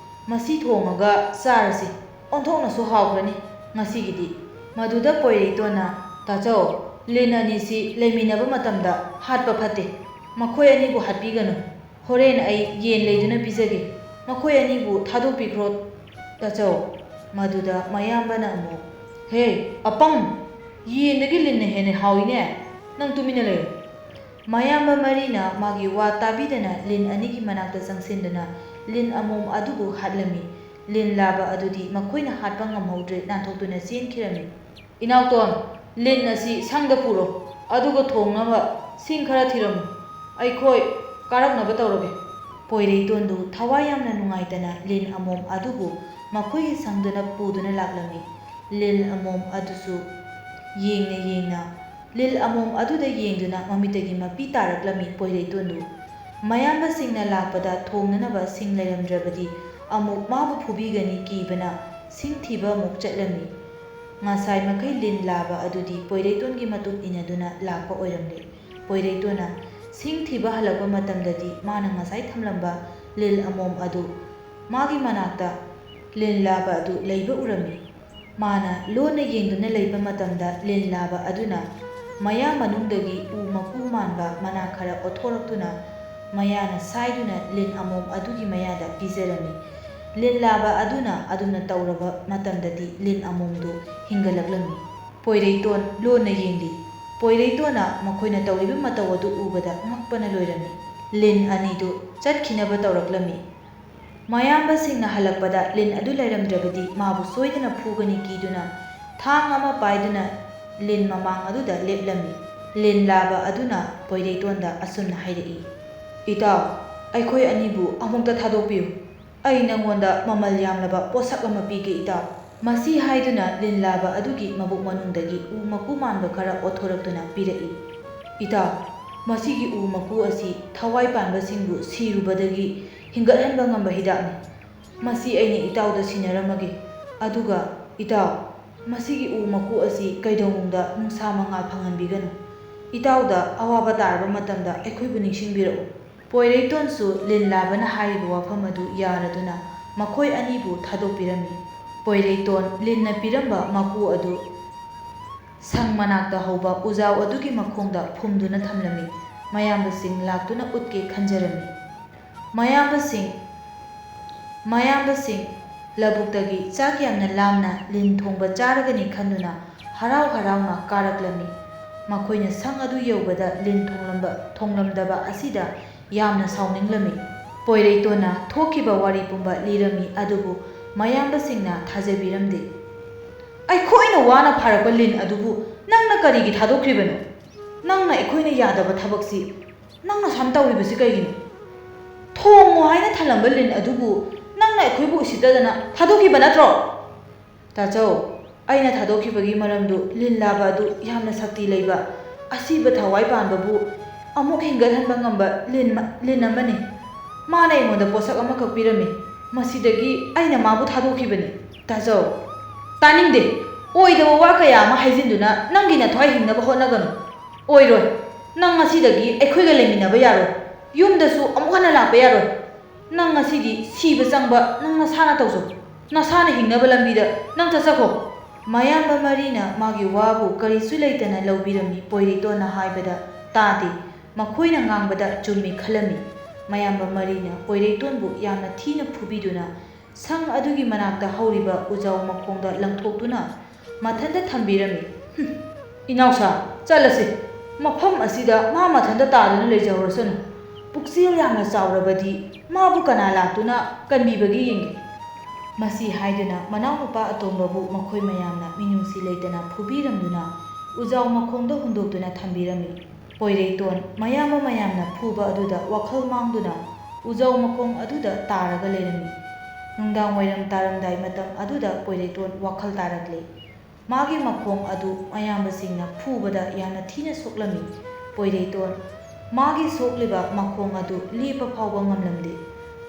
ꯃꯁꯤ ꯊꯣꯡꯉꯒ ꯆꯥꯔꯁꯤ꯫ ꯑꯣꯟꯊꯣꯛꯅꯁꯨ ꯍꯥꯎꯈ꯭ꯔꯅꯤ ꯉꯁꯤꯒꯤꯗꯤ"꯫ ꯃꯗꯨꯗ ꯄꯣꯏꯔꯩꯇꯣꯟꯅ, "ꯇꯥꯆꯧ, ꯂꯤꯟ ꯑꯅꯤꯁꯤ ꯂꯩꯃꯤꯟꯅꯕ ꯃꯇꯝꯗ ꯍꯥꯠꯄ ꯐꯠꯇꯦ꯫ ꯃꯈꯣꯏ ꯑꯅꯤꯕꯨ ꯍꯥꯠꯄꯤꯒꯅꯨ꯫ ꯍꯣꯔꯦꯟ ꯑꯩ ꯌꯦꯟ ꯂꯩꯗꯨꯅ ꯄꯤꯖꯒꯦ꯫ ꯃꯈꯣꯏ ꯑꯅꯤꯕꯨ ꯊꯥꯗꯣꯛꯄꯤꯈ꯭ꯔꯣ ꯇꯥꯆꯧ"꯫ ꯃꯗꯨꯗ ꯃꯌꯥꯝꯕꯅ ꯑꯃꯨꯛ, "ꯍꯦ, ꯑꯄꯪ! ꯌꯦꯟꯗꯒꯤ ꯂꯤꯟꯅ ꯍꯦꯟꯅ ꯍꯥꯎꯏꯅꯦ꯫ ꯅꯪ ꯇꯨꯃꯤꯟꯅ ꯂꯩꯌꯨ"꯫ ꯃꯌꯥꯝꯕ ꯃꯔꯤꯅ ꯃꯥꯒꯤ ꯋꯥ ꯇꯥꯕꯤꯗꯅ ꯂꯤꯟ ꯑꯅꯤꯒꯤ ꯃꯅꯥꯛꯇ ꯆꯪꯁꯤꯟꯗꯨꯅ ꯂꯤꯟ ꯑꯃꯣꯝ ꯑꯗꯨꯕꯨ ꯍꯥꯠꯂꯝꯃꯤ꯫ ꯂꯤꯟ ꯂꯥꯕ ꯑꯗꯨꯗꯤ ꯃꯈꯣꯏꯅ ꯍꯥꯠꯄ ꯉꯝꯍꯧꯗ꯭ꯔꯦ, ꯅꯥꯟꯊꯣꯛꯇꯨꯅ ꯆꯦꯟꯈꯤꯔꯝꯃꯤ꯫ "ꯏꯅꯥꯎꯇꯣꯟ, ꯂꯤꯟ ꯑꯁꯤ ꯁꯪꯗ ꯄꯨꯔꯣ, ꯑꯗꯨꯒ ꯊꯣꯡꯅꯕ ꯁꯤꯡ ꯈꯔ ꯊꯤꯔꯝꯃꯨ꯫ ꯑꯩꯈꯣꯏ ꯀꯥꯔꯛꯅꯕ ꯇꯧꯔꯒꯦ꯫" ꯄꯣꯏꯔꯩꯇꯣꯟꯗꯨ ꯊꯋꯥꯏ ꯌꯥꯝꯅ ꯅꯨꯡꯉꯥꯏꯇꯅ ꯂꯤꯟ ꯑꯃꯣꯝ ꯑꯗꯨꯕꯨ ꯃꯈꯣꯏꯒꯤ ꯁꯪꯗꯨꯅ ꯄꯨꯗꯨꯅ ꯂꯥꯛꯂꯝꯃꯤ꯫ ꯂꯤꯟ ꯑꯃꯣꯝ ꯑꯗꯨꯁꯨ ꯌꯦꯡꯅ ꯌꯦꯡꯅ, ꯂꯤꯟ ꯑꯃꯣꯝ ꯑꯗꯨꯗ ꯌꯦꯡꯗꯨꯅ ꯃꯃꯤꯠꯇꯒꯤ ꯃꯄꯤ ꯇꯥꯔꯛꯂꯝꯃꯤ ꯄꯣꯏꯔꯩꯇꯣꯟꯗꯨ꯫ ꯃꯌꯥꯝꯕꯁꯤꯡꯅ ꯂꯥꯛꯄꯗ ꯊꯣꯡꯅꯅꯕ ꯁꯤꯡ ꯂꯩꯔꯝꯗ꯭ꯔꯕꯗꯤ ꯑꯃꯨꯛ ꯃꯥꯕꯨ ꯐꯨꯕꯤꯒꯅꯤ ꯀꯤꯕꯅ ꯁꯤꯡ ꯊꯤꯕ ꯑꯃꯨꯛ ꯆꯠꯂꯝꯃꯤ꯫ ꯉꯁꯥꯏ ꯃꯈꯩ ꯂꯤꯟ ꯂꯥꯕ ꯑꯗꯨꯗꯤ ꯄꯣꯏꯔꯩꯇꯣꯟꯒꯤ ꯃꯇꯨꯡ ꯏꯟꯅꯗꯨꯅ ꯂꯥꯛꯄ ꯑꯣꯏꯔꯝꯂꯦ꯫ ꯄꯣꯏꯔꯩꯇꯣꯟꯅ ꯁꯤꯡ ꯊꯤꯕ ꯍꯜꯂꯛꯄ ꯃꯇꯝꯗꯗꯤ ꯃꯥꯅ ꯉꯁꯥꯏ ꯊꯝꯂꯝꯕ ꯂꯤꯟ ꯑꯃꯣꯝ ꯑꯗꯨ ꯃꯥꯒꯤ ꯃꯅꯥꯛꯇ ꯂꯤꯟ ꯂꯥꯕ ꯑꯗꯨ ꯂꯩꯕ ꯎꯔꯝꯃꯤ꯫ ꯃꯥꯅ ꯂꯣꯟꯅ ꯌꯦꯡꯗꯨꯅ ꯂꯩꯕ ꯃꯇꯝꯗ ꯂꯤꯟ ꯂꯥꯕ ꯑꯗꯨꯅ ꯃꯌꯥ ꯃꯅꯨꯡꯗꯒꯤ ꯎ ꯃꯀꯨ ꯃꯥꯟꯕ ꯃꯅꯥ ꯈꯔ ꯑꯣꯠꯊꯣꯔꯛꯇꯨꯅ ꯃꯌꯥꯅ ꯁꯥꯏꯗꯨꯅ ꯂꯤꯟ ꯑꯃꯣꯝ ꯑꯗꯨꯒꯤ ꯃꯌꯥꯗ ꯄꯤꯖꯔꯝꯃꯤ꯫ ꯂꯤꯟ ꯂꯥꯕ ꯑꯗꯨꯅ ꯑꯗꯨꯝꯅ ꯇꯧꯔꯕ ꯃꯇꯝꯗꯗꯤ ꯂꯤꯟ ꯑꯃꯣꯝꯗꯨ ꯍꯤꯡꯒꯠꯂꯛꯂꯝꯃꯤ꯫ ꯄꯣꯏꯔꯩꯇꯣꯟ ꯂꯣꯟꯅ ꯌꯦꯡꯂꯤ꯫ ꯄꯣꯏꯔꯩꯇꯣꯟꯅ ꯃꯈꯣꯏꯅ ꯇꯧꯔꯤꯕ ꯃꯇꯧ ꯑꯗꯨ ꯎꯕꯗ ꯉꯛꯄꯅ ꯂꯣꯏꯔꯝꯃꯤ꯫ ꯂꯤꯟ ꯑꯅꯤꯗꯨ ꯆꯠꯈꯤꯅꯕ ꯇꯧꯔꯛꯂꯝꯃꯤ꯫ ꯃꯌꯥꯝꯕꯁꯤꯡꯅ ꯍꯜꯂꯛꯄꯗ ꯂꯤꯟ ꯑꯗꯨ ꯂꯩꯔꯝꯗ꯭ꯔꯕꯗꯤ ꯃꯥꯕꯨ ꯁꯣꯏꯗꯅ ꯐꯨꯒꯅꯤ ꯀꯤꯗꯨꯅ ꯊꯥꯡ ꯑꯃ ꯄꯥꯏꯗꯨꯅ ꯂꯤꯟ ꯃꯃꯥꯡ ꯑꯗꯨꯗ ꯂꯦꯞꯂꯝꯃꯤ꯫ ꯂꯤꯟ ꯂꯥꯕ ꯑꯗꯨꯅ ꯄꯣꯏꯔꯩꯇꯣꯟꯗ ꯑꯁꯨꯝꯅ ꯍꯥꯏꯔꯛꯏ, "ꯏꯇꯥꯎ, ꯑꯩꯈꯣꯏ ꯑꯅꯤꯕꯨ ꯑꯃꯨꯛꯇ ꯊꯥꯗꯣꯛꯄꯤꯌꯨ꯫ ꯑꯩ ꯅꯉꯣꯟꯗ ꯃꯃꯜ ꯌꯥꯝꯂꯕ ꯄꯣꯠꯁꯛ ꯑꯃ ꯄꯤꯒꯦ ꯏꯇꯥꯎ꯫" ꯃꯁꯤ ꯍꯥꯏꯗꯨꯅ ꯂꯤꯟ ꯂꯥꯕ ꯑꯗꯨꯒꯤ ꯃꯕꯨꯛ ꯃꯅꯨꯡꯗꯒꯤ ꯎ ꯃꯀꯨ ꯃꯥꯟꯕ ꯈꯔ ꯑꯣꯠꯊꯣꯔꯛꯇꯨꯅ ꯄꯤꯔꯛꯏ꯫ "ꯏꯇꯥꯎ, ꯃꯁꯤꯒꯤ ꯎ ꯃꯀꯨ ꯑꯁꯤ ꯊꯋꯥꯏ ꯄꯥꯟꯕꯁꯤꯡꯕꯨ ꯁꯤꯔꯨꯕꯗꯒꯤ ꯍꯤꯡꯒꯠꯍꯟꯕ ꯉꯝꯕ ꯍꯤꯗꯥꯛꯅꯤ꯫ ꯃꯁꯤ ꯑꯩꯅ ꯏꯇꯥꯎꯗ ꯁꯤꯟꯅꯔꯝꯃꯒꯦ꯫ ꯑꯗꯨꯒ ꯏꯇꯥꯎ, ꯃꯁꯤꯒꯤ ꯎ ꯃꯀꯨ ꯑꯁꯤ ꯀꯩꯗꯧꯅꯨꯡꯗ ꯅꯨꯡꯁꯥ ꯃꯉꯥꯜ ꯐꯪꯍꯟꯕꯤꯒꯅꯨ꯫ ꯏꯇꯥꯎꯗ ꯑꯋꯥꯕ ꯇꯥꯔꯕ ꯃꯇꯝꯗ ꯑꯩꯈꯣꯏꯕꯨ ꯅꯤꯡꯁꯤꯡꯕꯤꯔꯛꯎ꯫" ꯄꯣꯏꯔꯩꯇꯣꯟꯁꯨ ꯂꯤꯟ ꯂꯥꯕꯅ ꯍꯥꯏꯔꯤꯕ ꯋꯥꯐꯝ ꯑꯗꯨ ꯌꯥꯔꯗꯨꯅ ꯃꯈꯣꯏ ꯑꯅꯤꯕꯨ ꯊꯥꯗꯣꯛꯄꯤꯔꯝꯃꯤ꯫ ꯄꯣꯏꯔꯩꯇꯣꯟ ꯂꯤꯟꯅ ꯄꯤꯔꯝꯕ ꯃꯀꯨ ꯑꯗꯨ ꯁꯪ ꯃꯅꯥꯛꯇ ꯍꯧꯕ ꯎꯖꯥꯎ ꯑꯗꯨꯒꯤ ꯃꯈꯣꯡꯗ ꯐꯨꯝꯗꯨꯅ ꯊꯝꯂꯝꯃꯤ꯫ ꯃꯌꯥꯝꯕꯁꯤꯡ ꯂꯥꯛꯇꯨꯅ ꯎꯠꯀꯦ ꯈꯟꯖꯔꯝꯃꯤ꯫ ꯃꯌꯥꯝꯕꯁꯤꯡ, ꯃꯌꯥꯝꯕꯁꯤꯡ ꯂꯧꯕꯨꯛꯇꯒꯤ ꯆꯥꯛ ꯌꯥꯝꯅ ꯂꯥꯝꯅ ꯂꯤꯟ ꯊꯣꯡꯕ ꯆꯥꯔꯒꯅꯤ ꯈꯟꯗꯨꯅ ꯍꯔꯥꯎ ꯍꯔꯥꯎꯅ ꯀꯥꯔꯛꯂꯝꯃꯤ꯫ ꯃꯈꯣꯏꯅ ꯁꯪ ꯑꯗꯨ ꯌꯧꯕꯗ ꯂꯤꯟ ꯊꯣꯡꯂꯝꯕ, ꯊꯣꯡꯂꯝꯗꯕ ꯑꯁꯤꯗ ꯌꯥꯝꯅ ꯁꯥꯎꯅꯤꯡꯂꯝꯃꯤ꯫ ꯄꯣꯏꯔꯩꯇꯣꯟꯅ ꯊꯣꯛꯈꯤꯕ ꯋꯥꯔꯤ ꯄꯨꯝꯕ ꯂꯤꯔꯝꯃꯤ, ꯑꯗꯨꯕꯨ ꯃꯌꯥꯝꯕꯁꯤꯡꯅ ꯊꯥꯖꯕꯤꯔꯝꯗꯦ꯫ "ꯑꯩꯈꯣꯏꯅ ꯋꯥꯅ ꯐꯥꯔꯛꯄ ꯂꯤꯟ ꯑꯗꯨꯕꯨ ꯅꯪꯅ ꯀꯔꯤꯒꯤ ꯊꯥꯗꯣꯛꯈ꯭ꯔꯤꯕꯅꯣ? ꯅꯪꯅ ꯑꯩꯈꯣꯏꯅ ꯌꯥꯗꯕ ꯊꯕꯛꯁꯤ ꯅꯪꯅ ꯁꯨꯝ ꯇꯧꯔꯤꯕꯁꯤ ꯀꯩꯒꯤꯅꯣ? ꯊꯣꯡꯉꯣ ꯍꯥꯏꯅ ꯊꯝꯂꯝꯕ ꯂꯤꯟ ꯑꯗꯨꯕꯨ ꯅꯪꯅ ꯑꯩꯈꯣꯏꯕꯨ ꯎꯁꯤꯠꯇꯗꯅ ꯊꯥꯗꯣꯛꯈꯤꯕ ꯅꯠꯇ꯭ꯔꯣ?" "ꯇꯥꯆꯧ, ꯑꯩꯅ ꯊꯥꯗꯣꯛꯈꯤꯕꯒꯤ ꯃꯔꯝꯗꯨ ꯂꯤꯟ ꯂꯥꯕ ꯑꯗꯨ ꯌꯥꯝꯅ ꯁꯛꯇꯤ ꯂꯩꯕ, ꯑꯁꯤꯕ ꯊꯋꯥꯏ ꯄꯥꯟꯕꯕꯨ ꯑꯃꯨꯛ ꯍꯤꯡꯒꯠꯍꯟꯕ ꯉꯝꯕ ꯂꯤꯟ ꯃ-, ꯂꯤꯟ ꯑꯃꯅꯤ꯫ ꯃꯥꯅ ꯑꯩꯉꯣꯟꯗ ꯄꯣꯠꯁꯛ ꯑꯃꯈꯛ ꯄꯤꯔꯝꯃꯤ꯫ ꯃꯁꯤꯗꯒꯤ ꯑꯩꯅ ꯃꯥꯕꯨ ꯊꯥꯗꯣꯛꯈꯤꯕꯅꯤ꯫" "ꯇꯥꯆꯧ, ꯇꯥꯅꯤꯡꯗꯦ꯫ ꯑꯣꯏꯗꯕ ꯋꯥ ꯀꯌꯥ ꯑꯃ ꯍꯥꯏꯖꯤꯟꯗꯨꯅ ꯅꯪꯒꯤ ꯅꯊ꯭ꯋꯥꯏ ꯍꯤꯡꯅꯕ ꯍꯣꯠꯅꯒꯅꯨ꯫ ꯑꯣꯏꯔꯣꯏ꯫ ꯅꯪ ꯉꯁꯤꯗꯒꯤ ꯑꯩꯈꯣꯏꯒ ꯂꯩꯃꯤꯟꯅꯕ ꯌꯥꯔꯣꯏ꯫ ꯌꯨꯝꯗꯁꯨ ꯑꯃꯨꯛ ꯍꯟꯅ ꯂꯥꯛꯄ ꯌꯥꯔꯣꯏ꯫ ꯅꯪ ꯉꯁꯤꯗꯤ ꯁꯤꯕ ꯆꯪꯕ ꯅꯪ ꯅꯁꯥꯅ ꯇꯧꯖꯧ꯫ ꯅꯁꯥꯅ ꯍꯤꯡꯅꯕ ꯂꯝꯕꯤꯗ ꯅꯪ ꯆꯠꯆꯈꯣ꯫" ꯃꯌꯥꯝꯕ ꯃꯔꯤꯅ ꯃꯥꯒꯤ ꯋꯥꯕꯨ ꯀꯔꯤꯁꯨ ꯂꯩꯇꯅ ꯂꯧꯕꯤꯔꯝꯃꯤ꯫ ꯄꯣꯏꯔꯩꯇꯣꯟꯅ ꯍꯥꯏꯕꯗ ꯇꯥꯗꯦ꯫ ꯃꯈꯣꯏꯅ ꯉꯥꯡꯕꯗ ꯆꯨꯝꯃꯤ ꯈꯜꯂꯝꯃꯤ꯫ ꯃꯌꯥꯝꯕ ꯃꯔꯤꯅ ꯄꯣꯏꯔꯩꯇꯣꯟꯕꯨ ꯌꯥꯝꯅ ꯊꯤꯅ ꯐꯨꯕꯤꯗꯨꯅ ꯁꯪ ꯑꯗꯨꯒꯤ ꯃꯅꯥꯛꯇ ꯍꯧꯔꯤꯕ ꯎꯖꯥꯎ ꯃꯈꯣꯡꯗ ꯂꯪꯊꯣꯛꯇꯨꯅ ꯃꯊꯟꯇ ꯊꯝꯕꯤꯔꯝꯃꯤ꯫ "ꯍꯨꯝ, ꯏꯅꯥꯎꯁꯥ, ꯆꯠꯂꯁꯤ꯫ ꯃꯐꯝ ꯑꯁꯤꯗ ꯃꯥ ꯃꯊꯟꯇ ꯇꯥꯗꯨꯅ ꯂꯩꯖꯍꯧꯔꯁꯅꯨ꯫ ꯄꯨꯛꯆꯦꯜ ꯌꯥꯝꯅ ꯆꯥꯎꯔꯕꯗꯤ ꯃꯥꯕꯨ ꯀꯅꯥ ꯂꯥꯛꯇꯨꯅ ꯀꯟꯕꯤꯕꯒꯦ ꯌꯦꯡꯒꯦ꯫" ꯃꯁꯤ ꯍꯥꯏꯗꯨꯅ ꯃꯅꯥꯎꯅꯨꯄꯥ ꯑꯇꯣꯝꯕꯕꯨ ꯃꯈꯣꯏ ꯃꯌꯥꯝꯅ ꯃꯤꯅꯨꯡꯁꯤ ꯂꯩꯇꯅ ꯐꯨꯕꯤꯔꯝꯗꯨꯅ ꯎꯖꯥꯎ ꯃꯈꯣꯡꯗ ꯍꯨꯟꯗꯣꯛꯇꯨꯅ ꯊꯝꯕꯤꯔꯝꯃꯤ꯫ ꯄꯣꯏꯔꯩꯇꯣꯟ ꯃꯌꯥꯝꯕ ꯃꯌꯥꯝꯅ ꯐꯨꯕ ꯑꯗꯨꯗ ꯋꯥꯈꯜ ꯃꯥꯡꯗꯨꯅ ꯎꯖꯥꯎ ꯃꯈꯣꯡ ꯑꯗꯨꯗ ꯇꯥꯔꯒ ꯂꯩꯔꯝꯃꯤ꯫ ꯅꯨꯡꯗꯥꯡ ꯋꯥꯏꯔꯝ ꯇꯥꯔꯝꯗꯥꯏ ꯃꯇꯝ ꯑꯗꯨꯗ ꯄꯣꯏꯔꯩꯇꯣꯟ ꯋꯥꯈꯜ ꯇꯥꯔꯛꯂꯦ꯫ ꯃꯥꯒꯤ ꯃꯈꯣꯡ ꯑꯗꯨ ꯃꯌꯥꯝꯕꯁꯤꯡꯅ ꯐꯨꯕꯗ ꯌꯥꯝꯅ ꯊꯤꯅ ꯁꯣꯛꯂꯝꯃꯤ꯫ ꯄꯣꯏꯔꯩꯇꯣꯟ ꯃꯥꯒꯤ ꯁꯣꯛꯂꯤꯕ ꯃꯈꯣꯡ ꯑꯗꯨ ꯂꯦꯞꯄ ꯐꯥꯎꯕ ꯉꯝꯂꯝꯗꯦ꯫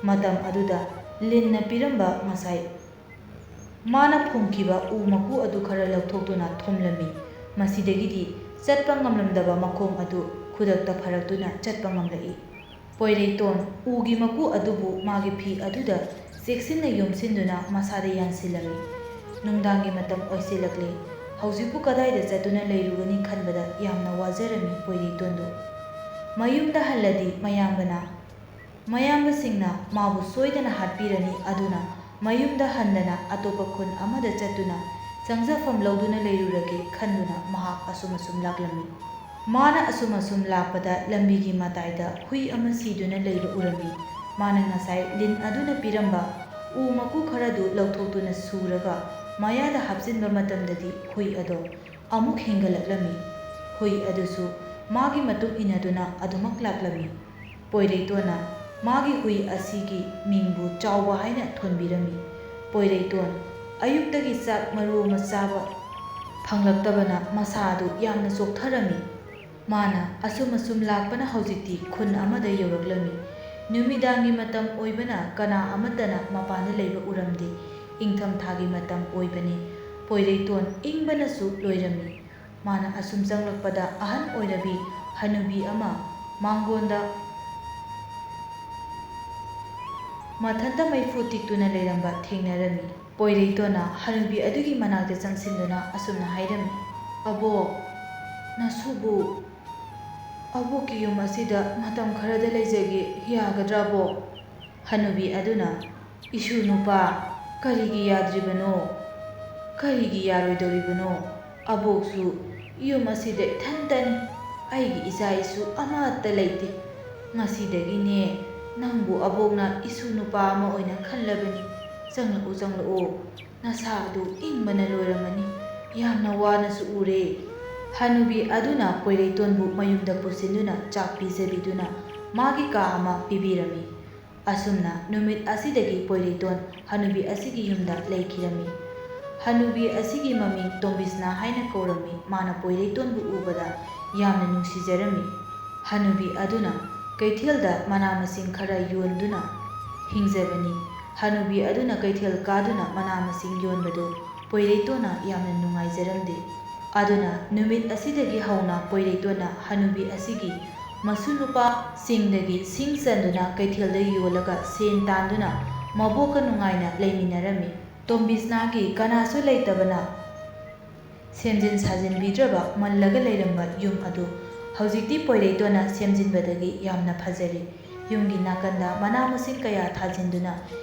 ꯃꯇꯝ ꯑꯗꯨꯗ ꯂꯤꯟꯅ ꯄꯤꯔꯝꯕ ꯉꯁꯥꯏ ꯃꯥꯅ ꯐꯨꯝꯈꯤꯕ ꯎ ꯃꯀꯨ ꯑꯗꯨ ꯈꯔ ꯂꯧꯊꯣꯛꯇꯨꯅ ꯊꯣꯝꯂꯝꯃꯤ꯫ ꯃꯁꯤꯗꯒꯤꯗꯤ ꯆꯠꯄ ꯉꯝꯂꯝꯗꯕ ꯃꯈꯣꯡ ꯑꯗꯨ ꯈꯨꯗꯛꯇ ꯐꯔꯛꯇꯨꯅ ꯆꯠꯄ ꯉꯝꯂꯛꯏ꯫ ꯄꯣꯏꯔꯩꯇꯣꯟ ꯎꯒꯤ ꯃꯀꯨ ꯑꯗꯨꯕꯨ ꯃꯥꯒꯤ ꯐꯤ ꯑꯗꯨꯗ ꯆꯦꯛꯁꯤꯟꯅ ꯌꯣꯝꯁꯤꯟꯗꯨꯅ ꯃꯁꯥꯗ ꯌꯥꯟꯁꯤꯜꯂꯝꯃꯤ꯫ ꯅꯨꯡꯗꯥꯡꯒꯤ ꯃꯇꯝ ꯑꯣꯏꯁꯤꯜꯂꯛꯂꯦ꯫ ꯍꯧꯖꯤꯛꯄꯨ ꯀꯗꯥꯏꯗ ꯆꯠꯇꯨꯅ ꯂꯩꯔꯨꯒꯅꯤ ꯈꯟꯕꯗ ꯌꯥꯝꯅ ꯋꯥꯖꯔꯝꯃꯤ ꯄꯣꯏꯔꯩꯇꯣꯟꯗꯨ꯫ ꯃꯌꯨꯝꯗ ꯍꯜꯂꯗꯤ ꯃꯌꯥꯝꯕꯅ, ꯃꯌꯥꯝꯕꯁꯤꯡꯅ ꯃꯥꯕꯨ ꯁꯣꯏꯗꯅ ꯍꯥꯠꯄꯤꯔꯅꯤ, ꯑꯗꯨꯅ ꯃꯌꯨꯝꯗ ꯍꯟꯗꯅ ꯑꯇꯣꯞꯄ ꯈꯨꯟ ꯑꯃꯗ ꯆꯠꯇꯨꯅ ꯆꯪꯖꯐꯝ ꯂꯧꯗꯨꯅ ꯂꯩꯔꯨꯔꯒꯦ ꯈꯟꯗꯨꯅ ꯃꯍꯥꯛ ꯑꯁꯨꯝ ꯑꯁꯨꯝ ꯂꯥꯛꯂꯝꯃꯤ꯫ ꯃꯥꯅ ꯑꯁꯨꯝ ꯑꯁꯨꯝ ꯂꯥꯛꯄꯗ ꯂꯝꯕꯤꯒꯤ ꯃꯇꯥꯏꯗ ꯍꯨꯏ ꯑꯃ ꯁꯤꯗꯨꯅ ꯂꯩꯕ ꯎꯔꯝꯃꯤ꯫ ꯃꯥꯅ ꯉꯁꯥꯏ ꯂꯤꯟ ꯑꯗꯨꯅ ꯄꯤꯔꯝꯕ ꯎ ꯃꯀꯨ ꯈꯔꯗꯨ ꯂꯧꯊꯣꯛꯇꯨꯅ ꯁꯨꯔꯒ ꯃꯌꯥꯗ ꯍꯥꯞꯆꯤꯟꯕ ꯃꯇꯝꯗꯗꯤ ꯍꯨꯏ ꯑꯗꯣ ꯑꯃꯨꯛ ꯍꯦꯟꯒꯠꯂꯛꯂꯝꯃꯤ꯫ ꯍꯨꯏ ꯑꯗꯨꯁꯨ ꯃꯥꯒꯤ ꯃꯇꯨꯡ ꯏꯟꯅꯗꯨꯅ ꯑꯗꯨꯃꯛ ꯂꯥꯛꯂꯝꯃꯤ꯫ ꯄꯣꯏꯔꯩꯇꯣꯟꯅ ꯃꯥꯒꯤ ꯍꯨꯏ ꯑꯁꯤꯒꯤ ꯃꯤꯡꯕꯨ ꯆꯥꯎꯕ ꯍꯥꯏꯅ ꯊꯣꯟꯕꯤꯔꯝꯃꯤ꯫ ꯄꯣꯏꯔꯩꯇꯣꯟ ꯑꯌꯨꯛꯇꯒꯤ ꯆꯥꯛ ꯃꯔꯨ ꯑꯃ ꯆꯥꯕ ꯐꯪꯂꯛꯇꯕꯅ ꯃꯁꯥ ꯑꯗꯨ ꯌꯥꯝꯅ ꯆꯣꯛꯊꯔꯝꯃꯤ꯫ ꯃꯥꯅ ꯑꯁꯨꯝ ꯑꯁꯨꯝ ꯂꯥꯛꯄꯅ ꯍꯧꯖꯤꯛꯇꯤ ꯈꯨꯟ ꯑꯃꯗ ꯌꯧꯔꯛꯂꯝꯃꯤ꯫ ꯅꯨꯃꯤꯗꯥꯡꯒꯤ ꯃꯇꯝ ꯑꯣꯏꯕꯅ ꯀꯅꯥ ꯑꯃꯠꯇꯅ ꯃꯄꯥꯟꯗ ꯂꯩꯕ ꯎꯔꯝꯗꯦ꯫ ꯏꯪꯊꯝꯊꯥꯒꯤ ꯃꯇꯝ ꯑꯣꯏꯕꯅꯤ꯫ ꯄꯣꯏꯔꯩꯇꯣꯟ ꯏꯪꯕꯅꯁꯨ ꯂꯣꯏꯔꯝꯃꯤ꯫ ꯃꯥꯅ ꯑꯁꯨꯝ ꯆꯪꯂꯛꯄꯗ ꯑꯍꯟ ꯑꯣꯏꯔꯕꯤ ꯍꯅꯨꯕꯤ ꯑꯃ ꯃꯥꯡꯒꯣꯟꯗ ꯃꯊꯟꯇ ꯃꯩꯐꯨ ꯇꯤꯛꯇꯨꯅ ꯂꯩꯔꯝꯕ ꯊꯦꯡꯅꯔꯝꯃꯤ꯫ ꯄꯣꯏꯔꯩꯇꯣꯟꯅ ꯍꯅꯨꯕꯤ ꯑꯗꯨꯒꯤ ꯃꯅꯥꯛꯇ ꯆꯪꯁꯤꯟꯗꯨꯅ ꯑꯁꯨꯝꯅ ꯍꯥꯏꯔꯝꯃꯤ, "ꯑꯕꯣꯛ, ꯅꯁꯨꯕꯨ ꯑꯕꯣꯛꯀꯤ ꯌꯨꯝ ꯑꯁꯤꯗ ꯃꯇꯝ ꯈꯔꯗ ꯂꯩꯖꯒꯦ, ꯌꯥꯒꯗ꯭ꯔꯕꯣ?" ꯍꯅꯨꯕꯤ ꯑꯗꯨꯅ, "ꯏꯁꯨ ꯅꯨꯄꯥ, ꯀꯔꯤꯒꯤ ꯌꯥꯗ꯭ꯔꯤꯕꯅꯣ? ꯀꯔꯤꯒꯤ ꯌꯥꯔꯣꯏꯗꯧꯔꯤꯕꯅꯣ? ꯑꯕꯣꯛꯁꯨ ꯌꯨꯝ ꯑꯁꯤꯗ ꯏꯊꯟꯇꯅꯤ꯫ ꯑꯩꯒꯤ ꯏꯆꯥ ꯏꯁꯨ ꯑꯃꯠꯇ ꯂꯩꯇꯦ꯫ ꯉꯁꯤꯗꯒꯤꯅꯦ ꯅꯪꯕꯨ ꯑꯕꯣꯛꯅ ꯏꯁꯨ ꯅꯨꯄꯥ ꯑꯃ ꯑꯣꯏꯅ ꯈꯜꯂꯕꯅꯤ꯫ ꯆꯪꯂꯛꯎ, ꯆꯪꯂꯛꯎ꯫ ꯅꯁꯥ ꯑꯗꯨ ꯏꯪꯕꯅ ꯂꯣꯏꯔꯝꯃꯅꯤ꯫ ꯌꯥꯝꯅ ꯋꯥꯅꯁꯨ ꯎꯔꯦ꯫" ꯍꯅꯨꯕꯤ ꯑꯗꯨꯅ ꯄꯣꯏꯔꯩꯇꯣꯟꯕꯨ ꯃꯌꯨꯝꯗ ꯄꯨꯁꯤꯟꯗꯨꯅ ꯆꯥꯛ ꯄꯤꯖꯕꯤꯗꯨꯅ ꯃꯥꯒꯤ ꯀꯥ ꯑꯃ ꯄꯤꯕꯤꯔꯝꯃꯤ꯫ ꯑꯁꯨꯝꯅ ꯅꯨꯃꯤꯠ ꯑꯁꯤꯗꯒꯤ ꯄꯣꯏꯔꯩꯇꯣꯟ ꯍꯅꯨꯕꯤ ꯑꯁꯤꯒꯤ ꯌꯨꯝꯗ ꯂꯩꯈꯤꯔꯝꯃꯤ꯫ ꯍꯅꯨꯕꯤ ꯑꯁꯤꯒꯤ ꯃꯃꯤꯡ ꯇꯣꯝꯕꯤꯁꯅꯥ ꯍꯥꯏꯅ ꯀꯧꯔꯝꯃꯤ꯫ ꯃꯥꯅ ꯄꯣꯏꯔꯩꯇꯣꯟꯕꯨ ꯎꯕꯗ ꯌꯥꯝꯅ ꯅꯨꯡꯁꯤꯖꯔꯝꯃꯤ꯫ ꯍꯅꯨꯕꯤ ꯑꯗꯨꯅ ꯀꯩꯊꯦꯜꯗ ꯃꯅꯥ ꯃꯁꯤꯡ ꯈꯔ ꯌꯣꯟꯗꯨꯅ ꯍꯤꯡꯖꯕꯅꯤ꯫ ꯍꯅꯨꯕꯤ ꯑꯗꯨꯅ ꯀꯩꯊꯦꯜ ꯀꯥꯗꯨꯅ ꯃꯅꯥ ꯃꯁꯤꯡ ꯌꯣꯟꯕꯗꯨ ꯄꯣꯏꯔꯩꯇꯣꯟꯅ ꯌꯥꯝꯅ ꯅꯨꯡꯉꯥꯏꯖꯔꯝꯗꯦ꯫ ꯑꯗꯨꯅ ꯅꯨꯃꯤꯠ ꯑꯁꯤꯗꯒꯤ ꯍꯧꯅ ꯄꯣꯏꯔꯩꯇꯣꯟꯅ ꯍꯅꯨꯕꯤ ꯑꯁꯤꯒꯤ ꯃꯁꯨ ꯅꯨꯄꯥꯁꯤꯡꯗꯒꯤ ꯁꯤꯡ ꯆꯟꯗꯨꯅ ꯀꯩꯊꯦꯜꯗ ꯌꯣꯜꯂꯒ ꯁꯦꯟ ꯇꯥꯟꯗꯨꯅ ꯃꯕꯣꯛꯀ ꯅꯨꯡꯉꯥꯏꯅ ꯂꯩꯃꯤꯟꯅꯔꯝꯃꯤ꯫ ꯇꯣꯝꯕꯤꯁꯅꯥꯒꯤ ꯀꯅꯥꯁꯨ ꯂꯩꯇꯕꯅ ꯁꯦꯝꯖꯤꯟ ꯁꯥꯖꯤꯟꯕꯤꯗ꯭ꯔꯕ ꯃꯜꯂꯒ ꯂꯩꯔꯝꯕ ꯌꯨꯝ ꯑꯗꯨ ꯍꯧꯖꯤꯛꯇꯤ ꯄꯣꯏꯔꯩꯇꯣꯟꯅ ꯁꯦꯝꯖꯤꯟꯕꯗꯒꯤ ꯌꯥꯝꯅ ꯐꯖꯔꯦ꯫ ꯌꯨꯝꯒꯤ ꯅꯥꯀꯟꯗ ꯃꯅꯥ ꯃꯁꯤꯡ ꯀꯌꯥ ꯊꯥꯖꯤꯟꯗꯨꯅ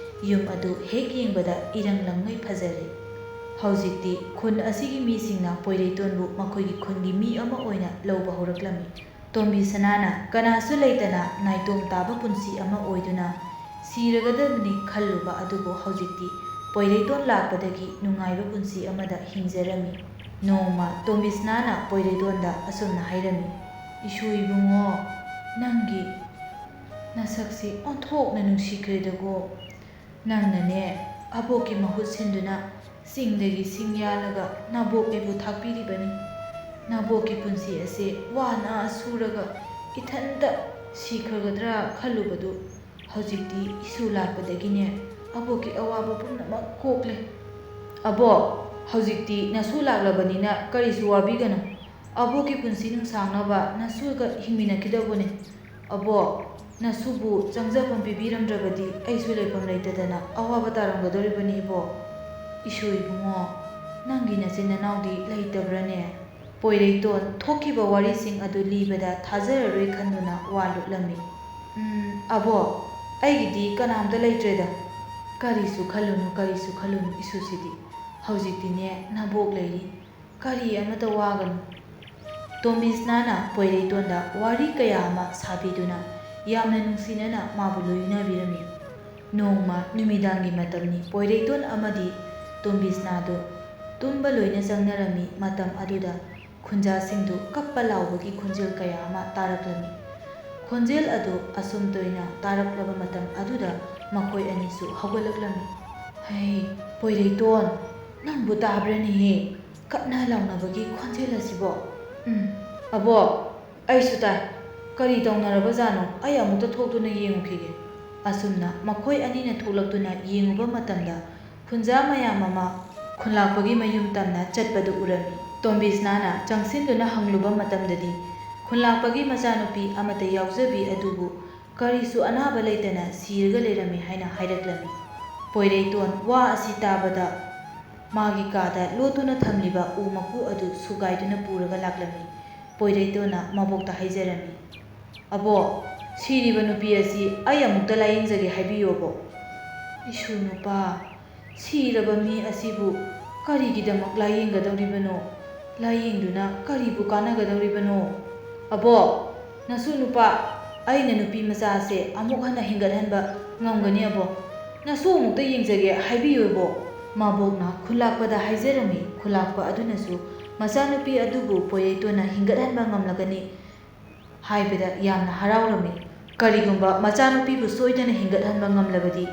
ꯌꯨꯝ ꯑꯗꯨ ꯍꯦꯛ ꯌꯦꯡꯕꯗ ꯏꯔꯪ ꯂꯪꯉꯩ ꯐꯖꯔꯦ꯫ ꯍꯧꯖꯤꯛꯇꯤ ꯈꯨꯟ ꯑꯁꯤꯒꯤ ꯃꯤꯁꯤꯡꯅ ꯄꯣꯏꯔꯩꯇꯣꯟꯕꯨ ꯃꯈꯣꯏꯒꯤ ꯈꯨꯟꯒꯤ ꯃꯤ ꯑꯃ ꯑꯣꯏꯅ ꯂꯧꯕ ꯍꯧꯔꯛꯂꯝꯃꯤ꯫ ꯇꯣꯝꯕꯤꯁꯅꯥꯅ ꯀꯅꯥꯁꯨ ꯂꯩꯇꯅ ꯅꯥꯏꯇꯣꯝ ꯇꯥꯕ ꯄꯨꯟꯁꯤ ꯑꯃ ꯑꯣꯏꯗꯨꯅ ꯁꯤꯔꯒꯗꯕꯅꯤ ꯈꯜꯂꯨꯕ ꯑꯗꯨꯕꯨ ꯍꯧꯖꯤꯛꯇꯤ ꯄꯣꯏꯔꯩꯇꯣꯟ ꯂꯥꯛꯄꯗꯒꯤ ꯅꯨꯡꯉꯥꯏꯕ ꯄꯨꯟꯁꯤ ꯑꯃꯗ ꯍꯤꯡꯖꯔꯝꯃꯤ꯫ ꯅꯣꯡꯃ ꯇꯣꯝꯕꯤꯁꯅꯥꯅ ꯄꯣꯏꯔꯩꯇꯣꯟꯗ ꯑꯁꯨꯝꯅ ꯍꯥꯏꯔꯝꯃꯤ, "ꯏꯁꯨ ꯏꯕꯨꯡꯉꯣ, ꯅꯪꯒꯤ ꯅꯁꯛꯁꯤ ꯑꯣꯟꯊꯣꯛꯅ ꯅꯨꯡꯁꯤꯈ꯭ꯔꯦꯗꯀꯣ꯫ ꯅꯪꯅꯅꯦ, ꯑꯕꯣꯛꯀꯤ ꯃꯍꯨꯠ ꯁꯤꯟꯗꯨꯅ ꯆꯤꯡꯗꯒꯤ ꯁꯤꯡ ꯌꯥꯜꯂꯒ ꯅꯕꯣꯛ ꯑꯩꯕꯨ ꯊꯥꯛꯄꯤꯔꯤꯕꯅꯤ꯫ ꯅꯕꯣꯛꯀꯤ ꯄꯨꯟꯁꯤ ꯑꯁꯦ ꯋꯥꯅ ꯁꯨꯔꯒ ꯏꯊꯟꯇ ꯁꯤꯈ꯭ꯔꯒꯗ꯭ꯔꯥ ꯈꯜꯂꯨꯕꯗꯨ ꯍꯧꯖꯤꯛꯇꯤ ꯏꯁꯨ ꯂꯥꯛꯄꯗꯒꯤꯅꯦ ꯑꯕꯣꯛꯀꯤ ꯑꯋꯥꯕ ꯄꯨꯝꯅꯃꯛ ꯀꯣꯛꯂꯦ꯫ ꯑꯕꯣꯛ, ꯍꯧꯖꯤꯛꯇꯤ ꯅꯁꯨ ꯂꯥꯛꯂꯕꯅꯤꯅ ꯀꯔꯤꯁꯨ ꯋꯥꯕꯤꯒꯅꯨ꯫ ꯑꯕꯣꯛꯀꯤ ꯄꯨꯟꯁꯤ ꯅꯨꯡꯁꯥꯡꯅꯕ ꯅꯁꯨꯒ ꯍꯤꯡꯃꯤꯟꯅꯈꯤꯗꯧꯕꯅꯤ꯫ ꯑꯕꯣꯛ, ꯅꯁꯨꯕꯨ ꯆꯪꯖꯐꯝ ꯄꯤꯕꯤꯔꯝꯗ꯭ꯔꯕꯗꯤ ꯑꯩꯁꯨ ꯂꯩꯐꯝ ꯂꯩꯇꯗꯅ ꯑꯋꯥꯕ ꯇꯥꯔꯝꯒꯗꯧꯔꯤꯕꯅꯤ ꯏꯕꯣꯛ꯫ ꯏꯁꯨ ꯏꯕꯨꯡꯉꯣ, ꯅꯪꯒꯤ ꯅꯆꯤꯟ ꯅꯅꯥꯎꯗꯤ ꯂꯩꯇꯕ꯭ꯔꯥꯅꯦ?" ꯄꯣꯏꯔꯩꯇꯣꯟ ꯊꯣꯛꯈꯤꯕ ꯋꯥꯔꯤꯁꯤꯡ ꯑꯗꯨ ꯂꯤꯕꯗ ꯊꯥꯖꯔꯔꯣꯏ ꯈꯟꯗꯨꯅ ꯋꯥ ꯂꯨꯠꯂꯝꯃꯤ꯫ "ꯎꯝ, ꯑꯕꯣꯛ, ꯑꯩꯒꯤꯗꯤ ꯀꯅꯥꯝꯇ ꯂꯩꯇ꯭ꯔꯦꯗ꯫ ꯀꯔꯤꯁꯨ ꯈꯜꯂꯨꯅꯨ, ꯀꯔꯤꯁꯨ ꯈꯜꯂꯨꯅꯨ, ꯏꯁꯨꯁꯤꯗꯤ꯫ ꯍꯧꯖꯤꯛꯇꯤꯅꯦ ꯅꯕꯣꯛ ꯂꯩꯔꯤ꯫ ꯀꯔꯤ ꯑꯃꯠꯇ ꯋꯥꯒꯅꯨ꯫" ꯇꯣꯝꯕꯤꯁꯅꯥꯅ ꯄꯣꯏꯔꯩꯇꯣꯟꯗ ꯋꯥꯔꯤ ꯀꯌꯥ ꯑꯃ ꯁꯥꯕꯤꯗꯨꯅ ꯌꯥꯝꯅ ꯅꯨꯡꯁꯤꯅꯅ ꯃꯥꯕꯨ ꯂꯣꯏꯅꯕꯤꯔꯝꯃꯤ꯫ ꯅꯣꯡꯃ ꯅꯨꯃꯤꯗꯥꯡꯒꯤ ꯃꯇꯝꯅꯤ꯫ ꯄꯣꯏꯔꯩꯇꯣꯟ ꯑꯃꯗꯤ ꯇꯣꯝꯕꯤꯁꯅꯥꯗꯨ ꯇꯨꯝꯕ ꯂꯣꯏꯅ ꯆꯪꯅꯔꯝꯃꯤ꯫ ꯃꯇꯝ ꯑꯗꯨꯗ ꯈꯨꯟꯖꯥꯁꯤꯡꯗꯨ ꯀꯞꯄ ꯂꯥꯎꯕꯒꯤ ꯈꯣꯟꯖꯦꯜ ꯀꯌꯥ ꯑꯃ ꯇꯥꯔꯛꯂꯝꯃꯤ꯫ ꯈꯣꯟꯖꯦꯜ ꯑꯗꯨ ꯑꯁꯨꯝ ꯇꯣꯏꯅ ꯇꯥꯔꯛꯂꯕ ꯃꯇꯝ ꯑꯗꯨꯗ ꯃꯈꯣꯏ ꯑꯅꯤꯁꯨ ꯍꯧꯒꯠꯂꯛꯂꯝꯃꯤ꯫ "ꯍꯩ, ꯄꯣꯏꯔꯩꯇꯣꯟ, ꯅꯪꯕꯨ ꯇꯥꯕ꯭ꯔꯅꯦꯍꯦ? ꯀꯞꯅ ꯂꯥꯎꯅꯕꯒꯤ ꯈꯣꯟꯖꯦꯜ ꯑꯁꯤꯕꯣ?" "ꯎꯝ, ꯑꯕꯣꯛ, ꯑꯩꯁꯨ ꯇꯥꯏ꯫ ꯀꯔꯤ ꯇꯧꯅꯔꯕꯖꯥꯠꯅꯣ? ꯑꯩ ꯑꯃꯨꯛꯇ ꯊꯣꯛꯇꯨꯅ ꯌꯦꯡꯉꯨꯈꯤꯒꯦ꯫" ꯑꯁꯨꯝꯅ ꯃꯈꯣꯏ ꯑꯅꯤꯅ ꯊꯣꯛꯂꯛꯇꯨꯅ ꯌꯦꯡꯉꯨꯕ ꯃꯇꯝꯗ ꯈꯨꯟꯖꯥ ꯃꯌꯥꯝ ꯑꯃ ꯈꯨꯟꯂꯥꯛꯄꯒꯤ ꯃꯌꯨꯝ ꯇꯝꯅ ꯆꯠꯄꯗꯨ ꯎꯔꯝꯃꯤ꯫ ꯇꯣꯝꯕꯤꯁꯅꯥꯅ ꯆꯪꯁꯤꯟꯗꯨꯅ ꯍꯪꯂꯨꯕ ꯃꯇꯝꯗꯗꯤ ꯈꯨꯟꯂꯥꯛꯄꯒꯤ ꯃꯆꯥꯅꯨꯄꯤ ꯑꯃꯠꯇ ꯌꯥꯎꯖꯕꯤ ꯑꯗꯨꯕꯨ ꯀꯔꯤꯁꯨ ꯑꯅꯥꯕ ꯂꯩꯇꯅ ꯁꯤꯔꯒ ꯂꯩꯔꯝꯃꯤ ꯍꯥꯏꯅ ꯍꯥꯏꯔꯛꯂꯝꯃꯤ꯫ ꯄꯣꯏꯔꯩꯇꯣꯟ ꯋꯥ ꯑꯁꯤ ꯇꯥꯕꯗ ꯃꯥꯒꯤ ꯀꯥꯗ ꯂꯣꯠꯇꯨꯅ ꯊꯝꯂꯤꯕ ꯎ ꯃꯀꯨ ꯑꯗꯨ ꯁꯨꯒꯥꯏꯗꯨꯅ ꯄꯨꯔꯒ ꯂꯥꯛꯂꯝꯃꯤ꯫ ꯄꯣꯏꯔꯩꯇꯣꯟꯅ ꯃꯕꯣꯛꯇ ꯍꯥꯏꯖꯔꯝꯃꯤ, "ꯑꯕꯣꯛ, ꯁꯤꯔꯤꯕ ꯅꯨꯄꯤ ꯑꯁꯤ ꯑꯩ ꯑꯃꯨꯛꯇ ꯂꯥꯌꯦꯡꯖꯒꯦ ꯍꯥꯏꯕꯤꯌꯨ ꯑꯕꯣꯛ꯫" "ꯏꯁꯨ ꯅꯨꯄꯥ, ꯁꯤꯔꯕ ꯃꯤ ꯑꯁꯤꯕꯨ ꯀꯔꯤꯒꯤꯗꯃꯛ ꯂꯥꯌꯦꯡꯒꯗꯧꯔꯤꯕꯅꯣ? ꯂꯥꯌꯦꯡꯗꯨꯅ ꯀꯔꯤꯕꯨ ꯀꯥꯟꯅꯒꯗꯧꯔꯤꯕꯅꯣ?" "ꯑꯕꯣꯛ, "ꯅꯁꯨ ꯅꯨꯄꯥ, ꯑꯩꯅ ꯅꯨꯄꯤ ꯃꯆꯥꯁꯦ ꯑꯃꯨꯛ ꯍꯟꯅ ꯍꯤꯡꯒꯠꯍꯟꯕ ꯉꯝꯒꯅꯤ ꯑꯕꯣꯛ꯫ ꯅꯁꯨ ꯑꯃꯨꯛꯇ ꯌꯦꯡꯖꯒꯦ ꯍꯥꯏꯕꯤꯌꯨ ꯑꯕꯣꯛ"꯫ ꯃꯕꯣꯛꯅ ꯈꯨꯟꯂꯥꯛꯄꯗ ꯍꯥꯏꯖꯔꯝꯃꯤ꯫ ꯈꯨꯟꯂꯥꯛꯄ ꯑꯗꯨꯅꯁꯨ ꯃꯆꯥꯅꯨꯄꯤ ꯑꯗꯨꯕꯨ ꯄꯣꯏꯔꯩꯇꯣꯟꯅ ꯍꯤꯡꯒꯠꯍꯟꯕ ꯉꯝꯂꯒꯅꯤ ꯍꯥꯏꯕꯗ ꯌꯥꯝꯅ ꯍꯔꯥꯎꯔꯝꯃꯤ꯫ "ꯀꯔꯤꯒꯨꯝꯕ ꯃꯆꯥꯅꯨꯄꯤꯕꯨ ꯁꯣꯏꯗꯅ ꯍꯤꯡꯒꯠꯍꯟꯕ ꯉꯝꯂꯕꯗꯤ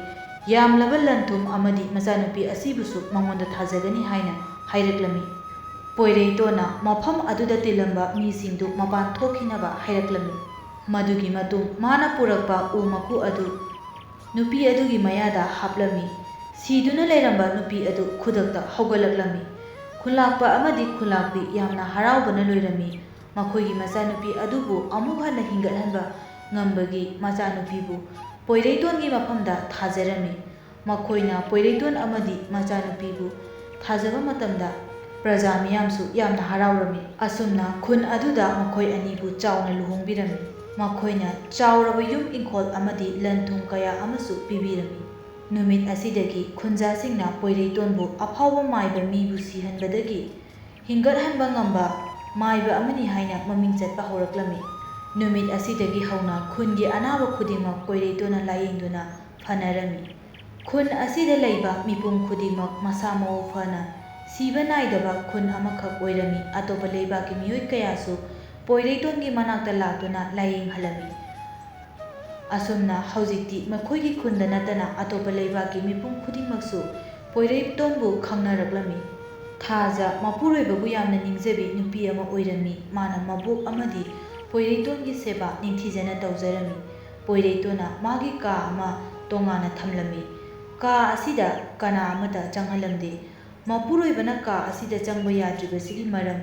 ꯌꯥꯝꯂꯕ ꯂꯟ ꯊꯨꯝ ꯑꯃꯗꯤ ꯃꯆꯥꯅꯨꯄꯤ ꯑꯁꯤꯕꯨꯁꯨ ꯃꯉꯣꯟꯗ ꯊꯥꯖꯒꯅꯤ" ꯍꯥꯏꯅ ꯍꯥꯏꯔꯛꯂꯝꯃꯤ꯫ ꯄꯣꯏꯔꯩꯇꯣꯟꯅ ꯃꯐꯝ ꯑꯗꯨꯗ ꯇꯤꯜꯂꯝꯕ ꯃꯤꯁꯤꯡꯗꯨ ꯃꯄꯥꯟ ꯊꯣꯛꯈꯤꯅꯕ ꯍꯥꯏꯔꯛꯂꯝꯃꯤ꯫ ꯃꯗꯨꯒꯤ ꯃꯇꯨꯡ ꯃꯥꯅ ꯄꯨꯔꯛꯄ ꯎ ꯃꯀꯨ ꯑꯗꯨ ꯅꯨꯄꯤ ꯑꯗꯨꯒꯤ ꯃꯌꯥꯗ ꯍꯥꯞꯂꯝꯃꯤ꯫ ꯁꯤꯗꯨꯅ ꯂꯩꯔꯝꯕ ꯅꯨꯄꯤ ꯑꯗꯨ ꯈꯨꯗꯛꯇ ꯍꯧꯒꯠꯂꯛꯂꯝꯃꯤ꯫ ꯈꯨꯟꯂꯥꯛꯄ ꯑꯃꯗꯤ ꯈꯨꯟꯂꯥꯛꯄꯤ ꯌꯥꯝꯅ ꯍꯔꯥꯎꯕꯅ ꯂꯣꯏꯔꯝꯃꯤ꯫ ꯃꯈꯣꯏꯒꯤ ꯃꯆꯥꯅꯨꯄꯤ ꯑꯗꯨꯕꯨ ꯑꯃꯨꯛ ꯍꯟꯅ ꯍꯤꯡꯒꯠꯍꯟꯕ ꯉꯝꯕꯒꯤ ꯃꯆꯥꯅꯨꯄꯤꯕꯨ ꯄꯣꯏꯔꯩꯇꯣꯟꯒꯤ ꯃꯐꯝꯗ ꯊꯥꯖꯔꯝꯃꯤ꯫ ꯃꯈꯣꯏꯅ ꯄꯣꯏꯔꯩꯇꯣꯟ ꯑꯃꯗꯤ ꯃꯆꯥꯅꯨꯄꯤꯕꯨ ꯊꯥꯖꯕ ꯃꯇꯝꯗ ꯄ꯭ꯔꯖꯥ ꯃꯤꯌꯥꯝꯁꯨ ꯌꯥꯝꯅ ꯍꯔꯥꯎꯔꯝꯃꯤ꯫ ꯑꯁꯨꯝꯅ ꯈꯨꯟ ꯑꯗꯨꯗ ꯃꯈꯣꯏ ꯑꯅꯤꯕꯨ ꯆꯥꯎꯅ ꯂꯨꯍꯣꯡꯕꯤꯔꯝꯃꯤ꯫ ꯃꯈꯣꯏꯅ ꯆꯥꯎꯔꯕ ꯌꯨꯝ ꯏꯪꯈꯣꯜ ꯑꯃꯗꯤ ꯂꯟ ꯊꯨꯝ ꯀꯌꯥ ꯑꯃꯁꯨ ꯄꯤꯕꯤꯔꯝꯃꯤ꯫ ꯅꯨꯃꯤꯠ ꯑꯁꯤꯗꯒꯤ ꯈꯨꯟꯖꯥꯁꯤꯡꯅ ꯄꯣꯏꯔꯩꯇꯣꯟꯕꯨ ꯑꯐꯥꯎꯕ ꯃꯥꯏꯕ ꯃꯤꯕꯨ ꯁꯤꯍꯟꯕꯗꯒꯤ ꯍꯤꯡꯒꯠꯍꯟꯕ ꯉꯝꯕ ꯃꯥꯏꯕ ꯑꯃꯅꯤ ꯍꯥꯏꯅ ꯃꯃꯤꯡ ꯆꯠꯄ ꯍꯧꯔꯛꯂꯝꯃꯤ꯫ ꯅꯨꯃꯤꯠ ꯑꯁꯤꯗꯒꯤ ꯍꯧꯅ ꯈꯨꯟꯒꯤ ꯑꯅꯥꯕ ꯈꯨꯗꯤꯡꯃꯛ ꯄꯣꯏꯔꯩꯇꯣꯟꯅ ꯂꯥꯌꯦꯡꯗꯨꯅ ꯐꯅꯔꯝꯃꯤ꯫ ꯈꯨꯟ ꯑꯁꯤꯗ ꯂꯩꯕ ꯃꯤꯄꯨꯝ ꯈꯨꯗꯤꯡꯃꯛ ꯃꯁꯥ ꯃꯎ ꯐꯅ ꯁꯤꯕ ꯅꯥꯏꯗꯕ ꯈꯨꯟ ꯑꯃꯈꯛ ꯑꯣꯏꯔꯝꯃꯤ꯫ ꯑꯇꯣꯞꯄ ꯂꯩꯕꯥꯛꯀꯤ ꯃꯤꯑꯣꯏ ꯀꯌꯥꯁꯨ ꯄꯣꯏꯔꯩꯇꯣꯟꯒꯤ ꯃꯅꯥꯛꯇ ꯂꯥꯛꯇꯨꯅ ꯂꯥꯌꯦꯡꯍꯜꯂꯝꯃꯤ꯫ ꯑꯁꯨꯝꯅ ꯍꯧꯖꯤꯛꯇꯤ ꯃꯈꯣꯏꯒꯤ ꯈꯨꯟꯗ ꯅꯠꯇꯅ ꯑꯇꯣꯞꯄ ꯂꯩꯕꯥꯛꯀꯤ ꯃꯤꯄꯨꯝ ꯈꯨꯗꯤꯡꯃꯛꯁꯨ ꯄꯣꯏꯔꯩꯇꯣꯟꯕꯨ ꯈꯪꯅꯔꯛꯂꯝꯃꯤ꯫ ꯊꯥꯖ ꯃꯄꯨꯔꯣꯏꯕꯕꯨ ꯌꯥꯝꯅ ꯅꯤꯡꯖꯕꯤ ꯅꯨꯄꯤ ꯑꯃ ꯑꯣꯏꯔꯝꯃꯤ꯫ ꯃꯥꯅ ꯃꯕꯣꯛ ꯑꯃꯗꯤ ꯄꯣꯏꯔꯩꯇꯣꯟꯒꯤ ꯁꯦꯕꯥ ꯅꯤꯡꯊꯤꯖꯅ ꯇꯧꯖꯔꯝꯃꯤ꯫ ꯄꯣꯏꯔꯩꯇꯣꯟꯅ ꯃꯥꯒꯤ ꯀꯥ ꯑꯃ ꯇꯣꯉꯥꯟꯅ ꯊꯝꯂꯝꯃꯤ꯫ ꯀꯥ ꯑꯁꯤꯗ ꯀꯅꯥ ꯑꯃꯠꯇ ꯆꯪꯍꯜꯂꯝꯗꯦ꯫ ꯃꯄꯨꯔꯣꯏꯕꯅ ꯀꯥ ꯑꯁꯤꯗ ꯆꯪꯕ ꯌꯥꯗ꯭ꯔꯤꯕꯁꯤꯒꯤ ꯃꯔꯝ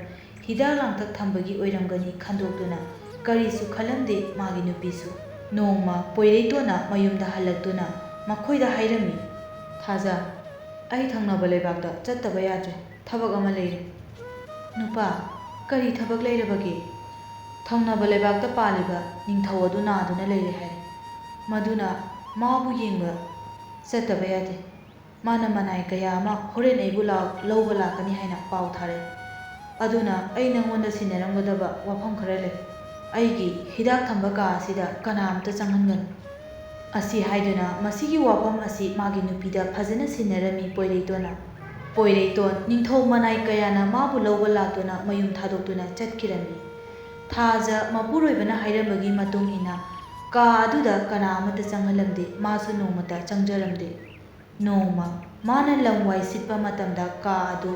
ꯍꯤꯗꯥꯛ ꯂꯥꯡꯊꯛ ꯊꯝꯕꯒꯤ ꯑꯣꯏꯔꯝꯒꯅꯤ ꯈꯟꯗꯣꯛꯇꯨꯅ ꯀꯔꯤꯁꯨ ꯈꯜꯂꯝꯗꯦ ꯃꯥꯒꯤ ꯅꯨꯄꯤꯁꯨ꯫ ꯅꯣꯡꯃ ꯄꯣꯏꯔꯩꯇꯣꯟꯅ ꯃꯌꯨꯝꯗ ꯍꯜꯂꯛꯇꯨꯅ ꯃꯈꯣꯏꯗ ꯍꯥꯏꯔꯝꯃꯤ, "ꯊꯥꯖ, ꯑꯩ ꯊꯪꯅꯕ ꯂꯩꯕꯥꯛꯇ ꯆꯠꯇꯕ ꯌꯥꯗ꯭ꯔꯦ, ꯊꯕꯛ ꯑꯃ ꯂꯩꯔꯦ"꯫ "ꯅꯨꯄꯥ, ꯀꯔꯤ ꯊꯕꯛ ꯂꯩꯔꯕꯒꯦ?" "ꯊꯪꯅꯕ ꯂꯩꯕꯥꯛꯇ ꯄꯥꯜꯂꯤꯕ ꯅꯤꯡꯊꯧ ꯑꯗꯨ ꯅꯥꯗꯨꯅ ꯂꯩꯔꯦ ꯍꯥꯏ꯫ ꯃꯗꯨꯅ ꯃꯥꯕꯨ ꯌꯦꯡꯕ ꯆꯠꯇꯕ ꯌꯥꯗꯦ꯫ ꯃꯥꯅ ꯃꯅꯥꯏ ꯀꯌꯥ ꯑꯃ ꯍꯣꯔꯦꯟ ꯑꯩꯕꯨ ꯂꯥꯛ-, ꯂꯧꯕ ꯂꯥꯛꯀꯅꯤ ꯍꯥꯏꯅ ꯄꯥꯎ ꯊꯥꯔꯛꯏ꯫ ꯑꯗꯨꯅ ꯑꯩ ꯅꯪꯉꯣꯟꯗ ꯁꯤꯟꯅꯔꯝꯒꯗꯕ ꯋꯥꯐꯝ ꯈꯔ ꯂꯩ"꯫ ꯑꯩꯒꯤ ꯍꯤꯗꯥꯛ ꯊꯝꯕ ꯀꯥ ꯑꯁꯤꯗ ꯀꯅꯥꯝꯇ ꯆꯪꯍꯟꯒꯅꯨ꯫ ꯑꯁꯤ ꯍꯥꯏꯗꯨꯅ ꯃꯁꯤꯒꯤ ꯋꯥꯐꯝ ꯑꯁꯤ ꯃꯥꯒꯤ ꯅꯨꯄꯤꯗ ꯐꯖꯅ ꯁꯤꯟꯅꯔꯝꯃꯤ ꯄꯣꯏꯔꯩꯇꯣꯟꯅ꯫ ꯄꯣꯏꯔꯩꯇꯣꯟ ꯅꯤꯡꯊꯧ ꯃꯅꯥꯏ ꯀꯌꯥꯅ ꯃꯥꯕꯨ ꯂꯧꯕ ꯂꯥꯛꯇꯨꯅ ꯃꯌꯨꯝ ꯊꯥꯗꯣꯛꯇꯨꯅ ꯆꯠꯈꯤꯔꯝꯃꯤ꯫ ꯊꯥꯖ ꯃꯄꯨꯔꯣꯏꯕꯅ ꯍꯥꯏꯔꯝꯕꯒꯤ ꯃꯇꯨꯡ ꯏꯟꯅ ꯀꯥ ꯑꯗꯨꯗ ꯀꯅꯥ ꯑꯃꯠꯇ ꯆꯪꯍꯜꯂꯝꯗꯦ, ꯃꯥꯁꯨ ꯅꯣꯡꯃꯇ ꯆꯪꯖꯔꯝꯗꯦ꯫ ꯅꯣꯡꯃ ꯃꯥꯅ ꯂꯝ ꯋꯥꯏ ꯁꯤꯠꯄ ꯃꯇꯝꯗ ꯀꯥ ꯑꯗꯨ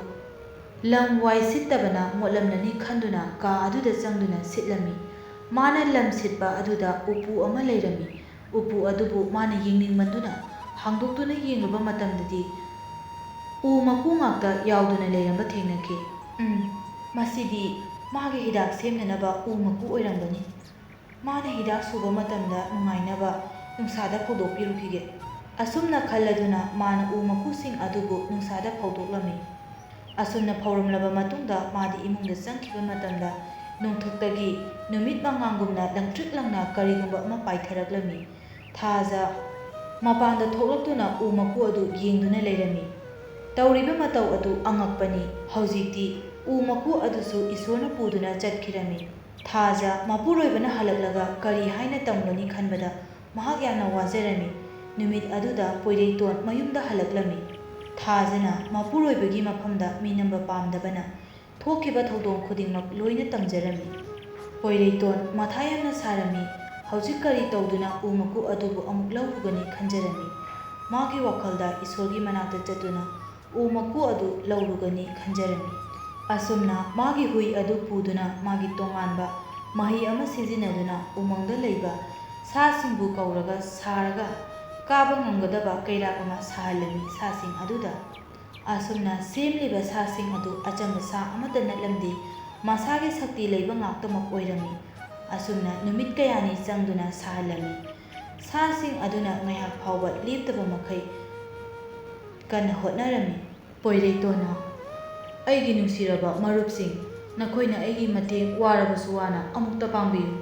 ꯂꯝ ꯋꯥꯏ ꯁꯤꯠꯇꯕꯅ ꯃꯣꯠꯂꯝꯂꯅꯤ ꯈꯟꯗꯨꯅ ꯀꯥ ꯑꯗꯨꯗ ꯆꯪꯗꯨꯅ ꯁꯤꯠꯂꯝꯃꯤ꯫ ꯃꯥꯅ ꯂꯝ ꯁꯤꯠꯄ ꯑꯗꯨꯗ ꯎꯄꯨ ꯑꯃ ꯂꯩꯔꯝꯃꯤ꯫ ꯎꯄꯨ ꯑꯗꯨꯕꯨ ꯃꯥꯅ ꯌꯦꯡꯅꯤꯡꯃꯟꯗꯨꯅ ꯍꯥꯡꯗꯣꯛꯇꯨꯅ ꯌꯦꯡꯂꯨꯕ ꯃꯇꯝꯗꯗꯤ ꯎ ꯃꯀꯨ ꯉꯥꯛꯇ ꯌꯥꯎꯗꯨꯅ ꯂꯩꯔꯝꯕ ꯊꯦꯡꯅꯈꯤ꯫ "ꯎꯝ, ꯃꯁꯤꯗꯤ ꯃꯥꯒꯤ ꯍꯤꯗꯥꯛ ꯁꯦꯝꯅꯅꯕ ꯎ ꯃꯀꯨ ꯑꯣꯏꯔꯝꯒꯅꯤ꯫ ꯃꯥꯅ ꯍꯤꯗꯥꯛ ꯁꯨꯕ ꯃꯇꯝꯗ ꯅꯨꯡꯉꯥꯏꯅꯕ ꯅꯨꯡꯁꯥꯗ ꯐꯧꯗꯣꯛꯄꯤꯔꯨꯈꯤꯒꯦ꯫" ꯑꯁꯨꯝꯅ ꯈꯜꯂꯗꯨꯅ ꯃꯥꯅ ꯎ ꯃꯀꯨꯁꯤꯡ ꯑꯗꯨꯕꯨ ꯅꯨꯡꯁꯥꯗ ꯐꯧꯗꯣꯛꯂꯝꯃꯤ꯫ ꯑꯁꯨꯝꯅ ꯐꯧꯔꯝꯂꯕ ꯃꯇꯨꯡꯗ ꯃꯥꯗꯤ ꯏꯃꯨꯡꯗ ꯆꯪꯈꯤꯕ ꯃꯇꯝꯗ ꯅꯣꯡꯊꯛꯇꯒꯤ ꯅꯨꯃꯤꯠ ꯃꯉꯥꯜꯒꯨꯝꯅ ꯂꯪꯇ꯭ꯔꯤꯛ ꯂꯪꯅ ꯀꯔꯤꯒꯨꯝꯕ ꯑꯃ ꯄꯥꯏꯊꯔꯛꯂꯝꯃꯤ꯫ ꯊꯥꯖ ꯃꯄꯥꯟꯗ ꯊꯣꯛꯂꯛꯇꯨꯅ ꯎ ꯃꯀꯨ ꯑꯗꯨ ꯌꯦꯡꯗꯨꯅ ꯂꯩꯔꯝꯃꯤ꯫ ꯇꯧꯔꯤꯕ ꯃꯇꯧ ꯑꯗꯨ ꯑꯉꯛꯄꯅꯤ꯫ ꯍꯧꯖꯤꯛꯇꯤ ꯎ ꯃꯀꯨ ꯑꯗꯨꯁꯨ ꯏꯁꯣꯔꯅ ꯄꯨꯗꯨꯅ ꯆꯠꯈꯤꯔꯝꯃꯤ꯫ ꯊꯥꯖ ꯃꯄꯨꯔꯣꯏꯕꯅ ꯍꯜꯂꯛꯂꯒ ꯀꯔꯤ ꯍꯥꯏꯅ ꯇꯝꯒꯅꯤ ꯈꯟꯕꯗ ꯃꯍꯥꯛ ꯌꯥꯝꯅ ꯋꯥꯖꯔꯝꯃꯤ꯫ ꯅꯨꯃꯤꯠ ꯑꯗꯨꯗ ꯄꯣꯏꯔꯩꯇꯣꯟ ꯃꯌꯨꯝꯗ ꯍꯜꯂꯛꯂꯝꯃꯤ꯫ ꯊꯥꯖꯅ ꯃꯄꯨꯔꯣꯏꯕꯒꯤ ꯃꯐꯝꯗ ꯃꯤꯅꯝꯕ ꯄꯥꯝꯗꯕꯅ ꯊꯣꯛꯈꯤꯕ ꯊꯧꯗꯣꯡ ꯈꯨꯗꯤꯡꯃꯛ ꯂꯣꯏꯅ ꯇꯝꯖꯔꯝꯃꯤ꯫ ꯄꯣꯏꯔꯩꯇꯣꯟ ꯃꯊꯥ ꯌꯥꯝꯅ ꯁꯥꯔꯝꯃꯤ꯫ ꯍꯧꯖꯤꯛ ꯀꯔꯤ ꯇꯧꯗꯨꯅ ꯎ ꯃꯀꯨ ꯑꯗꯨꯕꯨ ꯑꯃꯨꯛ ꯂꯧꯔꯨꯒꯅꯤ ꯈꯟꯖꯔꯝꯃꯤ꯫ ꯃꯥꯒꯤ ꯋꯥꯈꯜꯗ ꯏꯁꯣꯔꯒꯤ ꯃꯅꯥꯛꯇ ꯆꯠꯇꯨꯅ ꯎ ꯃꯀꯨ ꯑꯗꯨ ꯂꯧꯔꯨꯒꯅꯤ ꯈꯟꯖꯔꯝꯃꯤ꯫ ꯑꯁꯨꯝꯅ ꯃꯥꯒꯤ ꯍꯨꯏ ꯑꯗꯨ ꯄꯨꯗꯨꯅ ꯃꯥꯒꯤ ꯇꯣꯉꯥꯟꯕ ꯃꯍꯩ ꯑꯃ ꯁꯤꯖꯤꯟꯅꯗꯨꯅ ꯎꯃꯪꯗ ꯂꯩꯕ ꯁꯥꯁꯤꯡꯕꯨ ꯀꯧꯔꯒ ꯁꯥꯔꯒ ꯀꯥꯕ ꯉꯝꯒꯗꯕ ꯀꯩꯔꯥꯛ ꯑꯃ ꯁꯥꯍꯜꯂꯝꯃꯤ ꯁꯥꯁꯤꯡ ꯑꯗꯨꯗ꯫ ꯑꯁꯨꯝꯅ ꯁꯦꯝꯂꯤꯕ ꯁꯥꯁꯤꯡ ꯑꯗꯨ ꯑꯆꯝꯕ ꯁꯥ ꯑꯃꯠꯇ ꯅꯠꯂꯝꯗꯦ, ꯃꯁꯥꯒꯤ ꯁꯛꯇꯤ ꯂꯩꯕ ꯉꯥꯛꯇꯃꯛ ꯑꯣꯏꯔꯝꯃꯤ꯫ ꯑꯁꯨꯝꯅ ꯅꯨꯃꯤꯠ ꯀꯌꯥꯅꯤ ꯆꯪꯗꯨꯅ ꯁꯥꯍꯜꯂꯝꯃꯤ꯫ ꯁꯥꯁꯤꯡ ꯑꯗꯨꯅ ꯉꯥꯏꯍꯥꯛ ꯐꯥꯎꯕ ꯂꯦꯞꯇꯕ ꯃꯈꯩ ꯀꯟꯅ ꯍꯣꯠꯅꯔꯝꯃꯤ꯫ ꯄꯣꯏꯔꯩꯇꯣꯟꯅ, "ꯑꯩꯒꯤ ꯅꯨꯡꯁꯤꯔꯕ ꯃꯔꯨꯞꯁꯤꯡ, ꯅꯈꯣꯏꯅ ꯑꯩꯒꯤ ꯃꯇꯦꯡ ꯋꯥꯔꯕꯁꯨ ꯋꯥꯅ ꯑꯃꯨꯛꯇ ꯄꯥꯡꯕꯤꯌꯨ꯫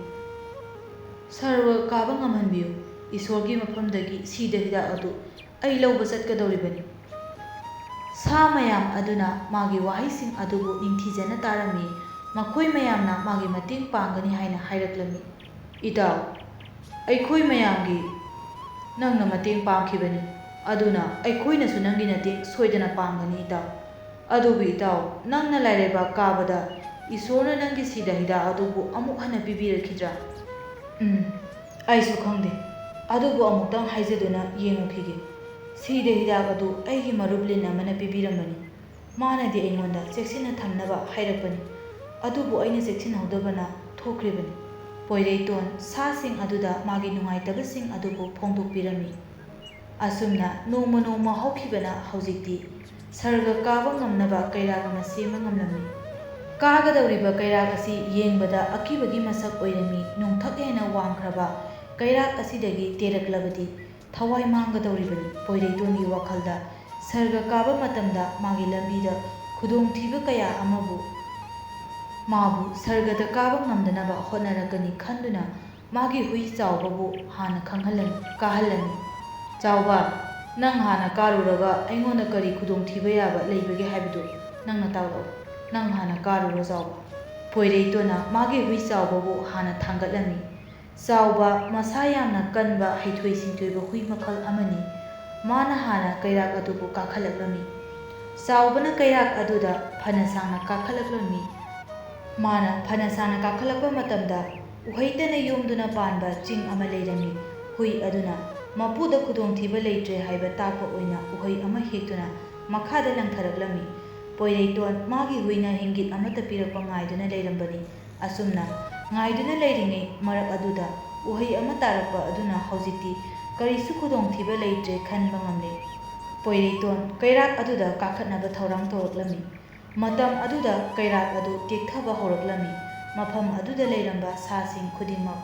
ꯁꯔꯒ ꯀꯥꯕ ꯉꯝꯍꯟꯕꯤꯌꯨ꯫ ꯏꯁꯣꯔꯒꯤ ꯃꯐꯝꯗꯒꯤ ꯁꯤꯗ ꯍꯤꯗꯥꯛ ꯑꯗꯨ ꯑꯩ ꯂꯧꯕ ꯆꯠꯀꯗꯧꯔꯤꯕꯅꯤ꯫" ꯁꯥ ꯃꯌꯥꯝ ꯑꯗꯨꯅ ꯃꯥꯒꯤ ꯋꯥꯍꯩꯁꯤꯡ ꯑꯗꯨꯕꯨ ꯅꯤꯡꯊꯤꯖꯅ ꯇꯥꯔꯝꯃꯤ꯫ ꯃꯈꯣꯏ ꯃꯌꯥꯝꯅ ꯃꯥꯒꯤ ꯃꯇꯦꯡ ꯄꯥꯡꯒꯅꯤ ꯍꯥꯏꯅ ꯍꯥꯏꯔꯛꯂꯝꯃꯤ꯫ "ꯏꯇꯥꯎ, ꯑꯩꯈꯣꯏ ꯃꯌꯥꯝꯒꯤ ꯅꯪꯅ ꯃꯇꯦꯡ ꯄꯥꯡꯈꯤꯕꯅꯤ, ꯑꯗꯨꯅ ꯑꯩꯈꯣꯏꯅꯁꯨ ꯅꯪꯒꯤ ꯃꯇꯦꯡ ꯁꯣꯏꯗꯅ ꯄꯥꯡꯒꯅꯤ ꯏꯇꯥꯎ꯫ ꯑꯗꯨꯕꯨ ꯏꯇꯥꯎ, ꯅꯪꯅ ꯂꯥꯏꯔꯩꯕꯥꯛ ꯀꯥꯕꯗ ꯏꯁꯣꯔꯅ ꯅꯪꯒꯤ ꯁꯤꯗ ꯍꯤꯗꯥꯛ ꯑꯗꯨꯕꯨ ꯑꯃꯨꯛ ꯍꯟꯅ ꯄꯤꯕꯤꯔꯛꯈꯤꯗ꯭ꯔꯥ?" "ꯎꯝ, ꯑꯩꯁꯨ ꯈꯪꯗꯦ, ꯑꯗꯨꯕꯨ ꯑꯃꯨꯛꯇꯪ ꯍꯥꯏꯖꯗꯨꯅ ꯌꯦꯡꯉꯨꯈꯤꯒꯦ꯫ ꯁꯤꯗ ꯍꯤꯗꯥꯛ ꯑꯗꯨ ꯑꯩꯒꯤ ꯃꯔꯨꯞ ꯂꯤꯟ ꯑꯃꯅ ꯄꯤꯕꯤꯔꯝꯕꯅꯤ꯫ ꯃꯥꯅꯗꯤ ꯑꯩꯉꯣꯟꯗ ꯆꯦꯛꯁꯤꯟꯅ ꯊꯝꯅꯕ ꯍꯥꯏꯔꯛꯄꯅꯤ, ꯑꯗꯨꯕꯨ ꯑꯩꯅ ꯆꯦꯛꯁꯤꯟꯍꯧꯗꯕꯅ ꯊꯣꯛꯈ꯭ꯔꯤꯕꯅꯤ꯫" ꯄꯣꯏꯔꯩꯇꯣꯟ ꯁꯥꯁꯤꯡ ꯑꯗꯨꯗ ꯃꯥꯒꯤ ꯅꯨꯡꯉꯥꯏꯇꯕꯁꯤꯡ ꯑꯗꯨꯕꯨ ꯐꯣꯡꯗꯣꯛꯄꯤꯔꯝꯃꯤ꯫ ꯑꯁꯨꯝꯅ ꯅꯣꯡꯃ ꯅꯣꯡꯃ ꯍꯧꯈꯤꯕꯅ ꯍꯧꯖꯤꯛꯇꯤ ꯁꯔꯒ ꯀꯥꯕ ꯉꯝꯅꯕ ꯀꯩꯔꯥꯛ ꯑꯃ ꯁꯦꯝꯕ ꯉꯝꯂꯝꯃꯤ꯫ ꯀꯥꯒꯗꯧꯔꯤꯕ ꯀꯩꯔꯥꯛ ꯑꯁꯤ ꯌꯦꯡꯕꯗ ꯑꯀꯤꯕꯒꯤ ꯃꯁꯛ ꯑꯣꯏꯔꯝꯃꯤ꯫ ꯅꯣꯡꯊꯛ ꯍꯦꯟꯅ ꯋꯥꯡꯈ꯭ꯔꯕ ꯀꯩꯔꯥꯛ ꯑꯁꯤꯗꯒꯤ ꯇꯦꯔꯛꯂꯕꯗꯤ ꯊꯋꯥꯏ ꯃꯥꯡꯒꯗꯧꯔꯤꯕꯅꯤ꯫ ꯄꯣꯏꯔꯩꯇꯣꯟꯒꯤ ꯋꯥꯈꯜꯗ ꯁꯔꯒ ꯀꯥꯕ ꯃꯇꯝꯗ ꯃꯥꯒꯤ ꯂꯝꯕꯤꯗ ꯈꯨꯗꯣꯡꯊꯤꯕ ꯀꯌꯥ ꯑꯃꯕꯨ ꯃꯥꯕꯨ ꯁꯔꯒꯗ ꯀꯥꯕ ꯉꯝꯗꯅꯕ ꯍꯣꯠꯅꯔꯛꯀꯅꯤ ꯈꯟꯗꯨꯅ ꯃꯥꯒꯤ ꯍꯨꯏ ꯆꯥꯎꯕꯕꯨ ꯍꯥꯟꯅ ꯈꯪꯍꯜꯂꯝꯃꯤ, ꯀꯥꯍꯜꯂꯝꯃꯤ꯫ "ꯆꯥꯎꯕ, ꯅꯪ ꯍꯥꯟꯅ ꯀꯥꯔꯨꯔꯒ ꯑꯩꯉꯣꯟꯗ ꯀꯔꯤ ꯈꯨꯗꯣꯡꯊꯤꯕ ꯌꯥꯕ ꯂꯩꯕꯒꯦ ꯍꯥꯏꯕꯗꯨ ꯅꯪꯅ ꯇꯥꯛꯂꯛꯎ꯫ ꯅꯪ ꯍꯥꯟꯅ ꯀꯥꯔꯨꯔꯣ ꯆꯥꯎꯕ꯫" ꯄꯣꯏꯔꯩꯇꯣꯟꯅ ꯃꯥꯒꯤ ꯍꯨꯏ ꯆꯥꯎꯕꯕꯨ ꯍꯥꯟꯅ ꯊꯥꯡꯒꯠꯂꯝꯃꯤ꯫ ꯆꯥꯎꯕ ꯃꯁꯥ ꯌꯥꯝꯅ ꯀꯟꯕ ꯍꯩꯊꯣꯏ ꯁꯤꯡꯊꯣꯏꯕ ꯍꯨꯏ ꯃꯈꯜ ꯑꯃꯅꯤ꯫ ꯃꯥꯅ ꯍꯥꯟꯅ ꯀꯩꯔꯥꯛ ꯑꯗꯨꯕꯨ ꯀꯥꯈꯠꯂꯛꯂꯝꯃꯤ꯫ ꯆꯥꯎꯕꯅ ꯀꯩꯔꯥꯛ ꯑꯗꯨꯗ ꯐꯅ ꯁꯥꯡꯅ ꯀꯥꯈꯠꯂꯛꯂꯝꯃꯤ꯫ ꯃꯥꯅ ꯐꯅ ꯁꯥꯡꯅ ꯀꯥꯈꯠꯂꯛꯄ ꯃꯇꯝꯗ ꯎꯍꯩꯇꯅ ꯌꯣꯝꯗꯨꯅ ꯄꯥꯟꯕ ꯆꯤꯡ ꯑꯃ ꯂꯩꯔꯝꯃꯤ꯫ ꯍꯨꯏ ꯑꯗꯨꯅ ꯃꯄꯨꯗ ꯈꯨꯗꯣꯡꯊꯤꯕ ꯂꯩꯇ꯭ꯔꯦ ꯍꯥꯏꯕ ꯇꯥꯛꯄ ꯑꯣꯏꯅ ꯎꯍꯩ ꯑꯃ ꯍꯦꯛꯇꯨꯅ ꯃꯈꯥꯗ ꯂꯪꯊꯔꯛꯂꯝꯃꯤ꯫ ꯄꯣꯏꯔꯩꯇꯣꯟ ꯃꯥꯒꯤ ꯍꯨꯏꯅ ꯏꯪꯒꯤꯠ ꯑꯃꯠꯇ ꯄꯤꯔꯛꯄ ꯉꯥꯏꯗꯨꯅ ꯂꯩꯔꯝꯕꯅꯤ꯫ ꯑꯁꯨꯝꯅ ꯉꯥꯏꯗꯨꯅ ꯂꯩꯔꯤꯉꯩ ꯃꯔꯛ ꯑꯗꯨꯗ ꯎꯍꯩ ꯑꯃ ꯇꯥꯔꯛꯄ ꯑꯗꯨꯅ ꯍꯧꯖꯤꯛꯇꯤ ꯀꯔꯤꯁꯨ ꯈꯨꯗꯣꯡꯊꯤꯕ ꯂꯩꯇ꯭ꯔꯦ ꯈꯟꯕ ꯉꯝꯂꯦ꯫ ꯄꯣꯏꯔꯩꯇꯣꯟ ꯀꯩꯔꯥꯛ ꯑꯗꯨꯗ ꯀꯥꯈꯠꯅꯕ ꯊꯧꯔꯥꯡ ꯇꯧꯔꯛꯂꯝꯃꯤ꯫ ꯃꯇꯝ ꯑꯗꯨꯗ ꯀꯩꯔꯥꯛ ꯑꯗꯨ ꯇꯦꯛꯊꯕ ꯍꯧꯔꯛꯂꯝꯃꯤ꯫ ꯃꯐꯝ ꯑꯗꯨꯗ ꯂꯩꯔꯝꯕ ꯁꯥꯁꯤꯡ ꯈꯨꯗꯤꯡꯃꯛ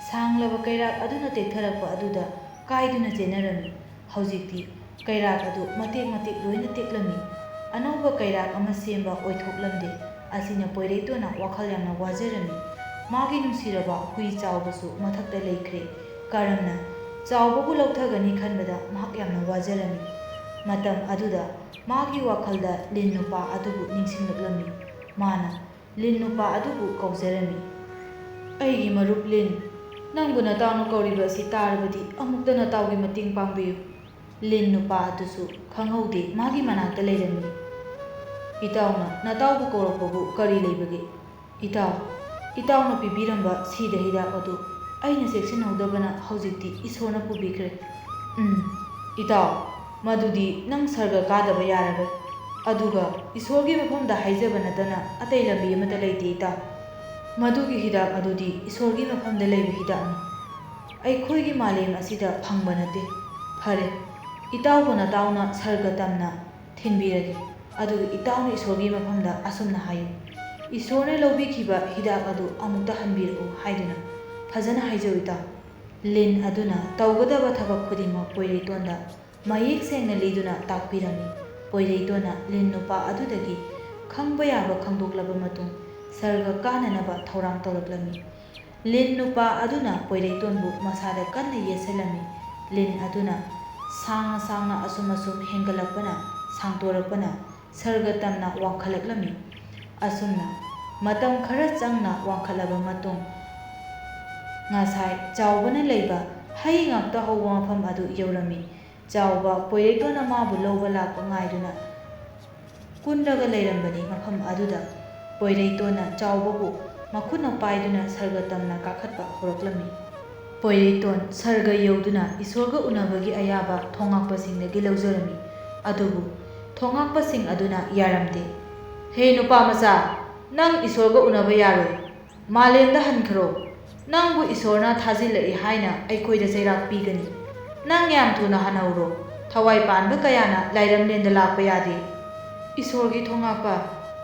ꯁꯥꯡꯂꯕ ꯀꯩꯔꯥꯛ ꯑꯗꯨꯅ ꯇꯦꯛꯊꯔꯛꯄ ꯑꯗꯨꯗ ꯀꯥꯏꯗꯨꯅ ꯆꯦꯟꯅꯔꯝꯃꯤ꯫ ꯍꯧꯖꯤꯛꯇꯤ ꯀꯩꯔꯥꯛ ꯑꯗꯨ ꯃꯇꯦꯛ ꯃꯇꯦꯛ ꯂꯣꯏꯅ ꯇꯦꯛꯂꯝꯃꯤ꯫ ꯑꯅꯧꯕ ꯀꯩꯔꯥꯛ ꯑꯃ ꯁꯦꯝꯕ ꯑꯣꯏꯊꯣꯛꯂꯝꯗꯦ꯫ ꯑꯁꯤꯅ ꯄꯣꯏꯔꯩꯇꯣꯟꯅ ꯋꯥꯈꯜ ꯌꯥꯝꯅ ꯋꯥꯖꯔꯝꯃꯤ꯫ ꯃꯥꯒꯤ ꯅꯨꯡꯁꯤꯔꯕ ꯍꯨꯏ ꯆꯥꯎꯕꯁꯨ ꯃꯊꯛꯇ ꯂꯩꯈ꯭ꯔꯦ꯫ ꯀꯔꯝꯅ ꯆꯥꯎꯕꯕꯨ ꯂꯧꯊꯒꯅꯤ ꯈꯟꯕꯗ ꯃꯍꯥꯛ ꯌꯥꯝꯅ ꯋꯥꯖꯔꯝꯃꯤ꯫ ꯃꯇꯝ ꯑꯗꯨꯗ ꯃꯥꯒꯤ ꯋꯥꯈꯜꯗ ꯂꯤꯟ ꯅꯨꯄꯥ ꯑꯗꯨꯕꯨ ꯅꯤꯡꯁꯤꯡꯂꯛꯂꯝꯃꯤ꯫ ꯃꯥꯅ ꯂꯤꯟ ꯅꯨꯄꯥ ꯑꯗꯨꯕꯨ ꯀꯧꯖꯔꯝꯃꯤ꯫ "ꯑꯩꯒꯤ ꯃꯔꯨꯞ ꯂꯤꯟ, ꯅꯪꯕꯨ ꯅꯇꯥꯎꯅ ꯀꯧꯔꯤꯕ ꯑꯁꯤ ꯇꯥꯔꯕꯗꯤ ꯑꯃꯨꯛꯇ ꯅꯇꯥꯎꯒꯤ ꯃꯇꯦꯡ ꯄꯥꯡꯕꯤꯌꯨ꯫" ꯂꯤꯟ ꯅꯨꯄꯥ ꯑꯗꯨꯁꯨ ꯈꯪꯍꯧꯗꯦ ꯃꯥꯒꯤ ꯃꯅꯥꯛꯇ ꯂꯩꯔꯝꯃꯤ꯫ "ꯏꯇꯥꯎꯅ ꯅꯇꯥꯎꯕꯨ ꯀꯧꯔꯛꯄꯕꯨ ꯀꯔꯤ ꯂꯩꯕꯒꯦ?" "ꯏꯇꯥꯎ, ꯏꯇꯥꯎꯅ ꯄꯤꯕꯤꯔꯝꯕ ꯁꯤꯗ ꯍꯤꯗꯥꯛ ꯑꯗꯨ ꯑꯩꯅ ꯆꯦꯛꯁꯤꯟꯍꯧꯗꯕꯅ ꯍꯧꯖꯤꯛꯇꯤ ꯏꯁꯣꯔꯅ ꯄꯨꯕꯤꯈ꯭ꯔꯦ꯫" "ꯎꯝ, ꯏꯇꯥꯎ, ꯃꯗꯨꯗꯤ ꯅꯪ ꯁꯔꯒ ꯀꯥꯗꯕ ꯌꯥꯔꯔꯣꯏ꯫ ꯑꯗꯨꯒ ꯏꯁꯣꯔꯒꯤ ꯃꯐꯝꯗ ꯍꯥꯏꯖꯕ ꯅꯠꯇꯅ ꯑꯇꯩ ꯂꯝꯕꯤ ꯑꯃꯠꯇ ꯂꯩꯇꯦ, ꯏꯇꯥꯎ꯫ ꯃꯗꯨꯒꯤ ꯍꯤꯗꯥꯛ ꯑꯗꯨꯗꯤ ꯏꯁꯣꯔꯒꯤ ꯃꯐꯝꯗ ꯂꯩꯕ ꯍꯤꯗꯥꯛꯅꯤ꯫ ꯑꯩꯈꯣꯏꯒꯤ ꯃꯥꯂꯦꯝ ꯑꯁꯤꯗ ꯐꯪꯕ ꯅꯠꯇꯦ꯫ ꯐꯔꯦ, ꯏꯇꯥꯎꯕꯨ ꯅꯇꯥꯎꯅ ꯁꯔꯒ ꯇꯝꯅ ꯊꯤꯟꯕꯤꯔꯒꯦ꯫ ꯑꯗꯨꯒ ꯏꯇꯥꯎꯅ ꯏꯁꯣꯔꯒꯤ ꯃꯐꯝꯗ ꯑꯁꯨꯝꯅ ꯍꯥꯏꯌꯨ, 'ꯏꯁꯣꯔꯅ ꯂꯧꯕꯤꯈꯤꯕ ꯍꯤꯗꯥꯛ ꯑꯗꯨ ꯑꯃꯨꯛꯇ ꯍꯟꯕꯤꯔꯛꯎ' ꯍꯥꯏꯗꯨꯅ ꯐꯖꯅ ꯍꯥꯏꯖꯧ, ꯏꯇꯥꯎ꯫" ꯂꯤꯟ ꯑꯗꯨꯅ ꯇꯧꯒꯗꯕ ꯊꯕꯛ ꯈꯨꯗꯤꯡꯃꯛ ꯄꯣꯏꯔꯩꯇꯣꯟꯗ ꯃꯌꯦꯛ ꯁꯦꯡꯅ ꯂꯤꯗꯨꯅ ꯇꯥꯛꯄꯤꯔꯝꯃꯤ꯫ ꯄꯣꯏꯔꯩꯇꯣꯟꯅ ꯂꯤꯟ ꯅꯨꯄꯥ ꯑꯗꯨꯗꯒꯤ ꯈꯪꯕ ꯌꯥꯕ ꯈꯪꯗꯣꯛꯂꯕ ꯃꯇꯨꯡ, ꯁꯔꯒ ꯀꯥꯅꯅꯕ ꯊꯧꯔꯥꯡ ꯇꯧꯔꯛꯂꯝꯃꯤ꯫ ꯂꯤꯟ ꯅꯨꯄꯥ ꯑꯗꯨꯅ ꯄꯣꯏꯔꯩꯇꯣꯟꯕꯨ ꯃꯁꯥꯗ ꯀꯟꯅ ꯌꯦꯠꯁꯤꯜꯂꯝꯃꯤ꯫ ꯂꯤꯟ ꯑꯗꯨꯅ ꯁꯥꯡꯅ ꯁꯥꯡꯅ ꯑꯁꯨꯝ ꯑꯁꯨꯝ ꯍꯦꯟꯒꯠꯂꯛꯄꯅ, ꯁꯥꯡꯗꯣꯔꯛꯄꯅ, ꯁꯔꯒ ꯇꯝꯅ ꯋꯥꯡꯈꯠꯂꯛꯂꯝꯃꯤ꯫ ꯑꯁꯨꯝꯅ ꯃꯇꯝ ꯈꯔ ꯆꯪꯅ ꯋꯥꯡꯈꯠꯂꯕ ꯃꯇꯨꯡ, ꯉꯁꯥꯏ ꯆꯥꯎꯕꯅ ꯂꯩꯕ ꯍꯩ ꯉꯥꯛꯇ ꯍꯧꯕ ꯃꯐꯝ ꯑꯗꯨ ꯌꯧꯔꯝꯃꯤ꯫ ꯆꯥꯎꯕ ꯄꯣꯏꯔꯩꯇꯣꯟꯅ ꯃꯥꯕꯨ ꯂꯧꯕ ꯂꯥꯛꯄ ꯉꯥꯏꯗꯨꯅ ꯀꯨꯟꯂꯒ ꯂꯩꯔꯝꯕꯅꯤ꯫ ꯃꯐꯝ ꯑꯗꯨꯗ ꯄꯣꯏꯔꯩꯇꯣꯟꯅ ꯆꯥꯎꯕꯕꯨ ꯃꯈꯨꯠꯅ ꯄꯥꯏꯗꯨꯅ ꯁꯔꯒ ꯇꯝꯅ ꯀꯥꯈꯠꯄ ꯍꯧꯔꯛꯂꯝꯃꯤ꯫ ꯄꯣꯏꯔꯩꯇꯣꯟ ꯁꯔꯒ ꯌꯧꯗꯨꯅ ꯏꯁꯣꯔꯒ ꯎꯅꯕꯒꯤ ꯑꯌꯥꯕ ꯊꯣꯉꯥꯛꯄꯁꯤꯡꯗꯒꯤ ꯂꯧꯖꯔꯝꯃꯤ꯫ ꯑꯗꯨꯕꯨ ꯊꯣꯉꯥꯛꯄꯁꯤꯡ ꯑꯗꯨꯅ ꯌꯥꯔꯝꯗꯦ꯫ "ꯍꯦ ꯅꯨꯄꯥ ꯃꯆꯥ, ꯅꯪ ꯏꯁꯣꯔꯒ ꯎꯅꯕ ꯌꯥꯔꯣꯏ꯫ ꯃꯥꯂꯦꯝꯗ ꯍꯟꯈ꯭ꯔꯣ꯫ ꯅꯪꯕꯨ ꯏꯁꯣꯔꯅ ꯊꯥꯖꯤꯜꯂꯛꯏ ꯍꯥꯏꯅ ꯑꯩꯈꯣꯏꯗ ꯆꯩꯔꯥꯛ ꯄꯤꯒꯅꯤ꯫ ꯅꯪ ꯌꯥꯝ ꯊꯨꯅ ꯍꯟꯍꯧꯔꯣ꯫ ꯊꯋꯥꯏ ꯄꯥꯟꯕ ꯀꯌꯥꯅ ꯂꯥꯏꯔꯝꯂꯦꯟꯗ ꯂꯥꯛꯄ ꯌꯥꯗꯦ꯫" "ꯏꯁꯣꯔꯒꯤ ꯊꯣꯉꯥꯛꯄ,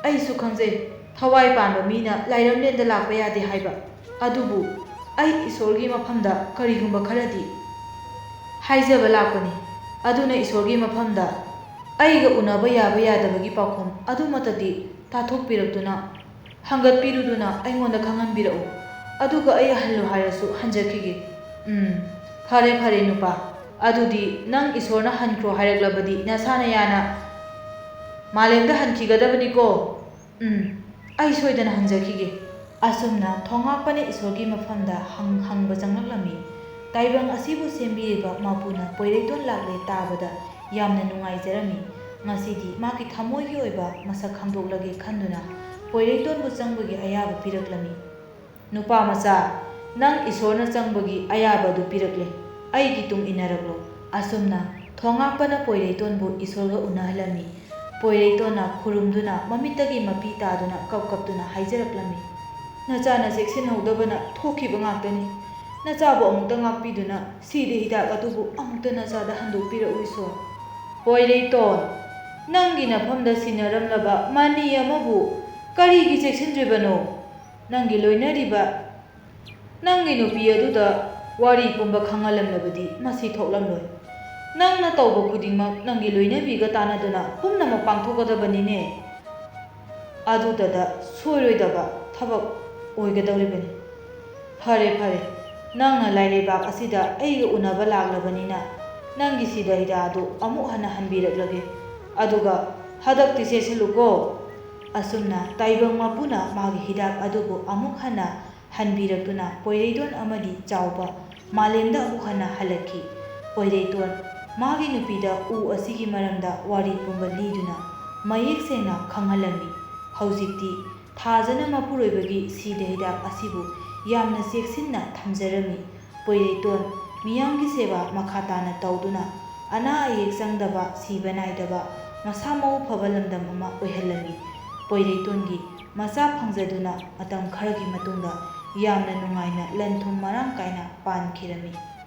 ꯑꯩꯁꯨ ꯈꯪꯖꯩ꯫ ꯊꯋꯥꯏ ꯄꯥꯟꯕ ꯃꯤꯅ ꯂꯥꯏꯔꯝꯂꯦꯟꯗ ꯂꯥꯛꯄ ꯌꯥꯗꯦ ꯍꯥꯏꯕ꯫ ꯑꯗꯨꯕꯨ ꯑꯩ ꯏꯁꯣꯔꯒꯤ ꯃꯐꯝꯗ ꯀꯔꯤꯒꯨꯝꯕ ꯈꯔꯗꯤ ꯍꯥꯏꯖꯕ ꯂꯥꯛꯄꯅꯤ꯫ ꯑꯗꯨꯅ ꯏꯁꯣꯔꯒꯤ ꯃꯐꯝꯗ ꯑꯩꯒ ꯎꯅꯕ ꯌꯥꯕ ꯌꯥꯗꯕꯒꯤ ꯄꯥꯎꯈꯨꯝ ꯑꯗꯨꯃꯛꯇꯗꯤ ꯇꯥꯊꯣꯛꯄꯤꯔꯛꯇꯨꯅ, ꯍꯪꯒꯠꯄꯤꯔꯨꯗꯨꯅ ꯑꯩꯉꯣꯟꯗ ꯈꯪꯍꯟꯕꯤꯔꯛꯎ꯫ ꯑꯗꯨꯒ ꯑꯩ ꯍꯜꯂꯨ ꯍꯥꯏꯔꯁꯨ ꯍꯟꯖꯈꯤꯒꯦ꯫" "ꯎꯝ, ꯐꯔꯦ, ꯐꯔꯦ ꯅꯨꯄꯥ꯫ ꯑꯗꯨꯗꯤ ꯅꯪ ꯏꯁꯣꯔꯅ ꯍꯟꯈ꯭ꯔꯣ ꯍꯥꯏꯔꯛꯂꯕꯗꯤ ꯅꯁꯥꯅ ꯌꯥꯅ ꯃꯥꯂꯦꯝꯗ ꯍꯟꯈꯤꯒꯗꯕꯅꯤꯀꯣ꯫" "ꯎꯝ, ꯑꯩ ꯁꯣꯏꯗꯅ ꯍꯟꯖꯈꯤꯒꯦ꯫ ꯑꯁꯨꯝꯅ ꯊꯣꯉꯥꯛꯄꯅ ꯏꯁꯣꯔꯒꯤ ꯃꯐꯝꯗ ꯍꯪ-, ꯍꯪꯕ ꯆꯪꯂꯛꯂꯝꯃꯤ꯫ ꯇꯥꯏꯕꯪ ꯑꯁꯤꯕꯨ ꯁꯦꯝꯕꯤꯔꯤꯕ ꯃꯄꯨꯅ ꯄꯣꯏꯔꯩꯇꯣꯟ ꯂꯥꯛꯂꯦ ꯇꯥꯕꯗ ꯌꯥꯝꯅ ꯅꯨꯡꯉꯥꯏꯖꯔꯝꯃꯤ꯫ ꯉꯁꯤꯗꯤ ꯃꯥꯒꯤ ꯊꯃꯣꯏꯒꯤ ꯑꯣꯏꯕ ꯃꯁꯛ ꯈꯪꯗꯣꯛꯂꯒꯦ ꯈꯟꯗꯨꯅ ꯄꯣꯏꯔꯩꯇꯣꯟꯕꯨ ꯆꯪꯕꯒꯤ ꯑꯌꯥꯕ ꯄꯤꯔꯛꯂꯝꯃꯤ꯫ "ꯅꯨꯄꯥ ꯃꯆꯥ, ꯅꯪ ꯏꯁꯣꯔꯅ ꯆꯪꯕꯒꯤ ꯑꯌꯥꯕ ꯑꯗꯨ ꯄꯤꯔꯛꯂꯦ꯫ ꯑꯩꯒꯤ ꯇꯨꯡ ꯏꯟꯅꯔꯛꯂꯣ꯫" ꯑꯁꯨꯝꯅ ꯊꯣꯉꯥꯛꯄꯅ ꯄꯣꯏꯔꯩꯇꯣꯟꯕꯨ ꯏꯁꯣꯔꯒ ꯎꯅꯍꯜꯂꯝꯃꯤ꯫ ꯄꯣꯏꯔꯩꯇꯣꯟꯅ ꯈꯨꯔꯨꯝꯗꯨꯅ ꯃꯃꯤꯠꯇꯒꯤ ꯃꯄꯤ ꯇꯥꯗꯨꯅ ꯀꯞ ꯀꯞꯇꯨꯅ ꯍꯥꯏꯖꯔꯛꯂꯝꯃꯤ, "ꯅꯆꯥꯅ ꯆꯦꯛꯁꯤꯟꯍꯧꯗꯕꯅ ꯊꯣꯛꯈꯤꯕ ꯉꯥꯛꯇꯅꯤ꯫ ꯅꯆꯥꯕꯨ ꯑꯃꯨꯛꯇ ꯉꯥꯛꯄꯤꯗꯨꯅ ꯁꯤꯗ ꯍꯤꯗꯥꯛ ꯑꯗꯨꯕꯨ ꯑꯃꯨꯛꯇ ꯅꯆꯥꯗ ꯍꯟꯗꯣꯛꯄꯤꯔꯛꯎ ꯏꯁꯣꯔ꯫" "ꯄꯣꯏꯔꯩꯇꯣꯟ, ꯅꯪꯒꯤ ꯅꯐꯝꯗ ꯁꯤꯟꯅꯔꯝꯂꯕ ꯃꯅꯤ ꯑꯃꯕꯨ ꯀꯔꯤꯒꯤ ꯆꯦꯛꯁꯤꯟꯗ꯭ꯔꯤꯕꯅꯣ? ꯅꯪꯒꯤ ꯂꯣꯏꯅꯔꯤꯕ ꯅꯪꯒꯤ ꯅꯨꯄꯤ ꯑꯗꯨꯗ ꯋꯥꯔꯤ ꯄꯨꯝꯕ ꯈꯪꯍꯜꯂꯝꯂꯕꯗꯤ ꯃꯁꯤ ꯊꯣꯛꯂꯝꯂꯣꯏ꯫ ꯅꯪꯅ ꯇꯧꯕ ꯈꯨꯗꯤꯡꯃꯛ ꯅꯪꯒꯤ ꯂꯣꯏꯅꯕꯤꯒ ꯇꯥꯟꯅꯗꯨꯅ ꯄꯨꯝꯅꯃꯛ ꯄꯥꯡꯊꯣꯛꯀꯗꯕꯅꯤꯅꯦ꯫ ꯑꯗꯨꯗꯗ ꯁꯣꯏꯔꯣꯏꯗꯕ ꯊꯕꯛ ꯑꯣꯏꯒꯗꯧꯔꯤꯕꯅꯤ꯫ ꯐꯔꯦ, ꯐꯔꯦ, ꯅꯪꯅ ꯂꯥꯏꯔꯩꯕꯥꯛ ꯑꯁꯤꯗ ꯑꯩꯒ ꯎꯅꯕ ꯂꯥꯛꯂꯕꯅꯤꯅ ꯅꯪꯒꯤ ꯁꯤꯗ ꯍꯤꯗꯥꯛ ꯑꯗꯨ ꯑꯃꯨꯛ ꯍꯟꯅ ꯍꯟꯕꯤꯔꯛꯂꯒꯦ꯫ ꯑꯗꯨꯒ ꯍꯟꯗꯛꯇꯤ ꯆꯦꯛꯁꯤꯜꯂꯨꯀꯣ꯫" ꯑꯁꯨꯝꯅ ꯇꯥꯏꯕꯪ ꯃꯄꯨꯅ ꯃꯥꯒꯤ ꯍꯤꯗꯥꯛ ꯑꯗꯨꯕꯨ ꯑꯃꯨꯛ ꯍꯟꯅ ꯍꯟꯕꯤꯔꯛꯇꯨꯅ ꯄꯣꯏꯔꯩꯇꯣꯟ ꯑꯃꯗꯤ ꯆꯥꯎꯕ ꯃꯥꯂꯦꯝꯗ ꯑꯃꯨꯛ ꯍꯟꯅ ꯍꯜꯂꯛꯈꯤ꯫ ꯄꯣꯏꯔꯩꯇꯣꯟ ꯃꯥꯒꯤ ꯅꯨꯄꯤꯗ ꯎ ꯑꯁꯤꯒꯤ ꯃꯔꯝꯗ ꯋꯥꯔꯤ ꯄꯨꯝꯕ ꯂꯤꯗꯨꯅ ꯃꯌꯦꯛ ꯁꯦꯡꯅ ꯈꯪꯍꯜꯂꯝꯃꯤ꯫ ꯍꯧꯖꯤꯛꯇꯤ ꯊꯥꯖꯅ ꯃꯄꯨꯔꯣꯏꯕꯒꯤ ꯁꯤꯗ ꯍꯤꯗꯥꯛ ꯑꯁꯤꯕꯨ ꯌꯥꯝꯅ ꯆꯦꯛꯁꯤꯟꯅ ꯊꯝꯖꯔꯝꯃꯤ꯫ ꯄꯣꯏꯔꯩꯇꯣꯟ ꯃꯤꯌꯥꯝꯒꯤ ꯁꯦꯕꯥ ꯃꯈꯥ ꯇꯥꯅ ꯇꯧꯗꯨꯅ ꯑꯅꯥ ꯑꯌꯦꯛ ꯆꯪꯗꯕ, ꯁꯤꯕ ꯅꯥꯏꯗꯕ, ꯃꯁꯥ ꯃꯎ ꯐꯕ ꯂꯝꯗꯝ ꯑꯃ ꯑꯣꯏꯍꯜꯂꯝꯃꯤ꯫ ꯄꯣꯏꯔꯩꯇꯣꯟꯒꯤ ꯃꯆꯥ ꯐꯪꯖꯗꯨꯅ ꯃꯇꯝ ꯈꯔꯒꯤ ꯃꯇꯨꯡꯗ ꯌꯥꯝꯅ ꯅꯨꯡꯉꯥꯏꯅ ꯂꯟ ꯊꯨꯝ ꯃꯔꯥꯡ ꯀꯥꯏꯅ ꯄꯥꯟꯈꯤꯔꯝꯃꯤ꯫